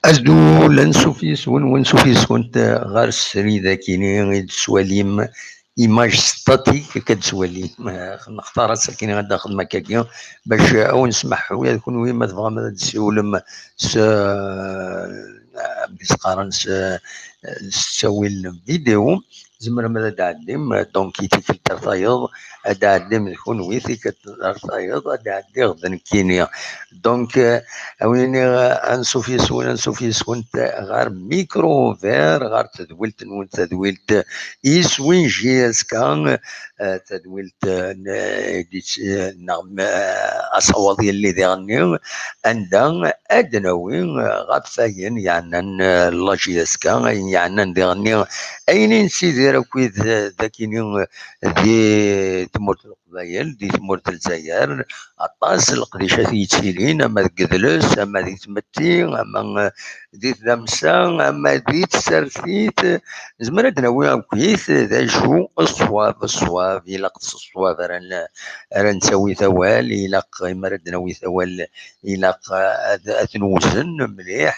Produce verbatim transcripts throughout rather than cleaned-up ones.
Azul, ansuf yes-wen, wansuf yes-went ɣer srid akini i d-tettwalim image statique akka d-tettwalim. Nextar ass akini ad d-nexdem akkagi bac ad wen-smeḥḥu ad kunwi ma tebɣam ad d-ssiwlem s, s, s ttawil n vidéo. Tzemrem ad d-tɛeddim, donc, i tikkelt ar tayeḍ, ad d-tɛeddim d kunwi, tikkelt ar tayeḍ, ad d-ɛeddiɣ d nekkini. Donc, euh, a win iniɣ, euh, ansuf yes-wen, ansuf yes-went ɣer Micro Vert, ɣer tedwilt-nwen, tadwilt iswin J S K, euh, tadwilt, euh, n, euh, di-, euh, neɣ, euh, asawaḍ yelli diɣenni, anda ad d-nawi, eh, ɣef wayen yeɛnan, eh, la J S K, ayen yeɛnan diɣenni, ayen i nettidir akkit, eh, dakini, eh, di tmurt n Leqbayel, di tmurt n Lezzayer, aṭas n leqdicat i yettilin, ama deg idles, ama di tmetti, ama, eh, di tdamsa, ama di tsertit, nezmer ad d-nawi akkit, d acu ṣṣwab, ṣṣwab, ilaq s ṣṣwab ara n-, ara nettawi tawal, ilaq, imi ara d-nawi tawal, ilaq ad, ad ten-wzen mliḥ.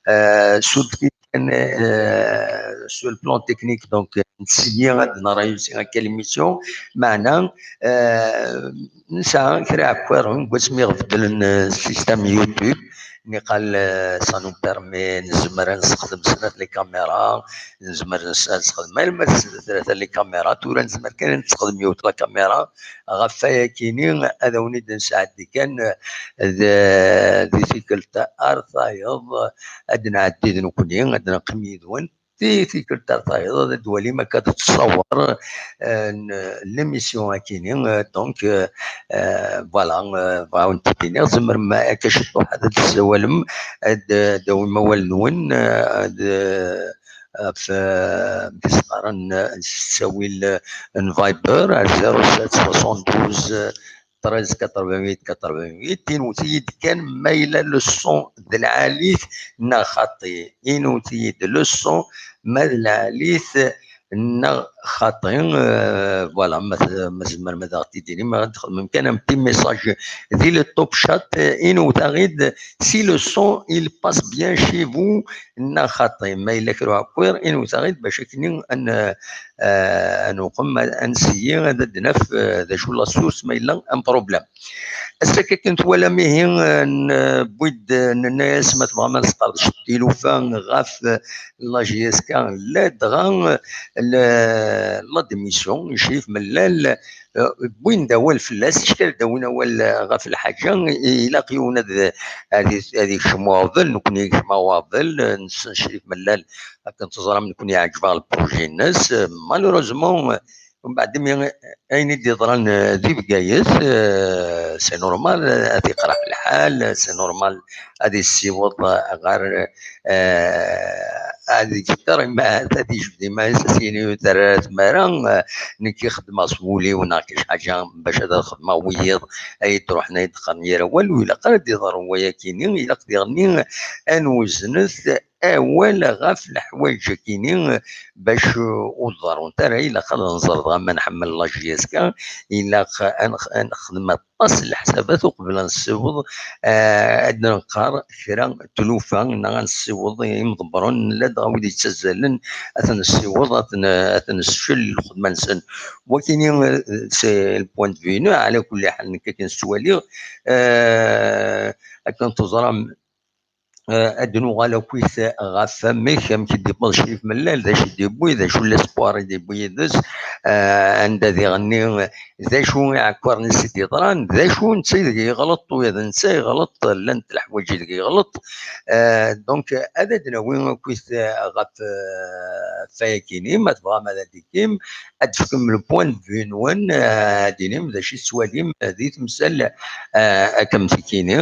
Euh, sur le, euh, sur le plan technique, donc, nettili ad n-réussi akka l'émission, meɛna, euh, nesɛa kra iɛekkaṛen deg wasmi ɣef beddlen, euh, système YouTube, niqal, euh, ça nous permet nezmer ad nessexdem snat les caméras, nezmer ad nessexdem alma d tlata les caméras, tura nezmer kan ad nessexdem yiwet la caméra, ɣef wayakini, ad awen-id-nesɛeddi kan, eh, d, di tikkelt ar tayeḍ, ad nɛeddi d nekkni, ad neqqim yid-wen. Di tikkelt ar tayeḍ, ad d-twalim akka d ttṣawer, eh, n l'émission akini, eh, donc, eh, eh, voilà, eh, bɣiɣ ad wen-t-id-iniɣ, tzemrem akka ciṭuḥ ad d-tessawalem, ad d-tawim awal-nwen, eh, ad, eh, ɣef, eh, amek i s-qqaren, eh, s ttawil, eh, n Viber, ar zéro sept soixante-douze, eh, treize quatre-vingt-huit quatre-vingt-huit, inwet-iyi-d kan ma yella le son d lɛali-t neɣ xaṭi, inwet-iyi-d le son ma d lɛali-t neɣ xaṭi, eh, voilà, ma t-, ma tzemrem ad aɣ-t-id-tinim, ad txedmem kan un petit message di le top chat, eh, inwet-aɣ-id si le son il passe bien chez vous, neɣ xaṭi. Ma yella kra uɛekkiṛ, inwet-aɣ-id bac akken ad n-, eh, ad nuqem, ad, ad nseyyi, ad, ad d-naf, eh, d acu la source, ma yella un problème. Ass-a akken twalam ihi, eh, n-, wwid-d, eh, nenna-as ma tebɣam ad nesqerdec tilufa ɣef, eh, la J S K, ladɣa, eh, l-, l'admission, Crif Mellal, eh, wwin-d awal fell-as, ticki ad d-awin awal, eh, ɣef lḥaǧa, i-, ilaq yiwen ad, ad, ad ikcem uɣbel, nekkni ikcem uɣbel, eh, nessen Crif Mellal, akken teẓram nekkni iɛǧeb-aɣ lpruji-nnes, eh, malheureusement, eh, mbeɛd mi, ayen i d-yeḍran, eh, di Bgayet, eh, c'est normal, eh, ad iqreḥ lḥal, eh, c'est normal ad issiweḍ, eh, ɣer, eh, ad ikker imahat, ad ijbed iman-is, ad s-yini ur terri ara tmara, eh, nekk i xeddmeɣ s wul-iw neɣ kra ḥaǧa bac ad xedmeɣ wiyiḍ ay d-ruḥen ay d-qqaren yir awal, ur ilaq ara ad d-iḍerru wayakini, ilaq diɣenni ad nweznet awal ɣef leḥwayeǧ-agi-nni, eh, bac, eh, ur ḍerrunt ara. Ilaq ad nẓer dɣa ma nḥemmel la J S K, ilaq ad nex-, ad nexdem aṭas n leḥsabat uqbel ad nessiweḍ, eh, ad d-nqar kra n tlufa, neɣ ad nessiweḍ imḍebbren, ladɣa wid yettazzalen, ad ten-nessiweḍ, ad ten-, ad ten-nessecel lxedma-nsen. Wakini, eh, c'est le point de vue-inu, ɛla kulli ḥal, nekk akken s-ttwaliɣ, eh, akken teẓram, eh, ad nuɣal akkit ɣef amek, amek i d-yewweḍ Crif Mellal, d acu i d-yewwi, d acu n l'espoir i d-yewwi yid-s, eh, anda diɣenni, d acu iɛekkaren i s-id-yeḍran, d acu netta ideg yeɣleḍ, ula d netta yeɣleḍ, llant leḥwayeǧ ideg yeɣleḍ. Eh, donc, ad d-nawi akkit, eh, ɣef, eh, ɣef wayagi-nni, ma tebɣam ad d-tikim, ad d-tefkem le point de vue-nwen, eh, ad d-tinim d acu i tettwalim di temsal, eh, akken tikini,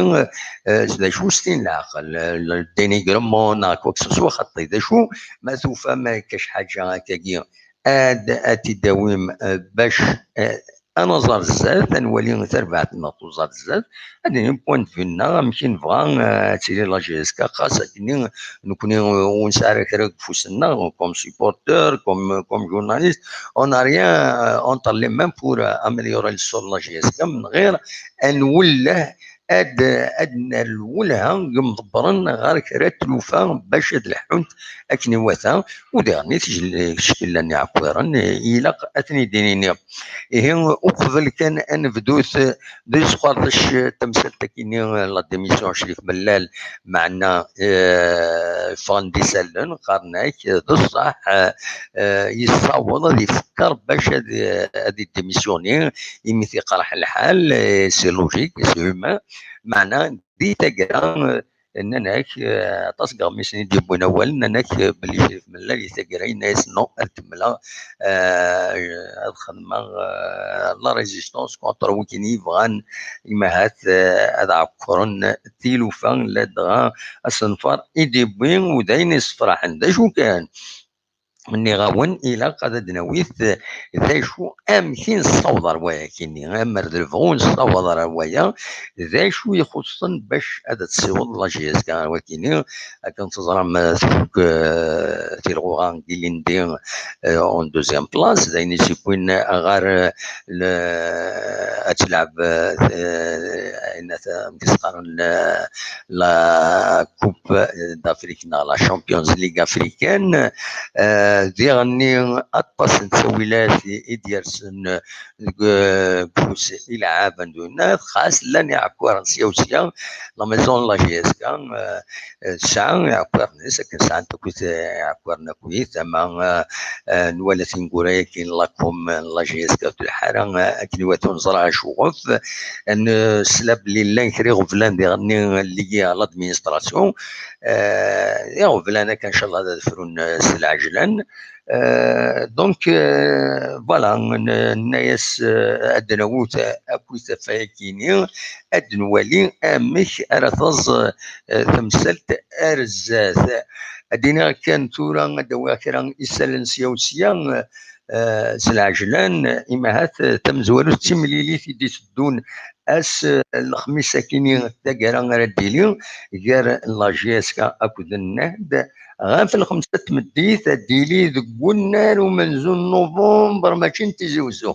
eh, d acu s tin leɛqel, eh, le dénigrement neɣ quoi que ce soit, xaṭi, d acu ma tufam akka c ḥaǧa akkagi, ad, ad t-id-tawim, eh, bac, eh, ad naẓer zdat, ad nwali tarbaɛt-nneɣ tuẓad zdat, ad d-nini point de vue-nneɣ, amek i nebɣa, eh, ad tili la J S K, xas akkenni nekni, eh, ur nesɛi ara kra deg ufus-nneɣ, comme supporter, comme, comme journaliste, on n'a rien, euh, entre les mains pour, euh, améliorer le sort de la J S K, min ɣir ad nwelleh, ad, ad nerr lwelha n yimḍebbren ɣer kra n tlufa bac ad leḥḥunt akken iwata, u diɣen i tijel-, iceklan iɛekkiren, eh, ilaq ad ten-id-nini. Ihi, uqbel kan ad nebdut, eh, d usqerdec, eh, tamsalt-agi-nni, eh, la démission n Crif Mellal, meɛna, eh, ffɣen-d isallen, qqaren-ak, eh, d ṣṣeḥ, eh, eh, yessaweḍ ad ifekker bac ad, eh, ad idémissionné, imi t-iqerḥ lḥal, eh, c'est logique, c'est humain, meɛna di taggara, eh, nnan-ak, eh, aṭas n yeɣmisen i d-yewwin awal, nnan-ak, eh, belli Crif Mellal di taggara yenna-yas non, ad kemmleɣ, eh, ad xedmeɣ, eh, la résistance contre wigini yebɣan, imahat, eh, ad ɛekkren tilufa, ladɣa asenfar i d-yewwi, u d ayen yessefraḥen. D acu kan, nniɣ-awen, ilaq ad d-nawi d acu, amek i nessaweḍ ar wayagi-nni, amer d lebɣu nessaweḍ ar waya, d acu ixuṣṣen bac ad tessiweḍ la J S K ar wayagi-nni. Akken teẓram, eh, tfuk, eh, tilɣuɣa n Guilindi, eh, en deuxième place, d ayen i s-yewwin ɣer, eh, le-, ad telɛeb, eh, ayen at-, amek i s-qqaren, eh, la Coupe d'Afrique neɣ la Champions League africaine. Eh, diɣenni aṭas n ttawilat i, i d-yersen deg, eh, deg ufus ileɛɛaben d winat, xas llan iɛekkiren sya u sya, la maison n la J S K, eh, eh, tesɛa iɛekkiren-is, akken sɛant akkit, eh, iɛekkiren akkit, ama, eh, eh, nwala tineggura-agi n la com n la J S K ur telḥa ara, eh, akken iwata ur neẓra acuɣef. Eh, nesla belli llan kra iɣeblan diɣenni liés à l'administration. Eh, iɣeblan akka, ncallah, ad frun, eh, s lɛejlan. Eh, donc, eh, voilà, n-, nenna-yas, eh, ad d-nawi ta-, akkit ɣef wayagi-nni, ad nwali amek ara taẓ, eh, temsalt ar zdat. Ad d-iniɣ kan tura, ad d-awiɣ kra isallen sya u sya, eh, s lɛejlan, imahat, eh, tamezwarut d timlilit i d-iteddun ass, eh, lexmis akini taggara ara d-tili gar la J S K akked nnad, ɣef lxemsa n tmeddit, ad d-tili deg unnar umenzu n Nuvember, mačči n Tizi Uzzu.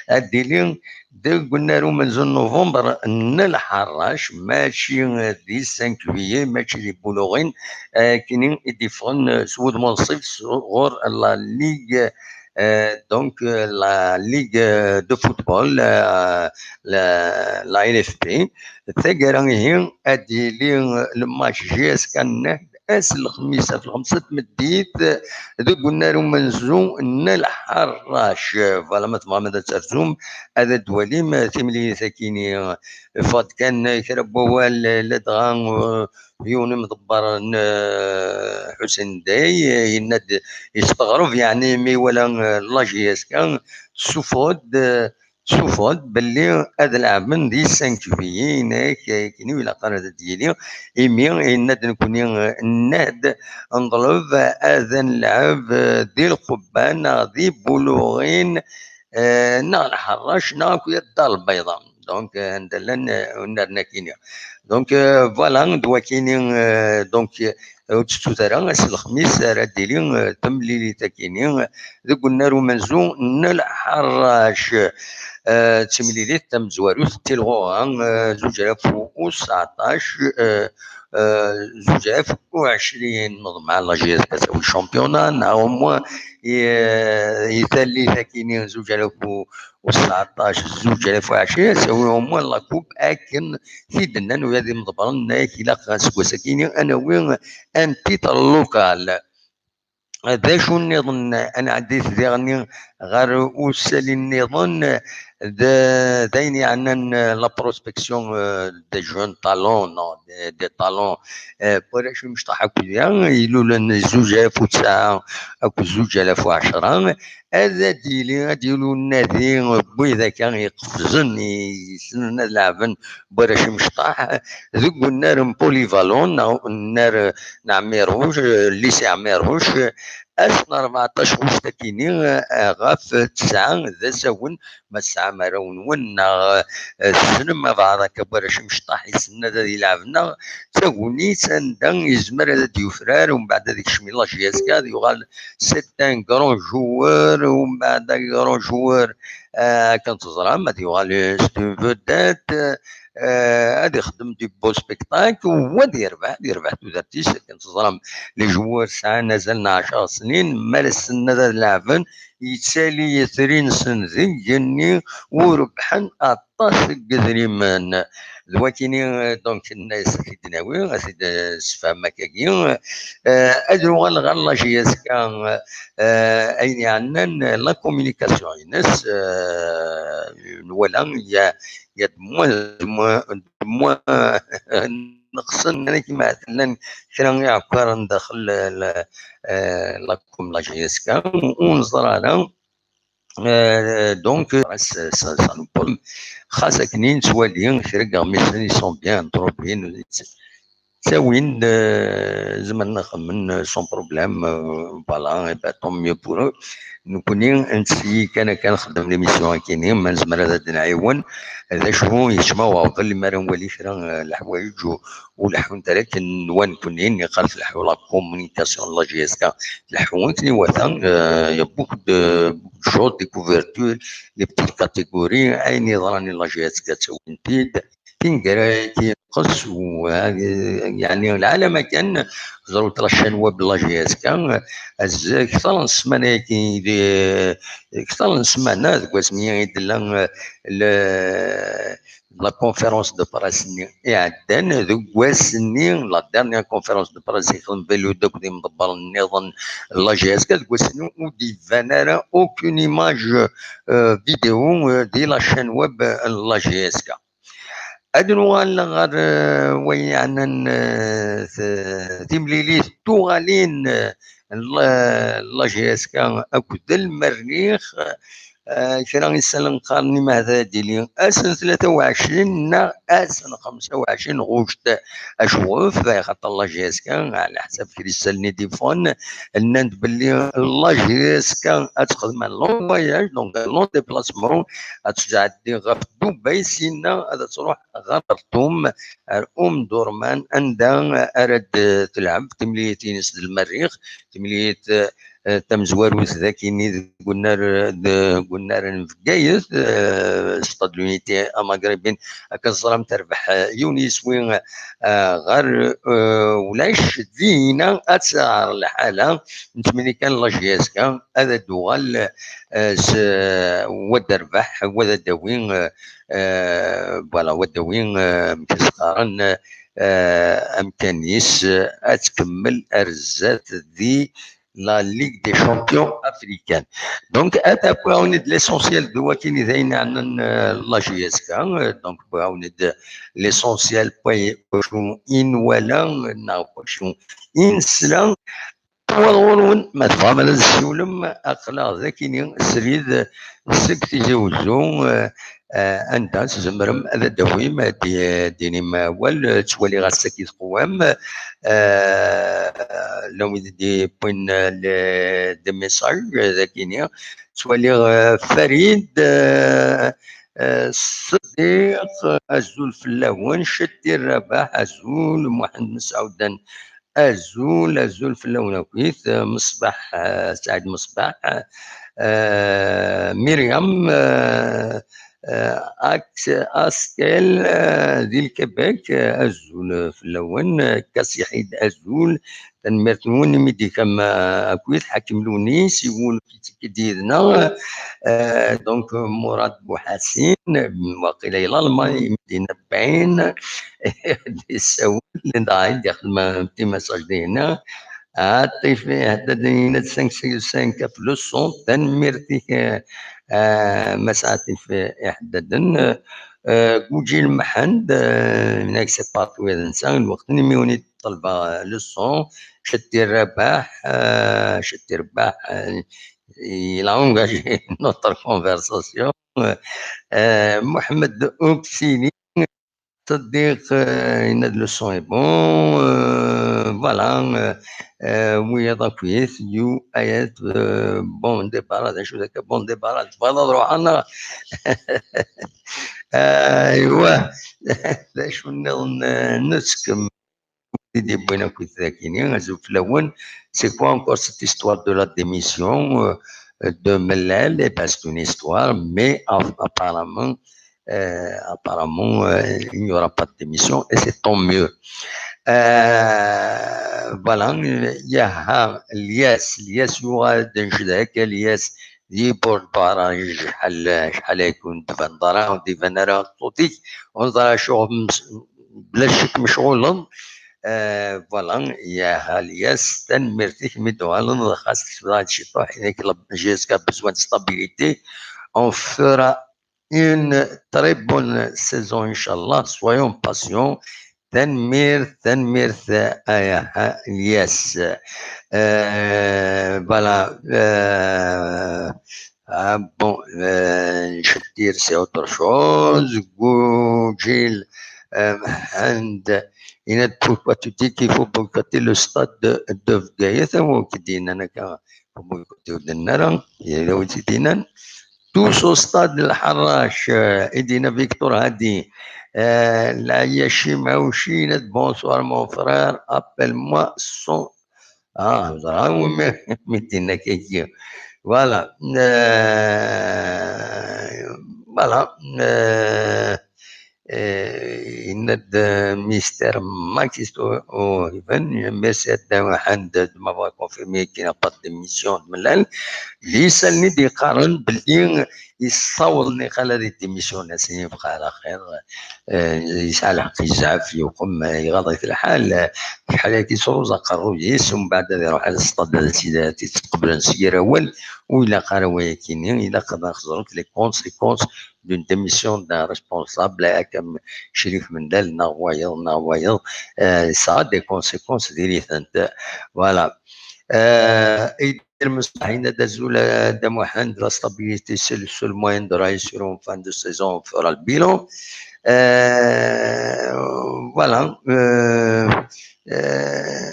Ad d-tili deg unnar umenzu n Nuvember n Lḥerrac, mačči di cinq juillet, mačči di Buluɣin, eh, akken i d-iffɣen, eh, s wudem unṣib s-, ɣur la Ligue, eh, donc, eh, la Ligue de football, eh, la, la L F P. Taggara ihi ad d-yili, eh, lmatch J S K nnad ass n lexmis ɣef lxemsa n tmeddit, eh, deg unnar umenzu n Lḥerrac. Eh, voilà, ma tebɣam ad terzum, ad d-twalim, eh, timlilit akini. Ffeɣ-d kan, eh, kra n wawal, eh, ladɣa, eh, yiwen imḍebber n, eh, Ḥusin Day, eh, yenna-d, yesteɣreb, yeɛni, mi iwala, eh, la J S K, tessufeɣ-d, eh, tessufeɣ-d belli ad leɛben di cinq juillet, yenna-yak, eh, akken ilaq ara d-yili, imi yenna-d, nekkni, eh, nnad, neḍleb ad nleɛb, eh, di lqubba neɣ di Buluɣin, eh, neɣ Lḥerrac, neɣ akk Dda Lbayḍa. Donc, eh, anda llan, eh, unnar-nni akini. Donc, eh, voilà, d wakini, eh, donc, eh, Ur tettut ara, ass n lexmis ara d-tili, eh, temlilit akini deg unnar umenzu n Lḥerrac. Eh, d timlilit tamezwarut n tilɣuɣa, eh, zuǧ alaf u tseɛṭac, eh, eh, zuǧ alaf u ɛecrin, neḍmeɛ la J S K ad tawi championnat, neɣ au moins, eh, i tallit akini zuǧ alaf u tseɛṭac, zuǧ alaf u ɛecrin, ad tawi au moins la coupe akken t-id-nnan wid imḍebbren, nnan-ak ilaq aseggas-akini ad nawi un titre local. D acu nniḍen, ad nɛeddi diɣenni ɣer usali nniḍen, d, d ayen yeɛnan la prospection, euh, des jeunes talents, non, des, des talents, euh, n warrac imecṭaḥ akked ilulen zuǧ alaf u tesɛa akked zuǧ alaf u ɛecra, ad d-yili, ad d-yili unadi n wid akka iqefzen, yessnen ad leɛben n warrac imecṭaḥ deg unnar n Polyvalent, neɣ unnar n Ɛmiruc, lycée Ɛmiruc, ass n rbeɛṭac ɣuct akini, eh, ɣef tesɛa d asawen, ma tesɛam arraw-nwen, neɣ, eh, tessnem abeɛḍ akka n warrac imecṭaḥ yessnen ad, ad ilɛeb, neɣ d tagnit anda yezmer ad d-yufrar, umbeɛd ad ikcem i la J S K, ad yuɣal c'est un grand joueur, umbeɛd un grand joueur, eh, akken teẓram, ad yuɣal c'est une vedette, eh, ad ixdem du beau spectacle, u ad yerbeḥ, ad yerbeḥ tudert-is, akken teẓram, les joueurs sɛan azal n ɛecra snin, mi ara ssnen ad, ad leɛben, yettali itri-nsen deg igenni, u rebḥen aṭas n yedrimen. D wakini, eh, donc, nna-yas ad t-id-nawi, ad t-id-nessefhem akkagi. Eh, ad nuɣal ɣer la J S K, eh, ayen yeɛnan la communication-ines, eh, nwala ya, ya de moins, de moins, de moins, neqsen, akken ma llan kra iɛekkaren daxel la, la, eh, la com la J S K, ur neẓra ara. Euh, donc, c'est, c'est, c'est un problème. Xas akken i nettwali kra n yiɣmisen, ils sont bien introduits, ttawin-d, euh, zemren ad xedmen, euh, sans problème, euh, voilà, et ben, tant mieux pour eux. Nekni, netteg kan akka, nxeddem l'émission akini, ma nezmer ad d-nɛiwen, d acu yecma uɣbel, mi ara nwali kra, euh, leḥwayeǧ u, u leḥḥunt ara akken nwan nekni, niqal tleḥḥu la communication n la J S K, tleḥḥu akken iwata, euh, il y a beaucoup de, beaucoup de choses, des couvertures, les petites catégories, ayen yeḍran i la J S K ttawin-t-id, tineggra-agi yenqes, u, euh, yeɛni lɛalama kan, ẓrut la chaîne web n la J S K, euh, kter n ssmana-agi, kter n ssmana, deg wasmi i d-tella, euh, le, la conférence de presse-nni iɛeddan, deg wass-nni, la dernière conférence de presse i xedmen Belluda akked imḍebbren nniḍen n la J S K, deg wass-nni ur d-iban ara aucune image, euh, vidéo, euh, di la chaîne web, euh, n la J S K. Ad nuɣal ɣer, euh, wayen yeɛnan, euh, t-, timlilit tuɣalin, euh, n la, la J S K akked lmerrix, eh, kra n yisallen qqaren imahda ad d-ili ass n tlata u ɛecrin neɣ ass n xemsa u ɛecrin ɣuct acwef, axaṭer la J S K, ɛla ḥsab kra n yisallen i d-iffɣen, nnan-d belli la J S K ad texdem un long voyage, donc un long déplacement, ad tɛeddi ɣef Dubai, sinna ad truḥ ɣer Xerṭum, ar Omdurman, anda ara d-telɛeb timlilit-ines d lmerrix, timlilit, eh, tamezwarut d akini deg unnar, deg unnar n Bgayet, eh, Stade l'Unité amagribin, akka teẓram terbeḥ, eh, yiwen yiswi, eh, ɣer, eh, ulac, dinna ad tɛer lḥala n tminikan n la J S K, ad d-tuɣal, eh, s, wa d rrbeḥ, wa d adawi, eh, eh, voilà, wa d adawi, eh, amek i s-qqaren, eh, amkan-is, eh, ad tkemmel ar zdat di la Ligue des Champions africaine. Donc, ad d-awiɣ-awen-d l'essentiel de wakken i d ayen yeɛnan, eh, la J S K, eh, donc, awiɣ-awen-d l'essentiel n wacu i nwala, neɣ wacu i nesla. Tuweḍ ɣur-wen, ma tebɣam ad d-tessiwlem, aql-aɣ d akini srid seg Tizi Uzzu, eh, eh, anda tzemrem ad d-tawim, ad d-, d-tinim awal, eh, ttwaliɣ ass-agi teqwam, eh, llan wid i d-yewwin, eh, le, des messages, eh, d akini, ttwaliɣ, eh, Farid, eh, eh, Ṣeddiq, azul fell-awen, Cettir Rabaḥ, azul, Muḥend Mesɛudan, Azul, azul fell-awen akkit, eh, Meṣbaḥ, eh, Saɛid Meṣbaḥ, eh, Myriam, eh, eh, Ak-, Askel, eh, di Lkebek, eh, azul fell-awen, eh, Kasiḥid, azul, tanemmirt-nwen, imi d-ikam, eh, akkit, Ḥakim Lewnis, yiwen yid-neɣ, eh, donc, Murad Buḥasin, waqila i Lalman, Medina Bain, d-yessawel, dɣa i d-ixdem un petit message dinna. Ɛaṭif Iḥeddaden yenna-d cinq cinq plus cent, tanemmirt-ik, eh, eh, Mass Ɛaṭif Iḥeddaden. Eh, Gujil Mḥend, eh, yenna-k c'est pas toi d nsa, lweqt-nni mi wen-id-ṭelbeɣ, eh, le son, Cettir Rabaḥ, eh, Cettir Rabaḥ, eh, il a engagé notre conversation. Euh, Mohamed Ouksini, Sadiq, euh, il a de le son est bon. Euh, voilà. Euh, euh, oui, donc, oui, you, ayat, euh, bon débarras, je vous bon débarras. Voilà, Rohana. Euh, ouais. D acu nniḍen, euh, nutkem. Di d-yewwin akk tidakini, azul fell-awen. C'est quoi encore cette histoire de la démission, euh, de Mellal? Eh ben, c'est une histoire, mais a-, apparemment, euh, apparemment, euh, il n'y aura pas de démission et c'est tant mieux. Euh, voilà, il y a Lyes, Lyes yuɣal-d, Lyes di Bord Barrage, شحال، شحال يكون تبان دارا، تبان راه صوتي، ونظرا شغل مس-، بلا شك مشغولة. آه، voilà، يا هالياس، tanemmirt-ik mi d-tuɣaleḍ, xas tebɣa ciṭuḥ, jusqu'à besoin de stabilité. On fera une très bonne saison, Inch'Allah. Soyons patients. Tanemmirt, tanemmirt, aya, ha, Lyes. Euh, voilà, euh, ah, bon, euh, je veux dire, c'est autre chose. Gujil, euh, and, et pourquoi tu dis qu'il faut boycotter le stade de, de Bgayet? Ah, ouais, qui dit, nanaka, faut boycotter, il y a aussi des nan. Tous au stade de Lḥarac, euh, i d-yenna Victor Hadi. Euh, la Yashim Aouchinette, bonsoir mon frère, appelle-moi son. Ah, ẓriɣ mi, mi d-yenna kiki. Voilà. Euh, voilà. Euh, euh, yenna-d, euh, Mister Max Isto-, Ohiven, merci à Dawahand de m'avoir confirmé qu'il n'y a pas de démission de Mellal. Lisa-nni d-yeqqaren belli yessaweḍ niqal ad yeddimisyon, ass-nni yebqa ɛla xir. Eh, yesɛa lḥeqq, yezɛef, yuqem, eh, iɣaḍ-it lḥal. Eh, acḥal-agi tesruẓ aqerruy-is, umbeɛd ad iruḥ ar ṣṣṭad ad tt-, ad tt-id-qeblen s yir awal. Ur ilaq ara wayakini, ilaq ad xeẓrent les conséquences d'une démission d'un responsable, akka am Crif Mendal, neɣ wayeḍ, neɣ wayeḍ. Eh, ça a des conséquences diri-tent. Voilà. Eh, Idir Mesbaḥ yenna-d azul a Dda Muḥend, la stabilité, c'est le seul moyen de réussir en fin de saison, on fera le bilan. Euh, voilà. Euh, euh,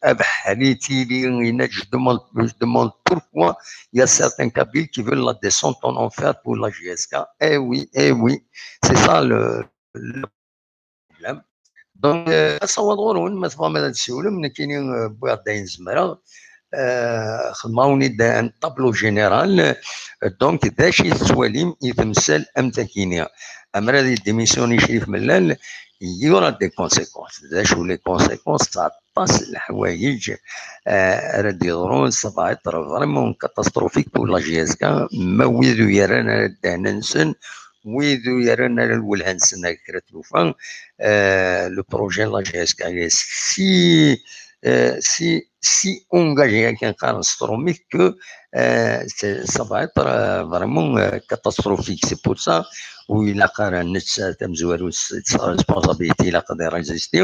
Abeḥri Tili yenna-d, je demande, je demande pourquoi il y a certains Kabyles qui veulent la descente en enfer pour la J S K. Eh oui, eh oui, c'est ça le, le problème. Donc, euh, asawaḍ ɣur-wen, ma tebɣam ad d-tsiwlem, nekkini, euh, wwiɣ-d ayen zemreɣ. Euh, xedmeɣ-awen-id un tableau général. Euh, donc, d acu i tettwalim i temsal am takini? Amer ad yeddimissyuni Crif Mellal, il y aura des conséquences. D acu les conséquences? Aṭas n leḥwayeǧ, euh, ara d-yeḍrun, ça va être vraiment catastrophique pour la J S K. Ma wid ur yerran ara ddehn-nsen, wid ur yerran ara lwelha-nsen ar kra tlufa, euh, le projet n la J S K, si, euh, si, si engagé akken qqaren s trumit que, euh, c'est, ça va être, euh, vraiment, euh, catastrophique. C'est pour ça ur ilaq ara netta tamezwarut s, s responsabilité, ilaq ad irrésisti.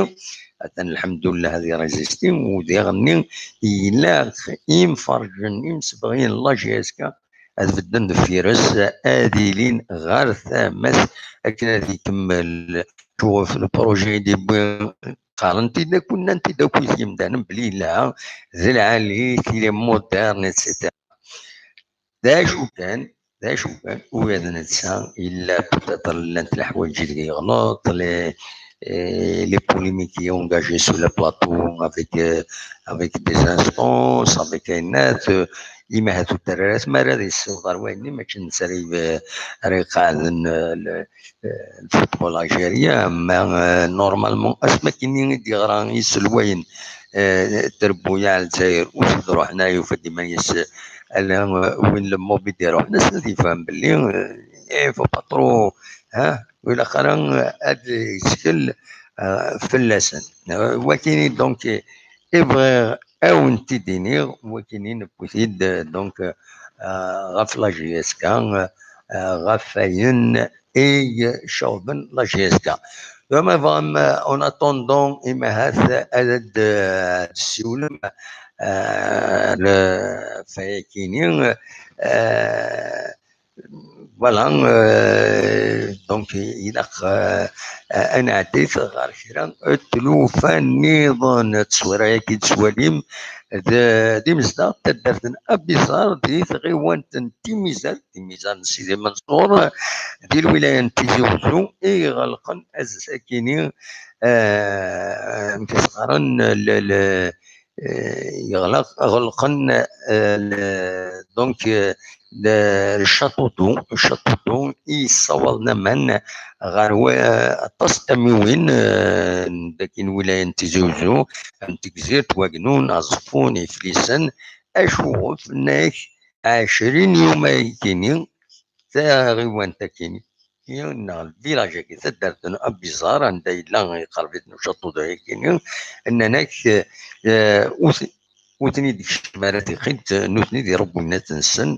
Atan lḥemdullah ad irrésisti, u diɣenni ilaq imferrǧen, imsebɣen n la J S K ad bedden deffir-s, ad ilin ɣer tama-s akken ad ikemmel. Tuɣef le projet i d-yewwi, qqaren-t-id akk, nnan-t-id akk i yimdanen belli yelha, d lɛali, il est moderne, et cetera. D acu kan, d acu kan, ula d netta yella peut-être llant leḥwayeǧ ideg yeɣleḍ, les, et les polémiques engagées sur le plateau avec, euh, avec des instances, avec un net, euh, imi ahat ur terri ara tmara ad yessiweḍ ɣer wayen-nni, mačči d netta ara i-, ara iqeɛden, euh, le, euh, le football algérien, mais, euh, normalement, asmi akken i d-yeɣra yiselwayen, euh, trebbuyaɛ n Lezzayer, ur s-d-ruḥen ara, yufa-d iman-is, euh, ala, euh, win le mob i d-iruḥen, ass-n ad yefhem belli, euh, il faut pas trop, hein, ur ilaq ara, euh, ad yettkel, euh, fell-asen. Euh, wakini, donc, i bɣiɣ ad wen-t-id-iniɣ, wakini newwi-t-id, euh, donc, euh, ɣef la J S K, euh, ɣef wayen i iceɣben la J S K. Dama tebɣam, euh, en attendant, imi ahat ad d-, euh, d-ssiwlem, euh, le, ɣef wayakini, euh, voilà, euh, donc, ilaq, euh, ad nɛeddi ɣer kra n tlufa nniḍen. Tteswira-agi tettwalim d, d imezdaɣ n taddart n Abizar di tɣiwant n Timizar, Timizar n Sidi Manṣur, di lwilaya n Tizi Wezzu, i iɣelqen ass-akini, euh, amek i s-qqaren, le, le, euh, yeɣleq, ɣelqen, euh, le, donc, euh, le, le château d'eau, le château d'eau i yessawaḍen aman ɣer wa-, aṭas n tamiwin, euh, n dagi n wilaya n Tizi Wezzu, am Tegzirt, Wagnun, Aẓeffun, Iflisen, acu ɣef nnak ɛecrin yum ayakini, taɣiwant akini, neɣ village-agi, taddart n Abizar, anda yella iqerb-iten ucaṭuḍ-agi, nnan-ak, eh, ur t-, ur ten-id-ikcem ara tiqit, nutni d iṛebbuyat-nsen,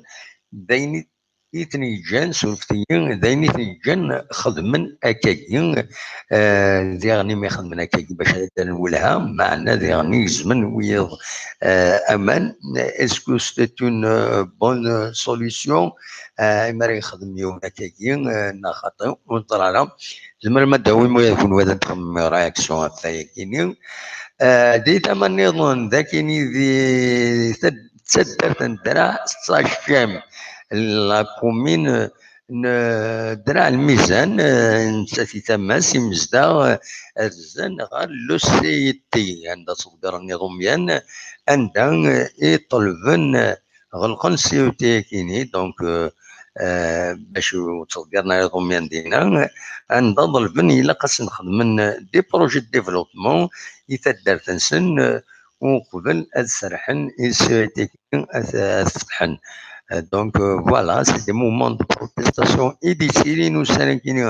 d ayen i, i ten-yeǧǧan, surfet-iyi, d ayen i ten-yeǧǧan xedmen akkagi, eh, diɣen imi xedmen akkagi bac ad d-rren welha, meɛna diɣen i gezmen wiyeḍ, eh, aman. Est-ce que c'est une, euh, bonne solution? Eh, imi ara yexdem yiwen akkagi, eh, neɣ xaṭi, ur neẓri ara. Tzemrem ad d-tawim ula d kenwi ad d-txemmem réaction ɣef wayakini. Eh, di tama nniḍen, d akini di tad-, taddart n Draɛ, sacem la commune n Draɛ Lmizan, eh, nettat i tama-s imezdaɣ, eh, rzan ɣer le C I T, anda ttḍeggiren iḍumyan, anda, eh, i ṭelben, eh, ɣelqen C I T akini, donc, euh, euh, bac ur ttḍeggiren ara iḍumyan dinna, anda ḍelben ilaq ad sen-xedmen des projets de développement i taddart-nsen, euh, uqbel ad serrḥen i C I T akini ad, ad fetḥen. Euh, donc, euh, voilà, c'est des moments de protestation i d-yettilin ussan akini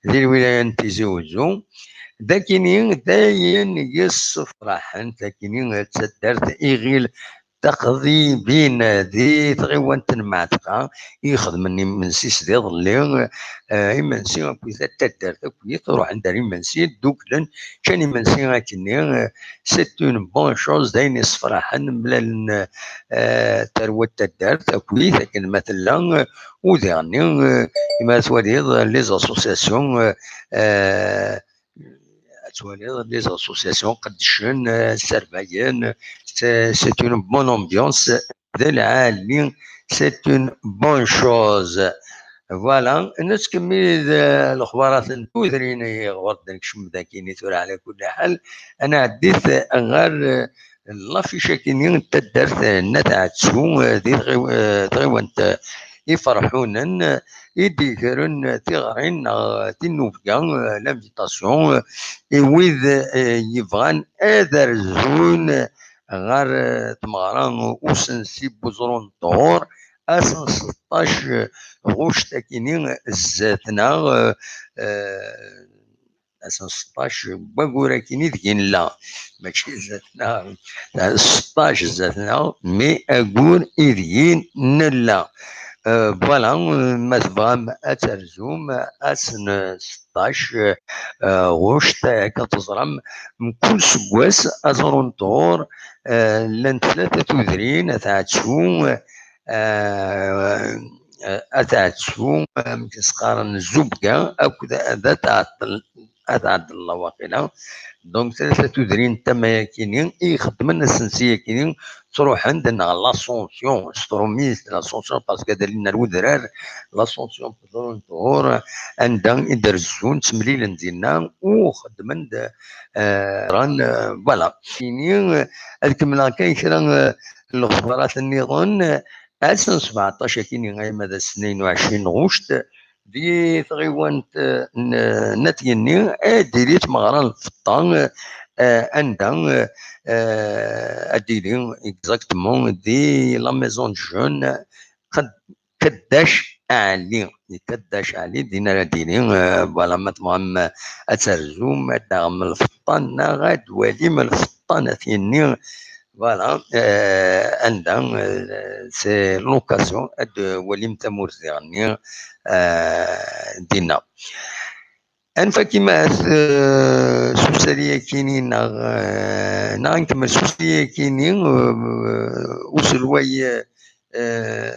di lwilaya n Tizi Wezzu. D akini, d ayen yessefraḥen, d akini d taddart iɣil taqdibin di tɣiwant n Mɛetqa i ixedmen imensi s d iḍelli, eh, imensi akkit at taddart akkit, ruḥen-d ar imensi, dduklen, ččan imensi akkenni, eh, c'est une bonne chose, d ayen yessefraḥen, mlalen, eh, tarwa n taddart akkit akken ma tella, eh, u diɣenni, eh, imi ara twaliḍ les associations, eh, eh, ad twaliḍ les associations qeddcen, eh, sserbayen, c'est, c'est une bonne ambiance, d lɛali, c'est une bonne chose. Voilà, nettkemmil, eh, lexbarat n tudrin i ɣur d-nekcem dagini tura ɛla kulli ḥal, ad nɛeddi-t ɣer, eh, l'affiche akini n taddart n At Ɛettu, eh, di tɣiw-, eh, tɣiwant, eh, Iferḥunen, eh, i d-igren tiɣrin neɣ tinnubga, eh, l'invitation, eh, i wid, eh, yebɣan ad rzun ɣer, eh, tmeɣra usensi n uẓru n ṭṭuṛ, ass n seṭṭac, eh, ɣuct akini zdat-neɣ, eh, eh, ass n seṭṭac n wayyur akini deg i nella, mačči zdat-neɣ, seṭṭac zdat-neɣ, mais ayyur ideg i nella. Euh, voilà, euh, ma tebɣam ad terzum ass n seṭṭac, euh, ɣuct, akka teẓram, mkul seggas aẓru n ṭṭuṛ, euh, llant tlata tudrin, At Ɛettu, euh, euh, At Ɛettu, euh, amek i s-qqaren, Zubga, akked d At Ɛeṭṭel. ad ɛeddel Allah waqila. Donc tlata tudrin n tama-yakini i ixeddmen asensi-yakini, ttruḥen-d neɣ l'Ascension, s tṛumit, l'Ascension, parce que ad alin ar wedrar, l'Ascension, ḍhur, anda i d-rezzun, ttemlilen dinna, u xeddmen-d, eh, ran, eh, voilà. Ini, eh, ad kemmleɣ kan kra, eh, n lexbarat nniḍen, eh, ass n sebɛeṭṭac akini, ayma d ass-nni n ɛecrin ɣuct, di tɣiwant, eh, n, n At Yenni, ad d-tili tmeɣra n lfeṭṭa, eh, anda, eh, eh, ad d-tili exactement di la maison de jeunes, Qed-, Keddac Ɛli, di Keddac Ɛli, din ara d-tili, eh, voilà, ma tebɣam, eh, ad terzum, ad d-taɣem lfeṭṭa, neɣ ad d-twalim lfeṭṭa n At Yenni, voilà, eh, anda, eh, c'est l'occasion ad d-twalim tamurt diɣenni, eh, dinna. Anef akima, eh, s usali-yakini, neɣ, eh, neɣ ad nkemmel s usali-yakini, eh, uselway, eh,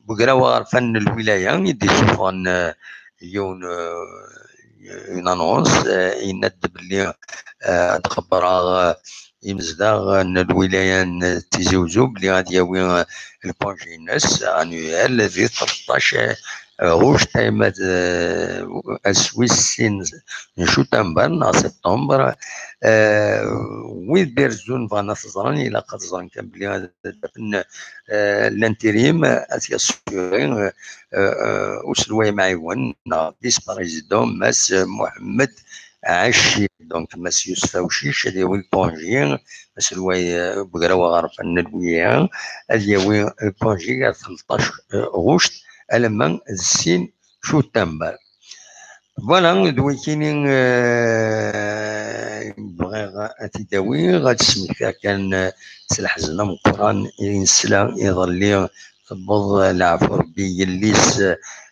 Bugraw Aɣerfan n lwilaya i d-isuffɣen, eh, yiwen, eh, une annonce, eh, yenna-d belli, eh, ad xebbreɣ, eh, imezdaɣ n lwilaya n Tizi Uzzu belli ad yawi, eh, lkunji-ines annuel di tleṭṭac, eh, ɣuct, ayma d, eh, ass wis sin n jutamber neɣ septembre. Eh, wid d-irezzun bɣan ad t-ẓren, ilaq ad ẓren kan belli ad d-afen, eh, l'intérim, ad t-yassuri, eh, eh, uselway amɛiwen neɣ vice-président Mass Mohamed Ɛacci. Donc Mass Yusef Awcic ad yawi lkunji, aselway, eh, Bugraw Aɣerfan n lwilaya, ad yawi lkunji ar tleṭṭac, eh, ɣuct alamma d sin jutamber. Voilà, d wikini, eh, bɣiɣ ad t-id-awiɣ, ad d-smektiɣ kan, eh, s leḥzen ameqqran i nesla iḍelli, tewweḍ leɛfu Rebbi yelli-s,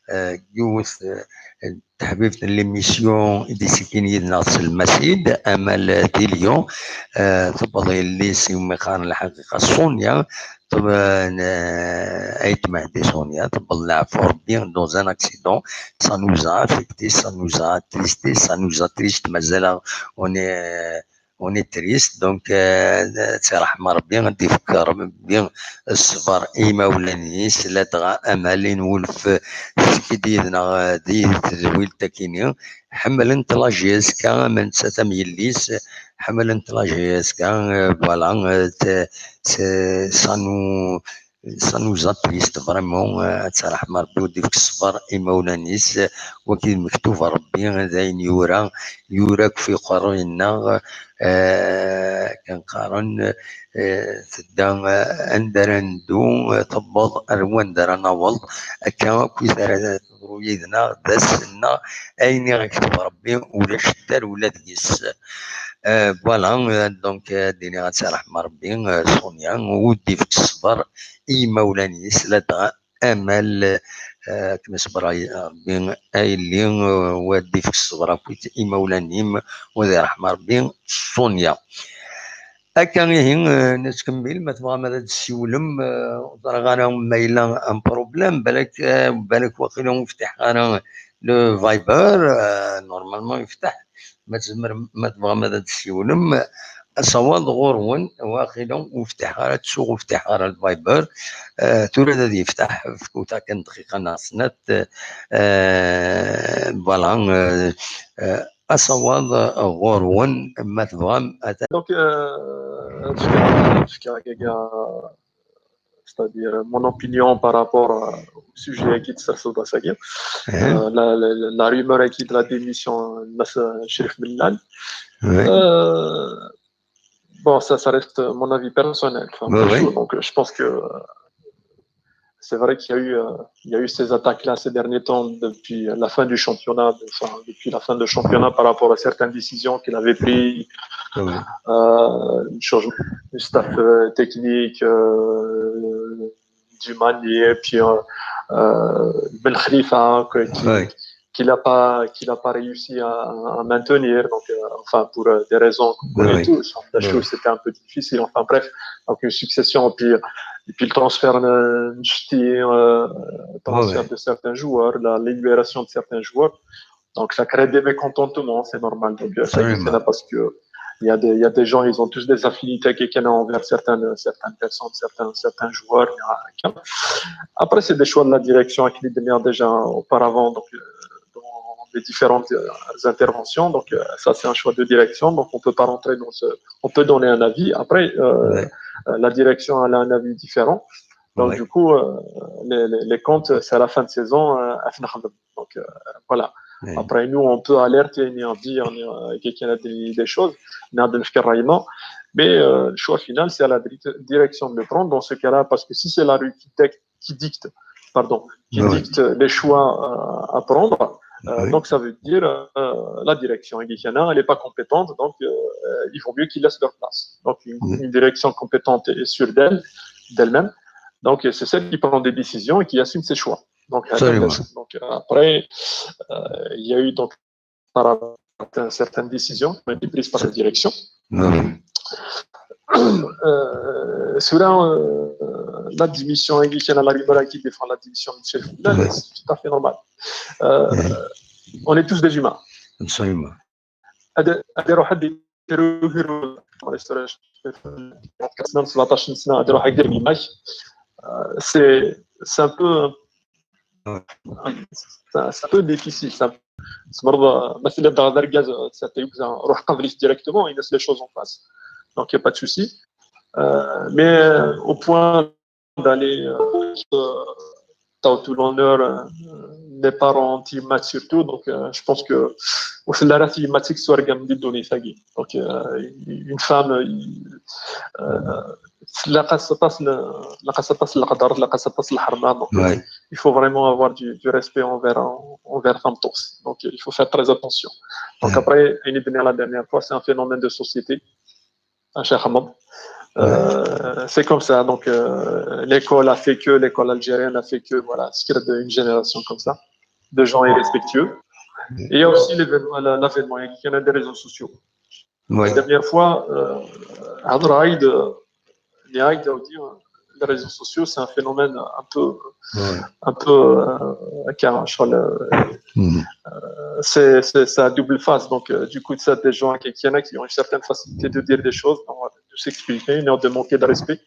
eh, yiwet, eh, teḥbibt n l'émission i d-issikin yid-neɣ s lmasid, Amal di Lyon, eh, tewweḍ yelli-s i umi qqaren lḥaqiqa Sonia, teb-, eh, ayt Mehdi Sonia, tewweḍ leɛfu Rebbi dans un accident, ça nous a affecté, ça nous a attristé, ça nous attriste, mazal-aɣ, on est, on est triste, donc, euh, ad tt-iṛḥem Ṛebbi, ad d-ifk Ṛebbi ṣṣber i imawlan-is, ladɣa Amal i nwulef, tettsekkid yid-neɣ, euh, di tedwilt akini, ḥemmlent la J S K, am nettat am yelli-s, ḥemmlent la J S K, euh, voilà, euh, t-, c'est, ça nous, ça nous attriste vraiment, euh, ad tt-iṛḥem Ṛebbi, ad d-ifk ṣṣber i imawlan-is, euh, wagi d lmektub n Ṛebbi, d ayen yura, yura-k fi uqerruy-nneɣ, euh, kan qqaren, euh, tedda, euh, anda ara neddu, euh, tewweḍ ar wanda ara naweḍ, akka akkit ara teḍru yid-neɣ, d ass-nneɣ, ayen i ɣ-yekteb Ṛebbi, ulac dder ula deg-s. Euh, voilà, euh, donc, euh, ad d-iniɣ ad tt-iṛḥem Ṛebbi, euh, Sonia, u ad d-ifk ṣṣber i imawlan-is, ladɣa Amal, euh, ad kem-iṣber Ṛebbi a yelli, euh, u ad d-ifk ṣṣber akkit imawlan-im, u ad iṛḥem Ṛebbi Sonia. Akka ihi, euh, nettkemmil, ma tebɣam ad d-tessiwlem, euh, ur ẓriɣ ara ma yella un problème, balak, euh, balak waqila ur ftiḥeɣ ara le Viber, euh, normalement yefteḥ, ma tzemrem, ma tebɣam ad d-tessiwlem, asawaḍ ɣur-wen, waqila ur ftiḥeɣ ara, ttuɣ ur ftiḥeɣ ara le Viber, euh, tura ad yefteḥ, fkut-aɣ kan dqiqa neɣ snat, euh, voilà, euh, euh, asawaḍ, euh, ɣur-wen, ma tebɣam, ata- Donc, euh, fkiɣ, fkiɣ, c'est-à-dire mon opinion par rapport, euh, au sujet qui est sur ce dossier. Euh, la, la, la rumeur qui est de la démission de Mass Chérif Mellal. Euh, bon, ça, ça reste mon avis personnel. Enfin, perso, donc, euh, je pense que, euh, c'est vrai qu'il y a eu, euh, il y a eu ces attaques-là ces derniers temps depuis la fin du championnat, de- enfin, depuis la fin de championnat par rapport à certaines décisions qu'il avait prises, euh, le changement du staff, euh, technique, euh, du Mali, et puis, euh, euh, Ben Khalifa, que- qui, qu'il a pas, qu'il a pas réussi à, à maintenir, donc, euh, enfin, pour, euh, des raisons qu'on connaît tous. Enfin, la chose, c'était un peu difficile. Enfin, bref, donc une succession, et puis, et puis le transfert, euh, Nchti, euh, transfert de certains joueurs, la libération de certains joueurs. Donc, ça crée des mécontentements, c'est normal. Donc, euh, ça, c'est parce que il y a des, il y a des gens, ils ont tous des affinités, quelqu'un envers certaines, certaines personnes, certains, certains joueurs. Après, c'est des choix de la direction qui est déjà auparavant, donc, euh, dans les différentes euh, interventions. Donc, euh, ça, c'est un choix de direction. Donc, on peut pas rentrer dans ce, on peut donner un avis. Après, euh, ouais. Euh, la direction, elle a un avis différent. Donc, ouais. Du coup, euh, les, les, les, comptes, c'est à la fin de saison, euh, donc, euh, voilà. Ouais. Après, nous, on peut alerter, on dit, on dit euh, quelqu'un a des, des choses, on a des, mais euh, le choix final, c'est à la direction de le prendre dans ce cas-là, parce que si c'est la rue qui, qui dicte, pardon, qui ouais. Dicte les choix euh, à prendre, euh, oui. Donc, ça veut dire euh, la direction, elle n'est pas compétente, donc euh, il vaut mieux qu'ils laissent leur place. Donc, une, oui. Une direction compétente et sûre d'elle, d'elle-même. Donc, c'est celle qui prend des décisions et qui assume ses choix. Donc, donc euh, après, euh, il y a eu donc par certaines décisions qui ont été prises par la direction. Euh, cela, euh, la démission, la qui défend la démission de chef, c'est tout à fait normal. Euh, on est tous des humains. Absolument. C'est un peu, c'est un peu difficile. C'est un peu تمرض مثلا دار دار كاز تسعتي روح قبلي directement, il laisse les choses en face. Donc, il n'y a pas de souci. Euh, mais au point d'aller euh, tout l'honneur euh, des parents anti-match surtout. Donc, euh, je pense que au final, c'est match qui soit regardé donné ça. Donc, euh, une femme, euh, la casse passe le la casse passe le la casse passe le harma. Donc, il faut vraiment avoir du, du respect envers envers femme. Donc, il faut faire très attention. Donc, après, la dernière fois, c'est un phénomène de société. Euh, c'est comme ça. Donc, euh, l'école a fait que, l'école algérienne a fait que, voilà, ce qui a une génération comme ça, de gens irrespectueux. Et il y a aussi l'avènement, il y a des réseaux sociaux. Ouais. La dernière fois, euh, les réseaux sociaux, c'est un phénomène un peu, ouais. Un peu, euh, mm. Euh, c'est, c'est, c'est à double face. Donc, euh, du coup, c'est des gens qui, qui, qui ont une certaine facilité de dire des choses, de s'expliquer, de manquer de respect.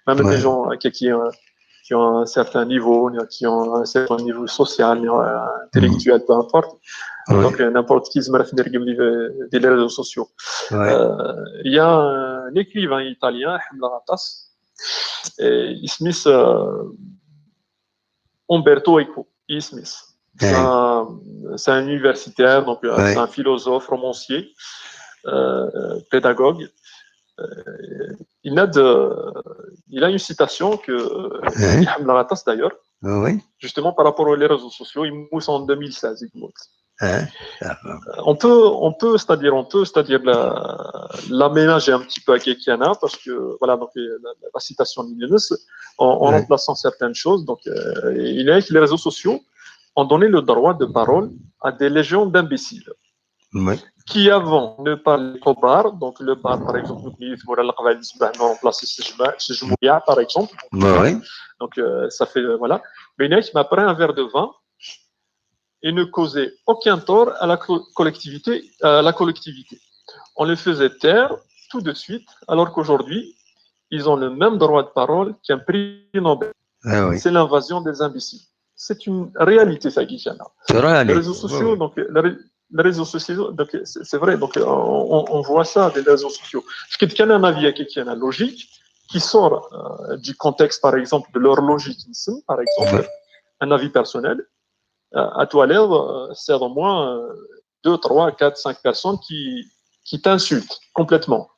Même ouais. Des gens euh, qui, qui, euh, qui ont un certain niveau, qui ont un certain niveau social, euh, intellectuel, peu importe. Ouais. Donc, euh, n'importe qui se met des réseaux sociaux. Ouais. Euh, il y a un écrivain italien, Hamla Ratas, et il se met euh, Umberto Eco, il se met. C'est un, un, universitaire, donc euh, ouais. C'est un philosophe, romancier, euh, pédagogue. Euh, il, a de, il a une citation que euh, Hamla Ratas d'ailleurs, oui. Justement par rapport aux réseaux sociaux, il mousse en deux mille seize, il mousse. Hein ? On peut, on peut, c'est-à-dire, on peut, c'est-à-dire l'aménager un petit peu à Kekiana, parce que voilà, donc la, la citation de Linus, en, en ouais. Remplaçant certaines choses, donc euh, il est que les réseaux sociaux ont donné le droit de parole à des légions d'imbéciles. Ouais. Qui avant ne parlaient qu'au bar, donc le bar par exemple, on remplace par exemple, ouais. Donc euh, ça fait, voilà. Mais après un verre de vin, et ne causaient aucun tort à la collectivité, à la collectivité. On les faisait taire tout de suite, alors qu'aujourd'hui, ils ont le même droit de parole qu'un prix Nobel. Ah oui. C'est l'invasion des imbéciles. C'est une réalité, ça, Guy. C'est réalité. Les réseaux sociaux, oui, oui. Donc, les, les réseaux sociaux, donc c'est vrai, donc on, on, voit ça des réseaux sociaux. Ce qui est un avis à quelqu'un logique, qui sort euh, du contexte, par exemple, de leur logique, par exemple, ouais. Un avis personnel, euh, à toi l'air, euh, c'est au moins euh, deux, trois, quatre, cinq personnes qui, qui t'insultent complètement.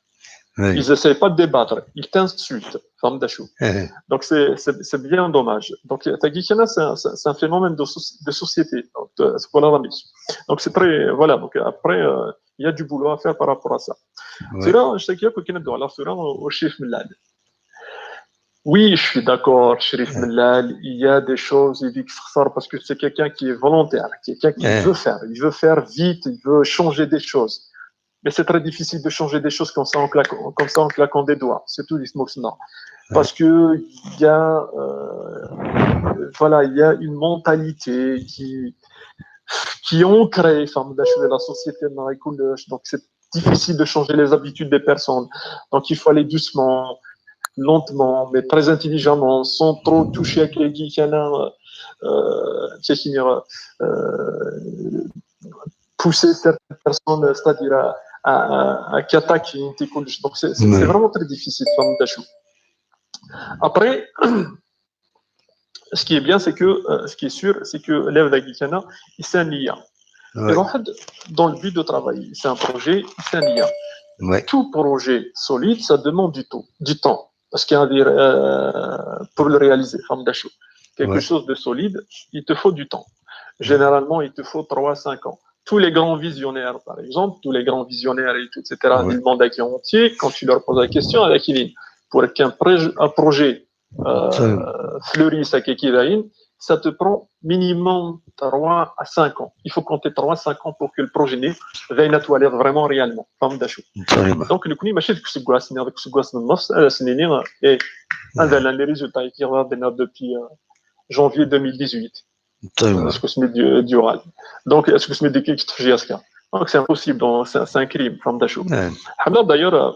Oui. Ils n'essayent pas de débattre, ils t'insultent. Donc c'est bien dommage. Donc c'est un, un phénomène de, de société. Donc c'est très, voilà. Donc après, euh, il y a du boulot à faire par rapport à ça. Oui. C'est là, je sais qu'il y a quelqu'un de la au chiffre. Oui, je suis d'accord, Chérif Mellal, il y a des choses, il dit que ça ressort parce que c'est quelqu'un qui est volontaire, quelqu'un qui veut faire, il veut faire vite, il veut changer des choses. Mais c'est très difficile de changer des choses comme ça en claquant, comme ça en claquant des doigts, c'est tout doucement. Parce que il y a, euh, voilà, il y a une mentalité qui, qui ont créé, enfin, la société, donc c'est difficile de changer les habitudes des personnes. Donc il faut aller doucement, lentement, mais très intelligemment, sans trop toucher à quelqu'un, euh, euh, c'est-à-dire, euh, pousser certaines personnes, c'est-à-dire à, à, à, à qui attaquent. Donc c'est c'est- c'est Ouais. vraiment très difficile, فهمت شو. Après, ce qui est bien, c'est que, euh, ce qui est sûr, c'est que l'élève d'Agikana, il s'est lié. Ouais. Dans le but de travailler, c'est un projet, c'est lié. Ouais. Tout projet solide, ça demande du temps, du temps. Parce qu'il y a des, euh, pour le réaliser, فهمت شو. Quelque Ouais. chose de solide, il te faut du temps. Généralement, il te faut trois à cinq ans. Tous les grands visionnaires, par exemple, tous les grands visionnaires, et tout, et cetera, Ouais. du monde entier, quand tu leur poses la question, avec une ligne, pour qu'un pré- un projet euh, Ça- fleurisse à Kekidaïn, ça te prend minimum trois à cinq ans. Il faut compter trois à cinq ans pour que le projet naisse, vraiment réellement. فهمت شو. Absolument. Donc, nous connaissons ماشي ديك السكواس، ديك السكواس من النص، آه، سنيني، et هذا les résultats qui regardent depuis euh, janvier deux mille dix-huit. Absolument. Est-ce que c'est du, du oral. Donc, est-ce que c'est du qui في JSK. Donc, c'est impossible, donc c'est c'est un crime, فهمت شو. Ouais. حمد, d'ailleurs, euh,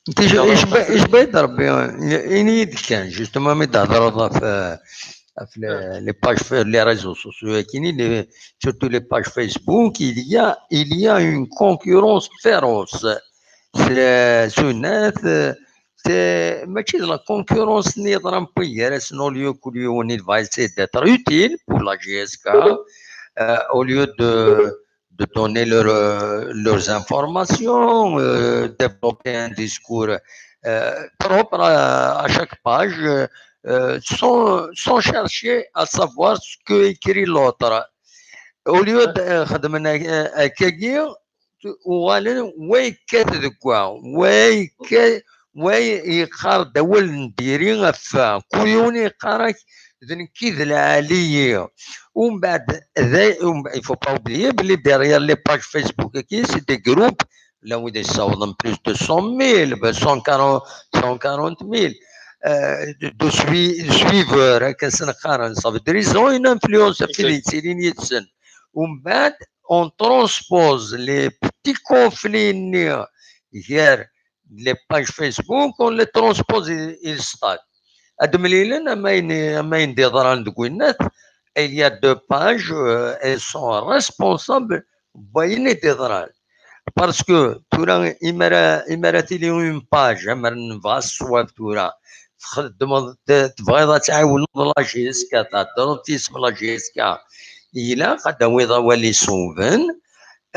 انت ايش يلا. ايش ب- ايش بغيت ربي؟ يعني كان justement ملي تهضر في في les pages في les réseaux sociaux, كاينين les- surtout les pages Facebook, il y a il y a une concurrence féroce. C'est sur net, c'est ماشي la concurrence اللي يضرب بيا سنو ليو كل يوم il va essayer d'être utile pour la JSK, euh, au lieu de de donner leur, euh, leurs informations, euh, développer un discours euh, propre à, à chaque page, euh, euh, sans, sans chercher à savoir ce que écrit l'autre. Au lieu de euh, خدمنا, euh, أكاكي, وغالين وي كات دكوا وي كات وي يقار دول نديري غفا كل يوم يقارك ذنكي ذ العالية. ومن بعد ذا ومن بعد- il faut pas oublier بلي derrière les pages Facebook كي c'est des groupes, là où ils sont plus de cent mille, ben, cent quarante, cent quarante mille, euh, de, de sui- suiveurs, hein, كنسنقارن, ça veut dire ils ont une influence في Exact. les يتسن. ومن بعد on transpose les petits conflits ني غير les pages Facebook, on les transpose إلى الستاد. هاد مليلن أما ين- أما يندي ضران دكوينات, il y a deux pages, euh, elles sont responsables بين دي ضران. Parce que تورا إمارة إمارة تيلي une page, أمر نفاس صواب تورا تخدم, تبغيض تعاون la JSK, تهضر في اسم la JSK, إلا قد ويضا ولي سوفن.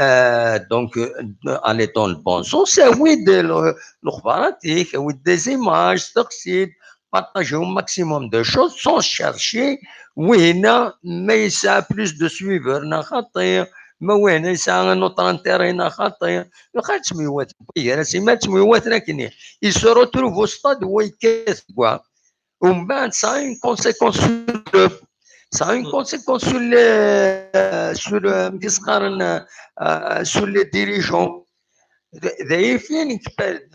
Euh, donc, euh, aller dans le bon sens, c'est oui de l'eau, des images, c'est partager au maximum de choses sans chercher. Oui, mais ça a plus de suiveurs, mais oui, ça a un autre intérêt. Il se retrouve au stade où il quest quoi. ومن بعد, ça a une conséquence sur le, ça a une conséquence sur les, sur, euh, sur les dirigeants. D'ailleurs,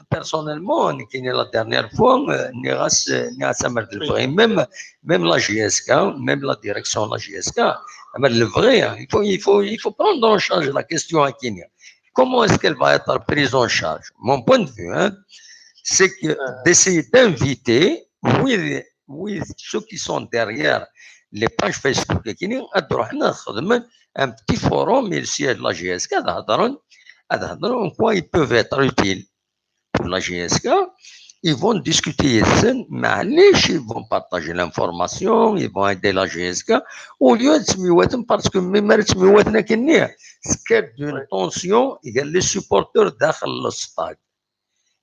personnellement, la dernière fois, نيغاس نيغاس أمر الفغي, même, même la JSK, même la direction de la JSK, أمر الفغي, il faut, il faut, il faut prendre en charge la question à Kenya. Comment est-ce qu'elle va être prise en charge ? Mon point de vue, hein, c'est que d'essayer d'inviter, oui, oui, ceux qui sont derrière les pages Facebook, un petit forum, ils siègent la JSK, en quoi ils peuvent être utiles pour la JSK. Ils vont discuter, ils vont partager l'information, ils vont aider la JSK, au lieu de se parce que même ce qu'il y a une tension, il y a les supporters dans le stade.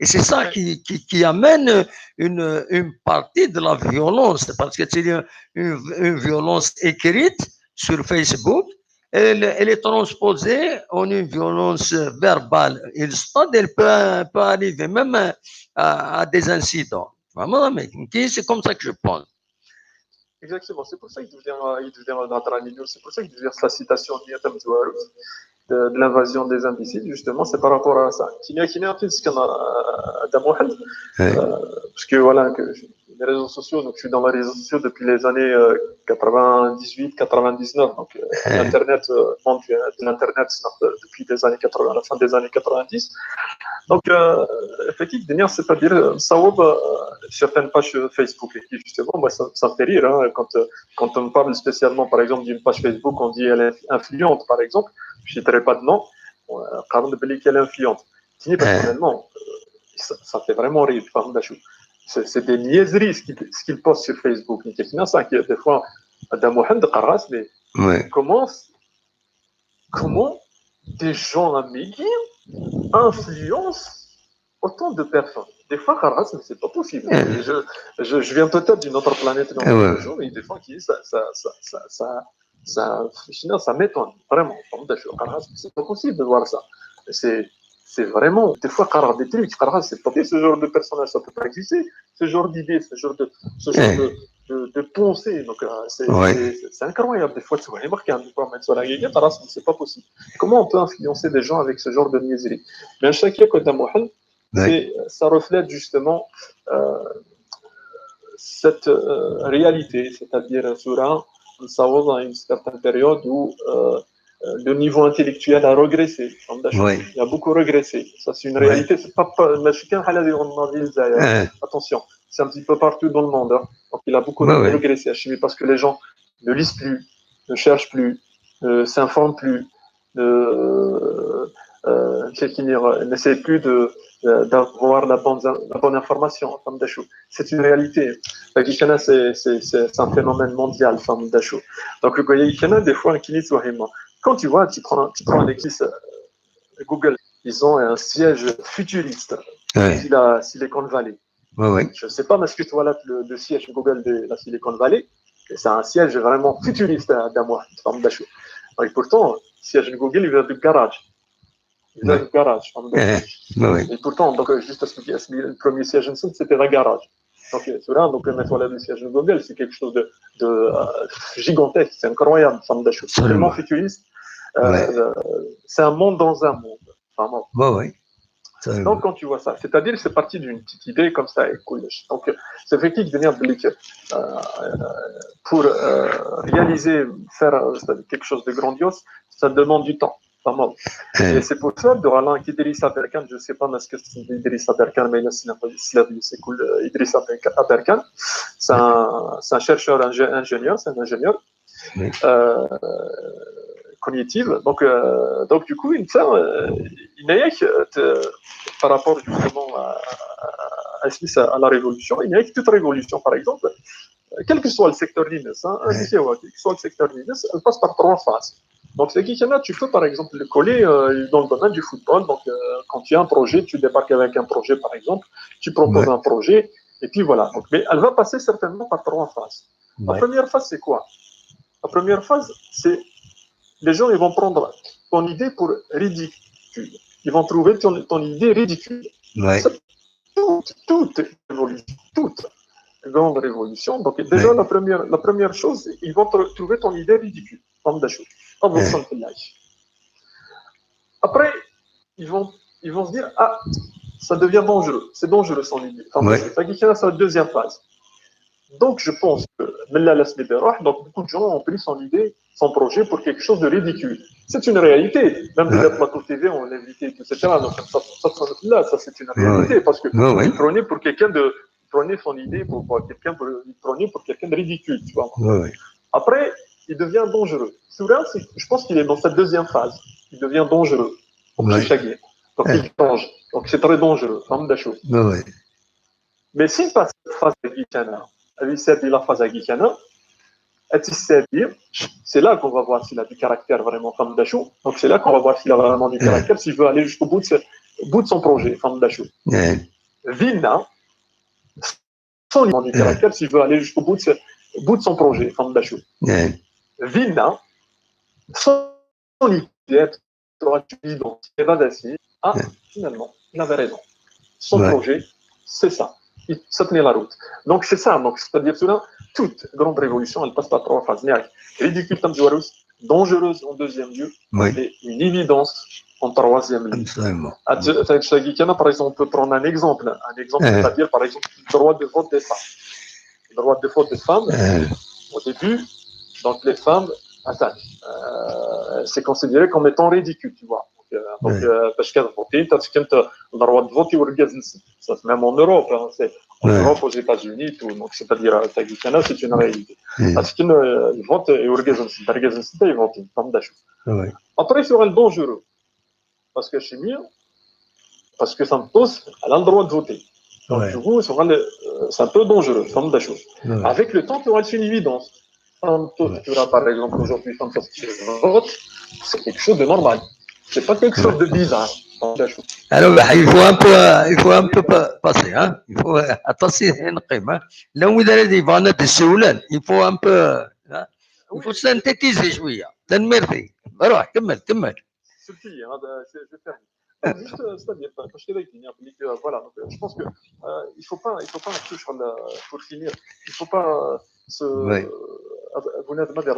Et c'est ça qui, qui, qui amène une, une partie de la violence, parce que c'est une, une violence écrite sur Facebook, elle, elle est transposée en une violence verbale. Et le stade, elle peut, peut arriver même à, à des incidents. Vraiment, mais c'est comme ça que je pense. Exactement, c'est pour ça qu'il devient, il devient un autre animal, c'est pour ça qu'il devient sa citation de, de l'invasion des imbéciles, justement, c'est par rapport à ça. Parce que voilà, que les réseaux sociaux. Donc, je suis dans les réseaux sociaux depuis les années euh, quatre-vingt-dix-huit, quatre-vingt-dix-neuf. Donc, euh, Internet, euh, monde de l'Internet, c'est depuis les années quatre-vingts, la fin des années quatre-vingt-dix. Donc, euh, effectivement, c'est-à-dire, euh, ça ouvre euh, certaines pages euh, Facebook. Et puis, justement, moi, ça, ça me fait rire hein, quand, euh, quand on me parle spécialement, par exemple, d'une page Facebook, on dit elle est influente, par exemple. Je ne citerai pas de nom. Euh, قالوا لي بلي qu'elle est influente. Personnellement, euh, ça, ça fait vraiment rire. C'est des niaiseries ce qu'ils qu postent sur Facebook. Des fois, Adam Mohamed, mais comment, comment des gens à Médine influencent autant de personnes. Des fois, mais c'est pas possible. Je, je, je viens peut-être d'une autre planète dans le jour, et des fois, qui, ça, ça, ça, ça, ça, ça m'étonne, vraiment. C'est pas possible de voir ça. C'est c'est vraiment, des fois, des trucs, c'est pas ce genre de personnage, ça peut pas exister. Ce genre d'idée, ce genre de, ce genre de, de, de pensée. Donc, euh, c'est ouais. c'est incroyable. Des fois, tu vois, c'est pas possible. Comment on peut influencer des gens avec ce genre de niaiserie ? Mais à chaque fois que Mohamed, ouais. ça reflète justement euh, cette euh, réalité, c'est-à-dire, sur un, ça va dans une certaine période où euh, le niveau intellectuel a régressé. Il a beaucoup régressé. Ça, c'est une réalité. C'est pas, pas attention, c'est un petit peu partout dans le monde. Hein. Donc, il a beaucoup ouais, régressé, ouais. Parce que les gens ne lisent plus, ne cherchent plus, ne s'informent plus, ne, euh, n'essayent plus de, d'avoir la bonne, la bonne information. C'est une réalité. C'est un phénomène mondial. Donc, des fois, quand tu vois, tu prends, tu prends l'exercice Google, ils ont un siège futuriste. Ouais. La Silicon Valley. Ouais, ouais. Je ne sais pas, mais est-ce que tu vois là, le, le siège Google de la Silicon Valley, c'est un siège vraiment futuriste à Damour. Et pourtant, le siège de Google, il vient du garage. Il vient ouais. du garage. Ouais. Et pourtant, donc, juste à ce que le premier siège, c'était le garage. Donc, cela, donc, mettre le siège de Google, c'est quelque chose de, de euh, gigantesque, c'est incroyable. C'est tellement futuriste. Euh, ouais. C'est un monde dans un monde. Vraiment. Ouais, ouais. Donc, quand tu vois ça, c'est-à-dire c'est parti d'une petite idée comme ça, et cool. Donc, c'est vrai qu'il devient euh, pour euh, réaliser, faire euh, quelque chose de grandiose, ça demande du temps. Vraiment. Et c'est pour ça, de Alain Idriss Aberkan, je ne sais pas ce que c'est Idriss Aberkan, mais c'est cool, Idriss Aberkan, c'est un, un chercheur, ingénieur, c'est un ingénieur. Oui. Euh, cognitive. Donc, euh, donc du coup, il, euh, il euh, par rapport justement à, à, à la révolution, il y a toute révolution, par exemple, quel que soit le secteur d'Inès, hein, oui. quel que soit le secteur d'Inès, elle passe par trois phases. Donc, c'est qui tu peux, par exemple, le coller euh, dans le domaine du football. Donc, euh, quand tu as un projet, tu débarques avec un projet, par exemple, tu proposes oui. un projet, et puis voilà. Donc, mais elle va passer certainement par trois phases. La première phase, c'est quoi ? La première phase, c'est les gens ils vont prendre ton idée pour ridicule. Ils vont trouver ton, ton idée ridicule. Ouais. Toute, toute révolution, toute grande révolution. Donc déjà, ouais. la, première, la première chose, ils vont trouver ton idée ridicule. Après, ils vont, ils vont se dire, ah, ça devient dangereux. C'est dangereux son idée. Enfin, ouais. C'est la deuxième phase. Donc, je pense que donc beaucoup de gens ont pris son idée, son projet pour quelque chose de ridicule. C'est une réalité. Même ouais. des plateaux T V, on l'invitait, et cetera. Donc, ça, ça, ça, là, ça c'est une réalité ouais. parce que ouais, ouais. il prenait pour quelqu'un de, il prenait son idée pour, pour quelqu'un, il prenait pour quelqu'un de ridicule, tu vois. Ouais, ouais. Après, il devient dangereux. Celui-là, je pense qu'il est dans cette deuxième phase. Il devient dangereux. Donc, ouais. il change. Donc, c'est très dangereux. Femme de chose. Ouais, ouais. Mais si passe cette phase de Guitana, elle s'est la phase de Guitana, c'est là qu'on va voir s'il a du caractère vraiment femme d'Achou. Donc c'est là qu'on va voir s'il a vraiment du caractère, s'il veut aller jusqu'au bout de, ce, bout de son projet, femme d'Achou. Vina, son du caractère, s'il veut aller jusqu'au bout de, ce, bout de son projet, femme d'Achou. Vina, son idée, tu dis, bon, c'est pas facile. Ah, finalement, il avait raison. Son projet, c'est ça. Ça tenait la route. Donc, c'est ça. Donc, c'est-à-dire, cela, toute grande révolution, elle passe par trois phases. Ridicule, dangereuse en deuxième lieu, et une évidence en troisième lieu. Absolument. Par exemple, on peut prendre un exemple. Un exemple, c'est-à-dire, par exemple, le droit de vote des femmes. le droit de vote des femmes, au début, donc les femmes, attends, euh, c'est considéré comme étant ridicule, tu vois. Donc, euh, donc, euh, parce qu'elles votent, t'as ce qu'elles ont le droit de voter, ça, même en Europe, hein, c'est en Europe, aux États-Unis, tout. Donc, c'est-à-dire, euh, c'est une réalité. Parce que euh, ils votent, et ils votent, ils votent, ils votent. Après, c'est dangereux. Parce que chez moi, parce que ça me pousse, elle a le droit de voter. Donc, du coup, c'est un peu dangereux, ça me dérange. Avec le temps, tu auras une évidence. Quand tu auras, par exemple, aujourd'hui, quand ça se vote, c'est quelque chose de normal. C'est pas quelque chose de bizarre. Alors, bah, il faut un peu, il faut un peu pa- passer, hein. Il faut euh, aṭas i neqqim, hein. Là où il y a des vannes de Séoul, il faut un peu, hein. Il faut synthétiser, je veux dire. Tanemmirt-ik. روح كمل كمل. C'est le pilier, hein, de- c'est- je vais faire vite. Donc, juste, euh, c'est-à-dire, parce que là, il y a un public, euh, voilà, donc, euh, je pense que euh, il faut pas, il faut pas toucher la- pour finir, il faut pas euh, se, Ouais. euh, vous n'êtes pas des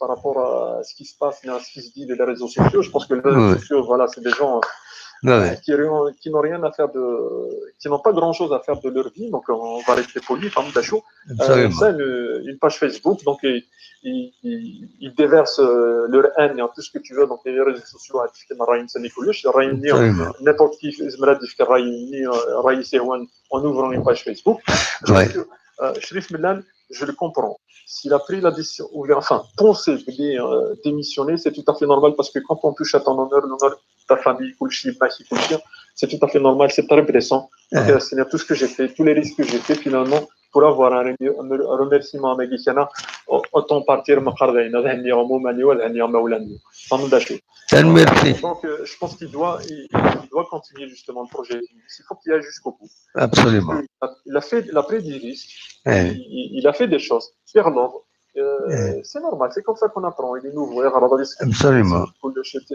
par rapport à ce qui se passe, à ce qui se dit dans les réseaux sociaux. Je pense que les réseaux Ouais. sociaux, voilà, c'est des gens Ouais, ouais. qui, ont- qui n'ont rien à faire de, qui n'ont pas grand-chose à faire de leur vie, donc on va rester poli, femme d'achou. Euh, Absolument. ça, une, une page Facebook, donc ils, ils, ils- ils déversent euh, leur haine et tout ce que tu veux, donc les réseaux sociaux, hein, tu fais une haine, c'est Nicolas, je haine, Absolument. N'importe qui, je me dis que haine, euh, haine, c'est en, en ouvrant une page Facebook. Ouais. Donc, euh, Sherif Mellal, je le comprends. S'il a pris la décision, ou bien, enfin, penser de euh, démissionner, c'est tout à fait normal parce que quand on touche à ton honneur, l'honneur de ta famille, كلشي, ماشي كلشي, c'est tout à fait normal, c'est très blessant. Donc, Ouais. euh, c'est tout ce que j'ai fait, tous les risques que j'ai fait, finalement, pour avoir un, remi- un remerciement à Magikana, autant partir, ما قرر لينا، هذا هني عموماً، ولا هني عموماً. فهمت شو؟ Tanemmirt-ik. Donc, euh, je pense qu'il doit, il, il doit continuer justement le projet. Il faut qu'il aille jusqu'au bout. Absolument. Il a, il a fait, il a pris des risques. Ouais. Il, il- il a fait des choses. Pierre Londres, euh, Ouais. c'est normal, c'est comme ça qu'on apprend. Il est nouveau, il y a des risques, Absolument.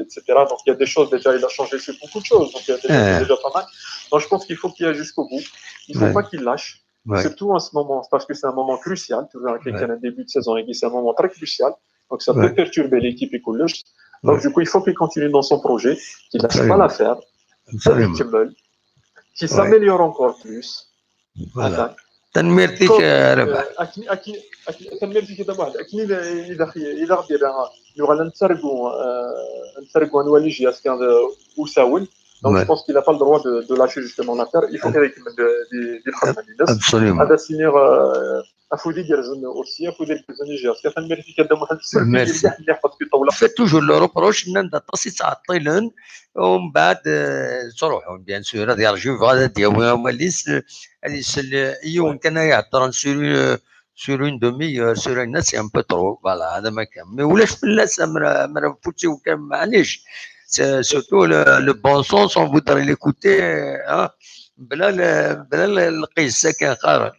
et cetera. Donc il y a des choses déjà, il a changé sur beaucoup de choses. Donc il y a déjà, Ouais. c'est déjà pas mal. Donc je pense qu'il faut qu'il aille jusqu'au bout. Il ne faut Ouais. pas qu'il lâche. Ouais. Surtout en ce moment, parce que c'est un moment crucial. Tu vois, quelqu'un Ouais. un début de saison et c'est un moment très crucial. Donc ça Ouais. peut perturber l'équipe et Koulouch. Donc Ouais. Du coup, il faut qu'il continue dans son projet, qu'il ne lâche Absolument. pas l'affaire, Absolument. qu'il meule, qu'il Ouais. s'améliore encore plus. Voilà. Attends. Tanemmirt-ik, Comme, euh, euh, Rabaḥ. أكن- أكن- أكن- tanemmirt-ik a Dda Muḥend. Akken i d- i d- i d-aɣ-d-yerra, nuɣal ad nettargu, euh, ad nettargu anwa les gestes, euh, usawen. Donc Ouais. Je pense qu'il n'a pas le droit de, de lâcher justement l'affaire. Il faut qu'il ait de, de, de, Absolument. هذا سينيغ afud igerrzen aussi, afud igerrzen i G S K. Tanemmirt-ik a Dda Muḥend. Merci. Parce que طولة Fait toujours le reproche, nnan-d aṭas i ttɛeṭṭilen, ومن بعد, euh, ttruḥun, bien sûr, ad yerju, yebɣa ad d-yawi awal-is, euh, ad isel, euh, i yiwen kan ay iheddren sur, euh, sur une demi-heure, sur une heure, c'est un peu trop. Voilà, هذا ما كان. Mais ulac fell-as, amra, amra, futti kan, معليش. C'est surtout le, le bon sens, on voudrait l'écouter, euh, hein, بلا ال-, بلا ال-, القيس كان قارن.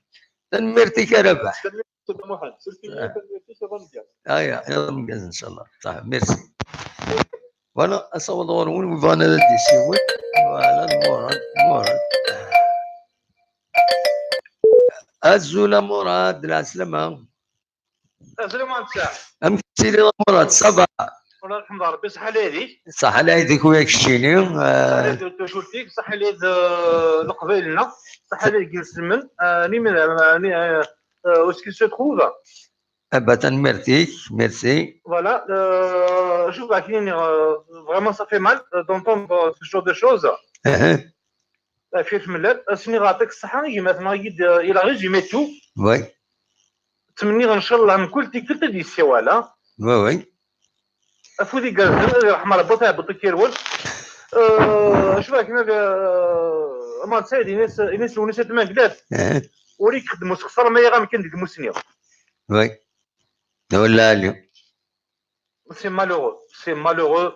Tanemmirt-ik a Rabaḥ. Dda Muḥend, surtout, tanemmirt-ik a Dda Muḥend. Ah, ya, ya, إن شاء الله. صح, merci. Voilà, asawaḍ ɣur-wen, win yebɣan ad d-yessiwel. Voilà, Murad, Murad. Azul a Murad, lɛeslama. Azul a Murad. Amek tettiliḍ a Murad, ça va? Wala, lḥemd Rebbi, ṣaḥḥa lɛid-ik. Ṣaḥḥa lɛid-ik uya keččini. Ṣaḥḥa lɛid d tacult-ik, ṣaḥḥa lɛid, euh, leqbayel-nneɣ, ṣaḥḥa lɛid n yinselmen, euh, ni min, euh, ni, euh, euh, où est-ce qu'il se trouve? Ah bah, tanemmirt-ik, merci. Voilà, euh, je vois que, euh, vraiment ça fait mal, euh, d'entendre, euh, ce genre de choses. Uh-huh. Lɛafya-k a Murad, ad sen-iɣer ṣṣeḥḥa i gma-tneɣ, il a résumé tout. Oui. Ttmenniɣ ncallah mkul tikkelt ad yessiwel, ha? Oui, oui. Afud igerrzen, ad irḥem Rebbi, taɛebbuḍt i k-irwel. Euh, je vois que, euh, Aman Saïd, Ines, Ines Lounis At Manglat. Uh-huh. Ur ixeddem usexṣar ma yeɣ amkan deg tmusni. Oui. Wala ali. C'est malheureux, c'est malheureux.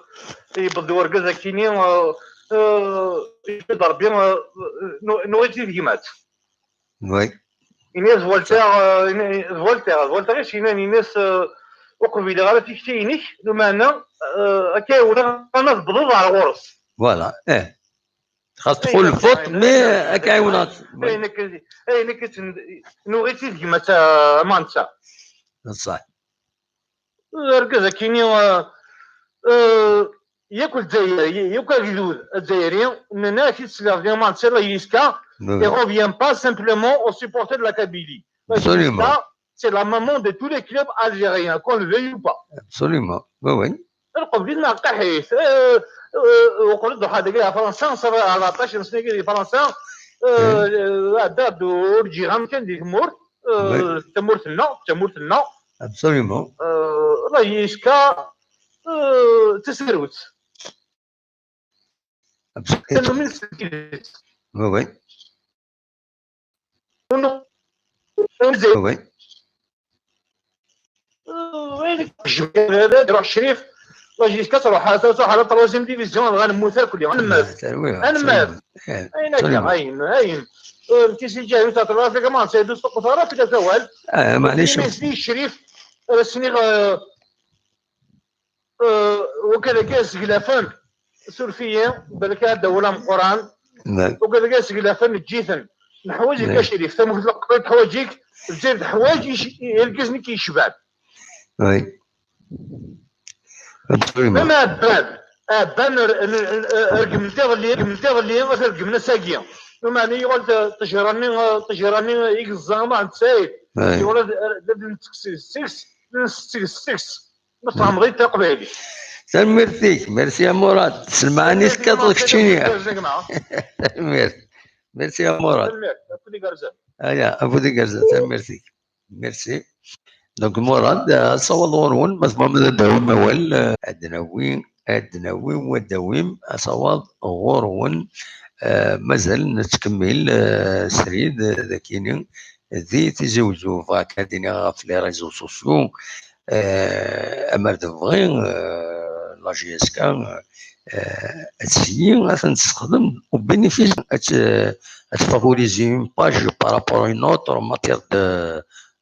Yewweḍ-d urgaz akkenni, euh, euh, yewweḍ Rebbi, euh, euh, nuɣ-itt di tegmat. Oui. Ini-as Walter, euh, ini-, Walter, Walter i s-yennan, ini-as, euh, ur qbileɣ ara tikti-inek, lameɛna, euh, akka i uriɣ, ad tebḍeḍ ar ɣur-s. Voilà, eh. Xas txulfeḍ, mais akka i wen-, Ayen akka, ayen akka, nuɣ-itt di tegmat, a Aman Saïd. Ṣṣeḥ. Argaz akkenni, euh, euh, yakk Lezzayer, yakk agdud azzayri, nnan-ak-id sliɣ di Aman Saïd, il revient pas simplement aux supporters de la Kabylie. Absolument. C'est la maman de tous les clubs algériens, qu'on le veuille ou pas. Absolument. Oui, oui. Lqebl-is neɣ qeḥḥit. Euh, euh, uqbel d-ruḥ dagi ɣer Fransa, ṣṣaba arbaɛṭac n sna di Fransa, euh, euh, ɛedda-d ur ǧǧiɣ amkan di tmurt, euh, tamurt-nneɣ, tamurt-nneɣ. Absolument. Euh, la J S K, euh, d tasarut. Absolument. Oui, oui. Oui. Iruḥ Crif, la J S K tṛuḥ, tṛuḥ à la troisième division, dɣa nemmut akk. Anmar. Anmar. Ayen akka, ayen, ayen. Tisi ǧahil, tṛuḥ, c'est comment, c'est de ce côté-là, في الأول. Maɛlic. Crif, ad as-iniɣ, euh, Euh, وكذا كاس غلافن. سورفية، بالك هذا ولا مقران. وكذا كاس غلافن جيثن. نحوزك يا شريف، تموت القطر حواجيك، تزيد حوايج يلقزني كي يشباب. Oui. Absolument. ما بان، بان رقم تغلي، رقم تغلي، رقم نساقيا. ثم يعني يقول تجراني، تجراني يقزا ما عند سايد. يقول لازم تكسي سكس، سكس، سكس. Ma tfehmeḍ-iyi taqbaylit. Tanemmirt-ik, merci a Murad. Teslemɛani tekkateḍ keččini. Tanemmirt. Merci a Murad. Tanemmirt, a Fudi Garzan. Aya, a Fudi Garzan, tanemmirt-ik. Merci. Donc Murad, eh, asawaḍ ɣur-wen, ma tebɣam ad d-tawim awal, eh, ad d-nawi, ad d-nawi, ad d-tawim asawaḍ ɣur-wen, eh, mazal nettkemmil, eh, srid, eh, d akini, di Tizi Wezzu, bɣiɣ kan ad iniɣ ɣef les réseaux sociaux, eh, amer tebɣi, eh, la J S K, eh, ad tili, ad ten-tessexdem au bénéfice, ad t-, ad tfavoriser une page par rapport à une autre en matière de,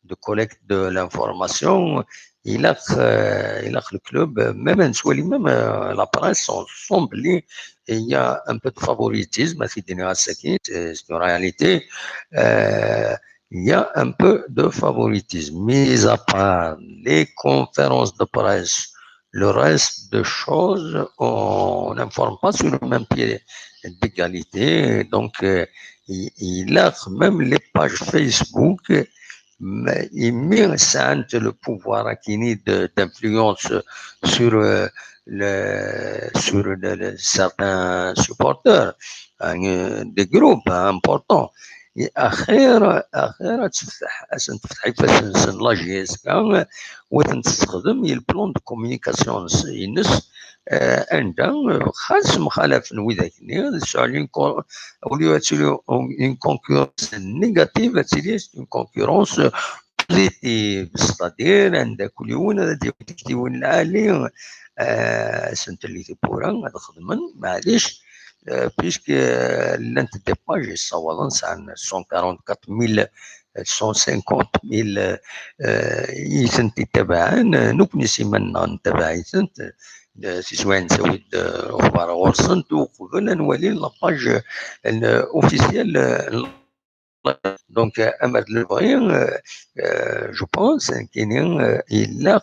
de collecte de l'information. Ilaq, eh, ilaq le club, même, même, eh, la presse, on sent belli il y a un peu de favoritisme, c'est, c'est une réalité. Euh, il y a un peu de favoritisme. Mis à part les conférences de presse, le reste de choses, on n'informe pas sur le même pied d'égalité. Donc, euh, il, il a même les pages Facebook, mais il met ça le pouvoir acquis de, d'influence sur, euh, le, sur le, le, certains supporters, hein, des groupes, hein, importants. Et axir, axir, ad tefteḥ, ad sen-tefteḥ ifassen-nsen la J S K, u ad ten-tessexdem i le plan de communication-ines, eh, anda, eh, xas mxalafen widak-nni, ad sɛun une con-, au lieu ad tili une concurrence négative, ad tili une concurrence positive, c'est-à-dire anda kul yiwen ad d-yawi tiktiwin lɛali, eh, ad sen-telli tiwwura, ad xedmen, maɛlic, eh, puisque, eh, llant des pages yessawaḍen, sɛan cent quarante-quatre mille, cent cinquante mille, eh, i tent-ittabaɛen, eh, nekkni s iman-nneɣ nettabaɛ-itent, eh, tiswiɛin nettawi-d, eh, lexbar ɣur-sent, uqbel ad nwali la page, eh, officielle, eh, Donc, euh, amer d lebɣi, euh, euh, je pense, euh, kini, euh, ilaq,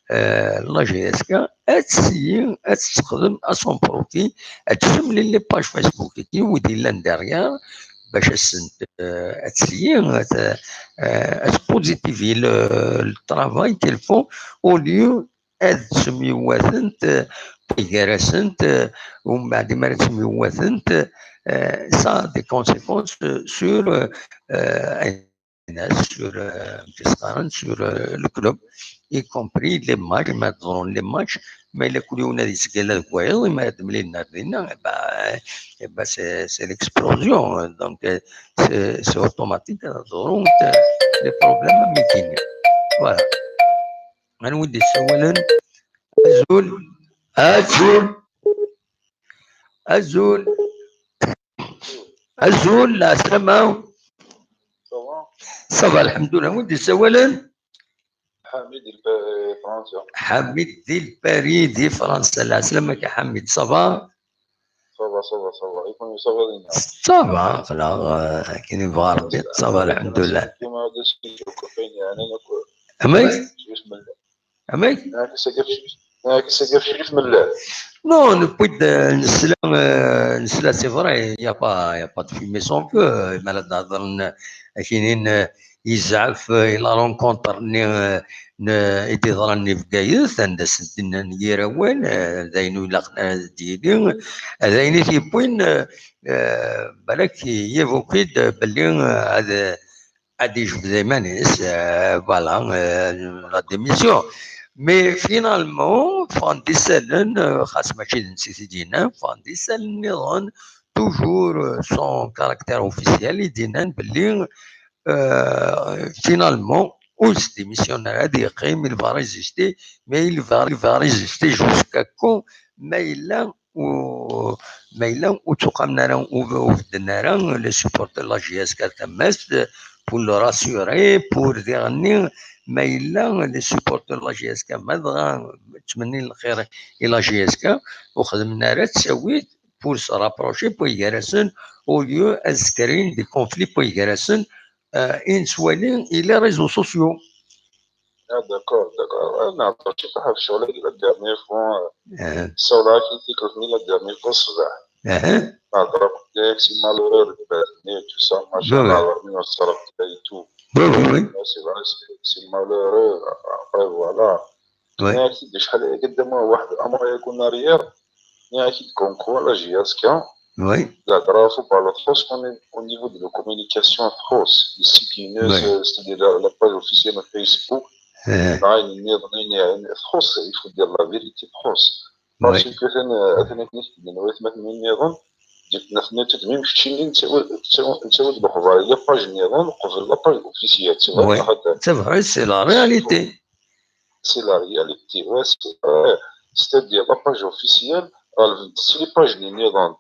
euh, la J S K ad tili, ad tessexdem à son profit, ad tessemlil les pages Facebook i wid yellan derrière, bac ad sent, euh, ad tili, ad, euh, ad positiver le, le travail qu'elles font, au lieu ad ttemyiwatent, eh, gar-asent, eh, umbeɛd mi ara ttemyiwatent, eh, ça a des conséquences, eh, sur, eh, eh, sur, eh, sur, eh, le club, y compris les matchs, ma ḍerrun les matchs, ma yella kul yiwen ad yettgalla deg wayeḍ, ma ad mlilen ar dinna, eh ben, eh ben, c'est, c'est l'explosion. Donc, eh, c'est, c'est automatique, ad ḍerrunt, eh, les problèmes am nekkini. Voilà. Anwa i d-yessawalen? Azul. Azul. Azul. Azul, lɛeslama. Ça va? Ça va, lḥemdulillah. Anwa i d-yessawalen? Ḥamid di Lpari, Fransa. Ḥamid di Lpari, di Fransa. Lɛeslama-k a Ḥamid, ça va? Ça va, ça va, ça va. Et comment ça va, Lina? Ça va, aql-aɣ, euh, akken yebɣa Rebbi, ça va, lḥemdulillah. Amek? Amek? Non, newwi-d, euh, nesla, euh, nesla, c'est vrai, il y a pas, il y a pas de fumée sans feu. Mi ara d-hedren, euh, akinin, euh, yezɛef i la rencontre-nni, eh, n-, i d-iḍran i Bgayet, anda s-d-nnan yir awal, eh, d ayen ur ilaqen ara ad d-yili, d ayen i t-yewwin, eh, eh, balak yévoquer-d belli, eh, ad, ad d-yejbed iman-is, eh, voilà, eh, la démission. Mais finalement, ffɣen-d isallen, eh, xas mačči d netta i t-id-yennan, ffɣen-d isallen nniḍen, toujours, eh, sans caractère officiel, i d-yennan belli, eh, finalement, ur s-démissionne ara, ad yeqqim, il va résister, mais il va, il va résister jusqu'à quand, ma yella u-, ma yella ur ttuqamen ara, ur, ur bedden ara les supporters de la J S K tamast, pour le rassurer, pour diɣenni, ma yella les supporters de la J S K, ma dɣa ttmennin lxir i la J S K, ur xedmen ara ttawil pour se rapprocher, pour gar-asen, au lieu ad sekrin des conflits pour gar-asen, euh, i nettwali i les réseaux sociaux. Ah, d'accord, d'accord. Ah, nehḍer ciṭuḥ ɣef ccɣel-agi la dernière fois. Aha. Ssawleɣ-ak-d tikkelt-nni la dernière fois ṣṣbeḥ. Aha. Nehḍer akk-d si malheureux, le bad-nni, tout ça, machin, oui, oui, nehḍer mi ur tettreḍ et tout. Oui, oui, oui. Ah, c'est vrai, c'est, c'est malheureux. Après, voilà. Oui. Nniɣ-ak-id acḥal aya, qeddem waḥed, un mois yakk en arrière, nniɣ-ak-id comme quoi la J S K, oui, la drapeau par la force, on est au niveau de la communication, txuṣ, les sites, oui, euh, c'est-à-dire la, la page officielle de Facebook, eh, ayen nniḍen, ayen, ayen, txuṣ, il faut dire la vérité, txuṣ. Parce, oui, que atan, atan akken i k-d-nnan waytmaten nniḍen, d-, nutni, même keččini nettawi-d lexbar i la page nniḍen qbel la page officielle, c'est vrai, oui, c'est vrai, c'est la réalité. C'est la réalité, ouais, c'est vrai. C'est-à-dire, la page officielle, elle, c'est les pages nniḍen.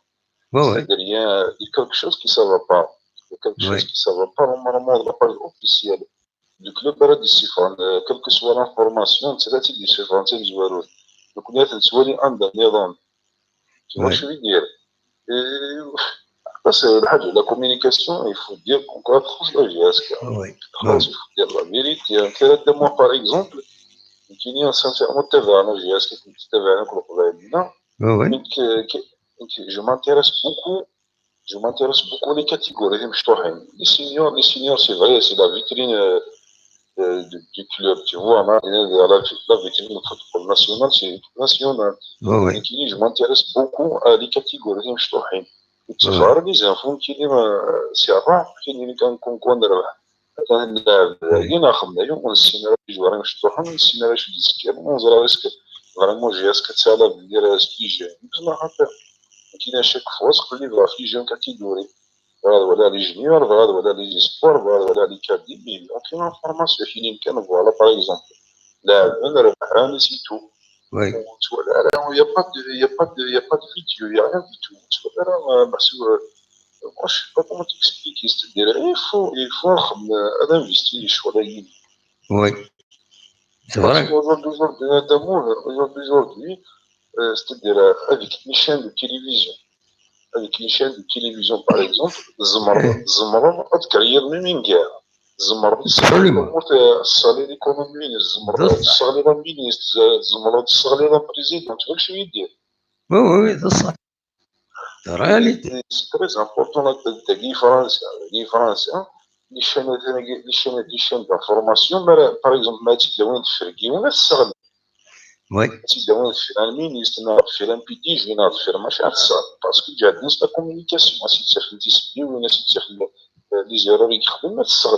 Oui, oui. C'est-à-dire, il y a, il y a quelque chose qui ça va pas. Il y a quelque chose, oui, qui ça va pas. Normalement, la page officielle du club, elle dit, euh, quelle que soit l'information, c'est-à-dire, c'est-à-dire, donc, on a fait une soirée en dernier. Tu vois, oui, ce que je veux dire. Et, parce que la, la communication, il faut dire qu'on croit trop sur la J S K. Oui. Trop, oui, il faut dire la vérité. Un tel de moi, par exemple, qui est sincèrement تابع la J S K, كنت تابع أنا كل قبائل هنا. Oui, oui. Donc, euh, que, donc, je m'intéresse beaucoup, je m'intéresse beaucoup aux catégories, les مشطوحين. Les seniors, les seniors, c'est vrai, c'est la vitrine, euh, euh, du, du club, tu vois, hein, la, la, la vitrine du football national, c'est national. Oui, oui. Et qui, je m'intéresse beaucoup à les catégories, les مشطوحين. Et tu vois, les enfants, qui, euh, c'est rare, qui, qui, qu'on, qu'on, qu'on, atan llaɛeb dagi neɣ xedmen aya, ur nessin ara tijurin mecṭuḥen, ur nessin ara acu d-isekkir, ur neẓri ara est-ce que vraiment J S K tesɛa l'avenir, est-ce que les jeunes, neɣ xaṭi. Nekk à chaque fois, ttqellibeɣ ɣef les jeunes catégories. Bɣiɣ ad waliɣ les juniors, bɣiɣ ad waliɣ les espoirs, bɣiɣ ad waliɣ les cadets, mais aucune information, kinin kan, voilà, par exemple. Laɛben, rebḥen, et c'est tout. Oui. Ur nettwali ara, il y a pas de, il y a pas de, il y a pas de vidéo, il y a rien du tout. Ur nettwali ara, euh, meḥsub, euh, moi, je sais pas comment t'expliquer, c'est-à-dire, il faut, il faut, euh, ad investir les ccɣel-agi. Oui. C'est vrai. Parce qu'aujourd'hui, aujourd'hui, Adam, aujourd'hui, aujourd'hui, euh, c'est-à-dire, euh, avec une chaîne de télévision, avec une chaîne de télévision, par exemple, tzemreḍ, oui, tzemreḍ ad tkeryiḍ même une guerre. Tzemreḍ, absolument, ad tesseɣliḍ l'économie, tzemreḍ ad tesseɣliḍ un ministre, tzemreḍ ad tesseɣliḍ un président, tu vois ce que je veux dire ? Oui, oui, oui, c'est ça. La réalité. C'est très important, la, la différence, la différence, hein. Les chaînes, les chaînes, les chaînes d'information, mais, par exemple, ma tu dois faire, oui, tu dois faire un ministre, tu dois faire un P D G, tu dois faire machin, ça. Parce que j'ai dit, c'est la communication, c'est une discipline, c'est une, euh, les erreurs, ils font, mais ça.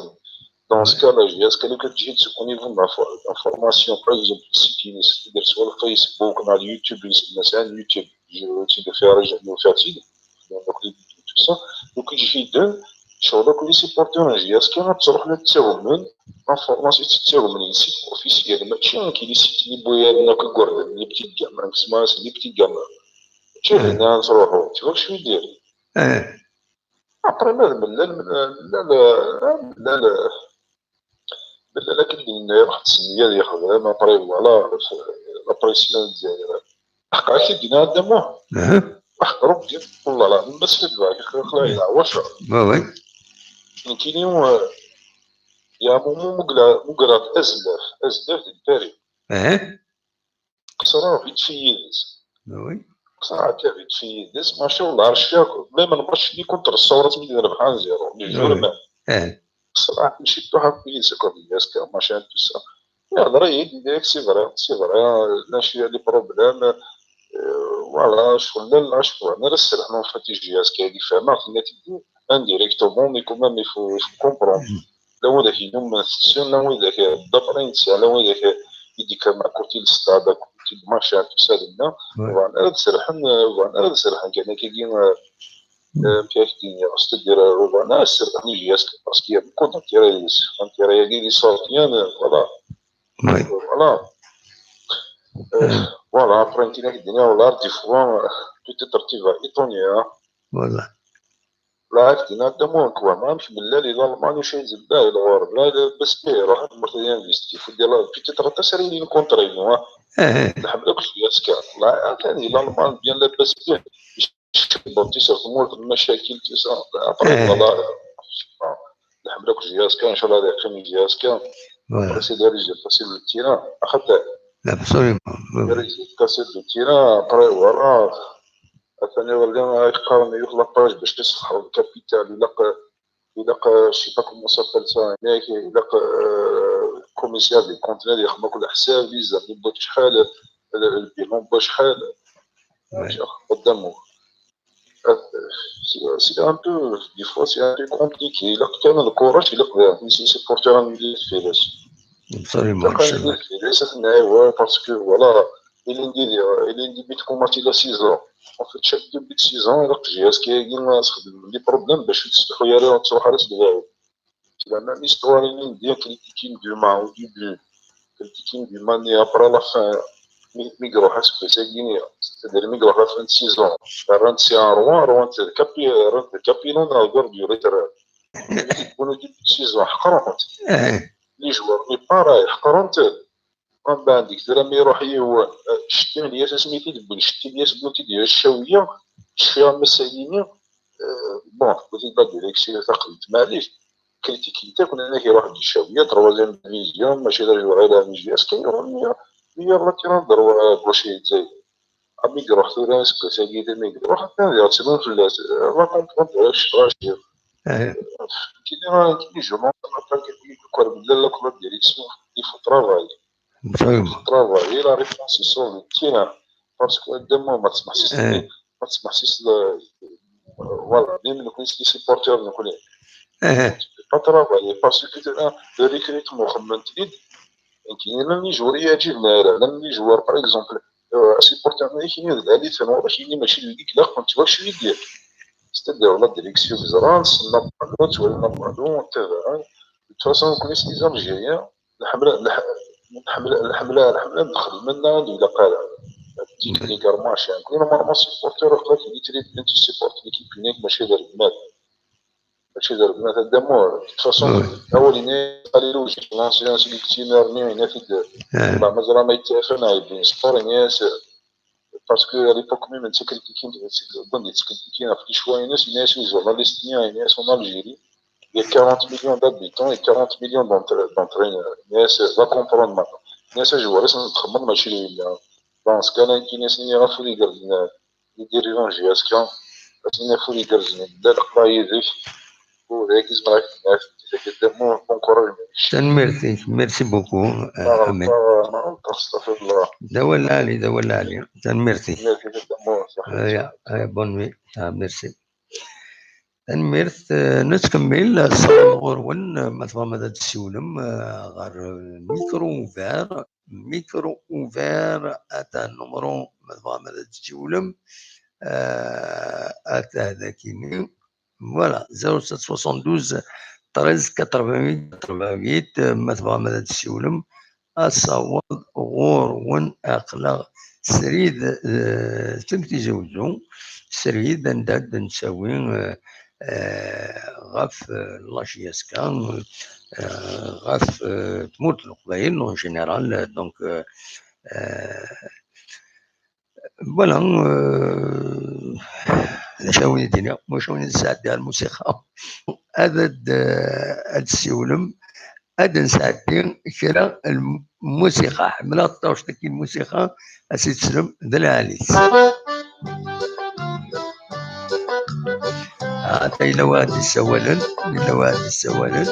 Dans ce, ouais, cas-là, je dis, est-ce que le cas de ce qu'on niveau d'info-, d'information, par exemple, si tu es sur le Facebook, dans le YouTube, c'est un YouTube, je, tu dois faire, je dois faire, tu donc, tout ça. Donc, je dis, de, sur le côté supporter, je dis, est-ce qu'on a toujours le terme, l'information, c'est terme, les sites officiels, mais tiens, qui les sites, les boyards, on a que garder, les petites gammes, hein, c'est les petites gammes. Tu vois, ouais, tu vois ce que je veux dire ? Ouais. Après, ma d mellal, mellal, mellal, mellal akken d-yenna, iruḥ d ssniya ad yexdem, après, voilà, la pression n Lezzayer. Ḥeqqa, ak-t-id-yenna Adamu. Aha. Ḥeqqa, Rebbi, wallah العظيم, ma s-fedwa, ak-, ak-, ak-, ouais, yeɛwac. Ouais, ouais. Nekkini, euh, il y a un moment, mugla-, mugraɣ azlaf, azlaf di Paris. Aha. Xesreɣ vite fait yid-s. Ah oui. Xesreɣ akka vite fait yid-s, maca ur lɛerc yakk, même lmatch-nni contre Ssawrat mi d-rebḥen zéro, le jour même. Eh. Ṣṣraḥ, mačči d tuḥaft i d-yessukkren J S K, machin, tout ça. Yehḍer-iyi-d direct, c'est vrai, c'est vrai, llan cwiya les problèmes, euh, voilà, ccɣel llan, ccɣel, ara serrḥen en fait i J S K, ad fehmeɣ, tenna-t-id indirectement, mais quand même, il faut, il faut comprendre. Llan widak inumen tessen, llan widak d'après netta, llan widak i d-ikkamen à côté le stade, à côté le machin, tout ça, dinna, ur bɣan ara ad serrḥen, ur bɣan ara ad serrḥen kan akkagi, euh, euh, amek ara k-d-iniɣ, c'est-à-dire, euh, ur bɣan ara ad serrḥen i J S K, parce qu'il y a beaucoup d'intérêt, l'intérêt-agi, il est sorti, euh, voilà. Voilà. Euh, voilà, après, nekk ad k-d-iniɣ, voilà, des fois, euh, peut-être tu vas étonner, hein. Voilà. Là, ad k-d-iniɣ, d amu nekk, wa, ma amek mellal i Lalman, ucayzeb, la, i lɣur, la, la, bas, eh, ruḥ, ad tmurt ad investir, faut dire, là, peut-être aṭas ara yilin contre-inu, hein. Nḥemmel akk J S K. Là, atan i Lalman, bien, la, bas, eh, bon, tu sais, tmurt, lmacakil, tout ça. Après, voilà. Nḥemmel akk J S K, inchallah, ad yeqqim J S K. Après, c'est des résultats sur le terrain. Axaṭer. Absolument. Des résultats sur le terrain, après, voilà. Atan iḍelli, ay qqaren, yiwet la page, bac tessexxer le capital, ilaq, ilaq, je sais pas comment ça s'appelle ça, هناك, ilaq, euh, commissaire des comptes, ad yexdem akk leḥsab, les impôts شحال, le, le bilan شحال. قدامه. C'est, c'est un peu, des fois, c'est un peu compliqué. Ilaq kan le courage, ilaq, mais c'est, c'est pour faire un défi, là. Absolument. Parce que, voilà, il est dit, il est dit, بيت كوماتي la saison. En fait, chaque début de saison, ilaq J S K يسخدم des problèmes باش يتسلحوا يا ريال تروح على سبعة. C'est la même histoire, il est dit, critiquer demain au début. Critiquer demain, et après la fin, mi, mi يروح à ce que c'est gagné. C'est-à-dire, mi يروح à la fin de saison. Rent c'est un roi, rent c'est le capi-, rent le capilon à la gare du retard. Au début de saison, حقرونت. Les joueurs, mais pareil, حقرونت. من بعد ديك الزرا ما يروح يو شتي ليا سميتي دبل شتي ليا سبوتي ديال الشاويه شفيها مساليني. بون كنت بعد ديريكسيون ثقلت معليش. كريتيكي انت كنا هنا كيروح الشاويه تروازيام ديفيزيون ماشي لا جوغ على جي اس كي ميور لاتيرال دروا غوشي زي اميك روح ثورا سكو ساكي دي ميك روح ثاني غتسمون في الناس. ما كنت كنت غير شي راشي كي كي جو مونت ما كان كيقول لك لا لا كولا ديريكسيون دي فو ترافاي. Absolument. Travailler la réponse sur le terrain. Parce que de moi, ما تسمح سيس، ما تسمح سيس، voilà, même le كويس les supporters نقول pas travailler parce que le recrutement خممت لي. يمكن لي جوار يعجبنا هذا، لم لي جوار par exemple supporter ما يكين هذا اللي تنوض شي اللي ماشي اللي يقلق ما تبغاش شو يدير. C'est-à-dire la direction زران سنا بعضو تولينا بعضو تبعا. De toute façon كويس les Algériens الحمله الحمله الحمله الحمله ندخل منا ولا قال تكنيك رماش يعني كل مره ما سيبورتور قلت لي تريد انت سيبورت ليكيب هناك ماشي غير بنات ماشي غير بنات هذا مو de toute façon اول هنا قال لي لوجيك لانسيون سيليكتينور ني هنا في الدار ما زرا ما يتعرفنا بين سبور هنا parce que à l'époque même انت كنتي كنت كنتي شويه ناس الناس les journalistes هنا en Algérie il y a quarante millions d'habitants et quarante millions d'entraîneurs. الناس va comprendre maintenant. الناس جواريس نتخمم ماشي ليا. Dans ce cas-là, كاين ناس اللي غير في لي كاردينال، les dirigeants J S K، بس هنا في لي كاردينال، لا القراية ذيك، وذاك اسمها كتاب، كتاب مو كونكورون. تنميرتي، merci beaucoup. آه، أمين. أستغفر الله. دوا العالي، دوا العالي. تنميرتي. Merci كتاب مو، صح. آه، يا، آه، bonne nuit. آه، merci. Tanemmirt, eh, nettkemmil, ṣṣawa ɣur-wen, ma tebɣam ad d-tessiwlem, eh, ɣer, eh, micro ouvert, micro ouvert, ata numru, ma tebɣam ad d-tessiwlem, eh, ata dakini. Voilà, zéro sept soixante-douze treize quatre-vingt-huit quatre-vingt-huit, eh, ma tebɣam ad d-tessiwlem, asawaḍ ɣur-wen aql-aɣ srid, eh, Tizi Wezzu, srid anda d-nettawi, eh, eh, ɣef, eh, la J S K, eh, ɣef, eh, tmurt n Leqbayel en général, eh, donc, eh, eh, Voilà, eh, d acu ara wen-d-iniɣ, maca wen-d-sɛeddiɣ lmusiqa. Ad, ad, ad d-ssiwlem, ad d-nesɛeddi kra n lmusiqa. Ḥemmleɣ taɣect-agi n lmusiqa, ad s-id-teslem d lɛali-s. Ata yella waḥed yessawalen, yella waḥed yessawalen.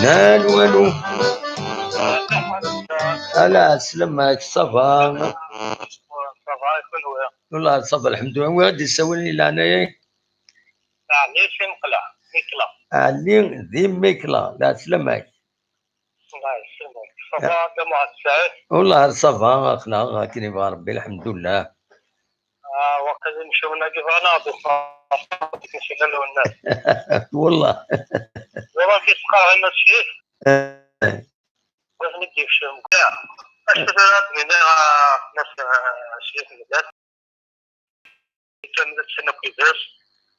Nanu, anu. Ala, sslam-ak, ça va? Ça va, kunwi? Wallah, ça va, lḥemdulillah. Wi ara d-yessawalen di leɛnaya-k? Ɛli si Meqleɛ, Mikla. Ɛli di Mikla, la sslam-ak. Allah yesselmek. Ça va, Dda Muḥend Saɛid? Wallah, ça va, aql-aɣ akken yebɣa Rebbi, lḥemdulillah. Ah, waqil imcumen-agi bɣan ad d-uɣalen ɣer lwennas. Wallah. Ẓran kif qqareɣ i Mass Cif. Eh. Wi ten-id-yekcem. Acu tura ad d-nini, ah, Mass, ah, Cif Medad? Kan d sin akk yid-s.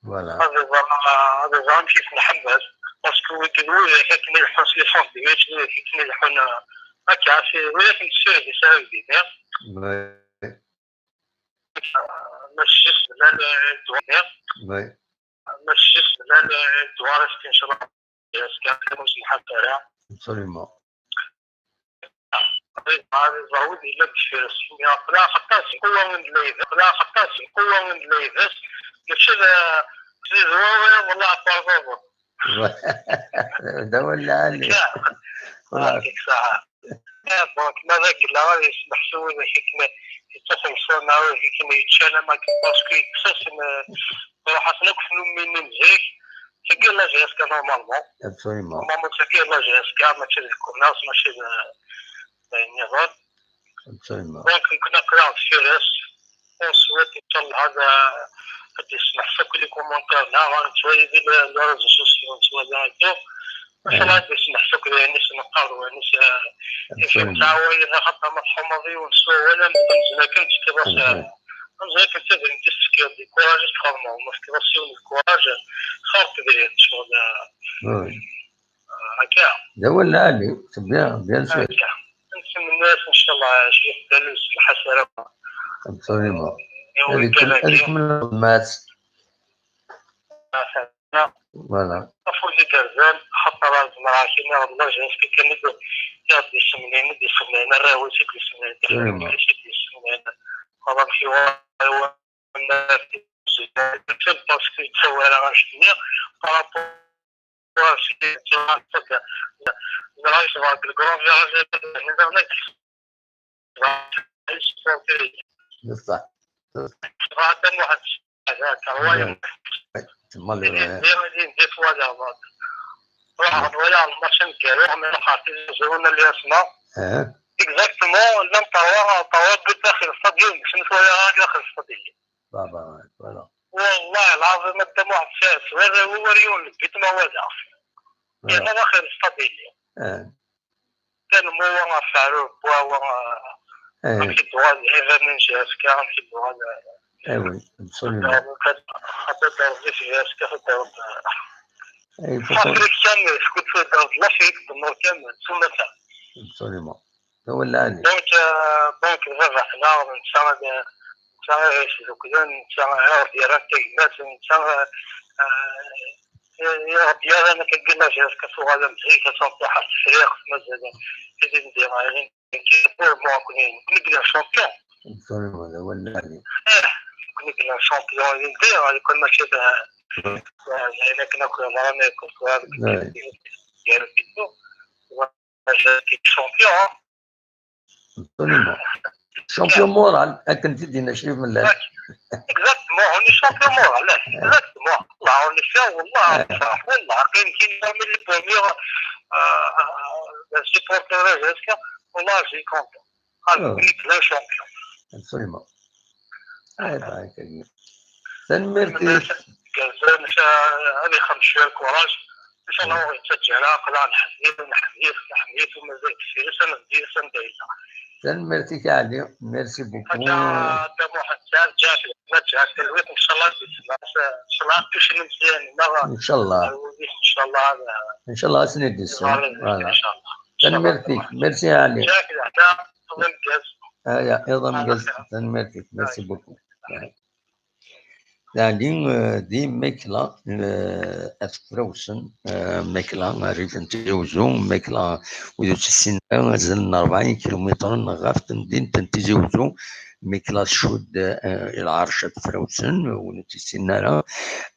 Voilà. Ad iẓer, ad iẓer amek i ten-nḥemmel. Parce que wigi d widak akken i leḥḥun s les sandwichs, d widak akken i leḥḥun, euh, akka, c'est widak n tessirid yesɛa uydi-nni. Oui. Mačči s lal, euh, ddwa-nni. Oui. Mačči s lal, euh, ddwa ara s-, inchallah. Yes, kan kan ur semḥant ara. Absolument. Ɣer ẓer wid yellan deffir-s. Aql-aɣ aṭas n quwa n llayda, aql-aɣ aṭas n quwa n llayda, mačči d, d ddwa wala ɣef rbabuḍ. D awal lɛali. Yak. Voilà. Yak, saḥa. Eh, donc, ma d agella, ad yesmeḥsu widak akken yettasen ṣṣenɛa, widak akken yeččan, ama parce que yekkes-asen, eh, ruḥ-asen akk tnummin n zik. Tagi d la G S K normalement. Absolument. Normalement, tagi d la G S K, mačči d le commerce, mačči d, d ayen nniḍen. Absolument. Donc, nekni aql-aɣ deffir-s. On souhaite, inchallah, ad, ad yesmeḥs akk les commentaires-nneɣ, nettwali di les, les réseaux sociaux, nettwali et tout. Inchallah, ad yesmeḥs akk d wayen i s-neqqar, d wayen i s-, i s-nettɛawan, axaṭer ma tḥumaḍ yiwen s wawal, am, amzun akken tefkiḍ-as, amzun akken d tadrimt i s-tefkiḍ, di courage i s-txedmeḍ, ma tefkiḍ-as yiwen d courage, xir tedrimt, ccɣel, akka. D awal lɛali, c'est bien, bien sûr. Akka. Nsemmi-as, inchallah, Ccix Dda Lmut, lḥaṣara. Absolument. Ad ikemmel lxedma-s. Voilà. Afud igerrzen, xaṭer ad zemreɣ ad k-iniɣ d la G S K kan i d-, i ɣ-d-yessemlayen, i d-yessemlayen arraw-is, i d-yessemlayen taxribt-is, i d-yessemlayen. Xaṭer kra n yiwen, parce que yettawi ara annect-nni, par rapport à ce qui est, neɣ yesbeɣ deg le grand virage, daɣen. Bṣeḥ. Bɣa Dda Muḥend, hada, hada, wayeḍ. Temmal, din, eh, din, din, din twalaḍ. Ruḥeɣ ad walaɣ lmatch aneggaru, mi ruḥeɣ ɣer Tizi Uzzu, Lli Asma. Eh. Exactement, llan ṭṭawa, ṭṭawa n daxel stadium, bac netwala ara daxel stadium. Baba, voilà. Wallah lɛaẓim, a Dda Muḥend, s warraw-iw ur yiwen n lbit ma walaɣ. Voilà. Yerna daxel stadium. Eh. Kan mo wa ɣef Ɛrur, wa, wa, eh, amek i d-tuɣal Evan n J F K, amek i d-tuɣal, eh, eh oui, absolument. Xaṭer d Rebbi J F K, xaṭer d, eh, il faut qu'on, l'Afrique kan, skud tudert l'Afrique du Nord kan, s umata. Absolument. D awal lɛali. Donc, eh, donc, d baba-tneɣ, netta ad, netta ara ɣ-yesduklen, netta ara ɣ-d-yerran tagmat, netta, eh, eh, i ɣ-d-yerran akka n la G S K tuɣal am zik, ad tent-iḥer Tefriqt, mazal, eh, ad d-indi, eh, Pour moi, nekkni, nekkni d les champions. Absolument, d awal lɛali. Eh, nekkni d les champions, yeldi, yeqqel mačči d, d, d ayen akken akk yeḍran, akk tura deg, gar-, champion, hein. Absolument. Champion moral, akken t-id-yenna Crif Mellal. Exactement, on est champion moral, eh, exactement. Wallah, on est fiers, wallah, nefreḥ, wallah, aql-i nekkini parmi les premiers, euh, euh, supporters, est-ce que, wallah, je suis content. Ah, oui. On est plein champion. Absolument. Ay, tanemmirt-ik. Gerrzen, ad ixdem cwiya lkuraǧ. Inchallah ur yettaǧǧa ara, aql-aɣ nḥemmel-it, nḥemmel-it, nḥemmel-it, u mazal deffir-s, ad neddi-s anda yella. Tanemmirt-ik a Ɛli, merci beaucoup. Akka, Dda Muḥend, ǧǧiɣ-ak, ma ǧǧiɣ-ak talwit, inchallah ad yesma, inchallah ad tucen imeslayen-nneɣ. Inchallah. Inchallah ad, inchallah ad sen-id-issin. Voilà. Inchallah. Tanemmirt-ik, merci a Ɛli. Ǧǧiɣ-ak leɛna, iḍ ameggaz. Aya, iḍ ameggaz. Tanemmirt-ik, merci beaucoup. Ɛli, eh, di Makla, eh, At Frawsen, eh, Makla, rrif n Tizi Wezzu, Makla, wid ur tt-issinen ara, azal n ṛebɛin kilumitren ɣef temdint n Tizi Wezzu, Makla tcudd, eh, i lɛerc At Frawsen, wid ur tt-issinen ara,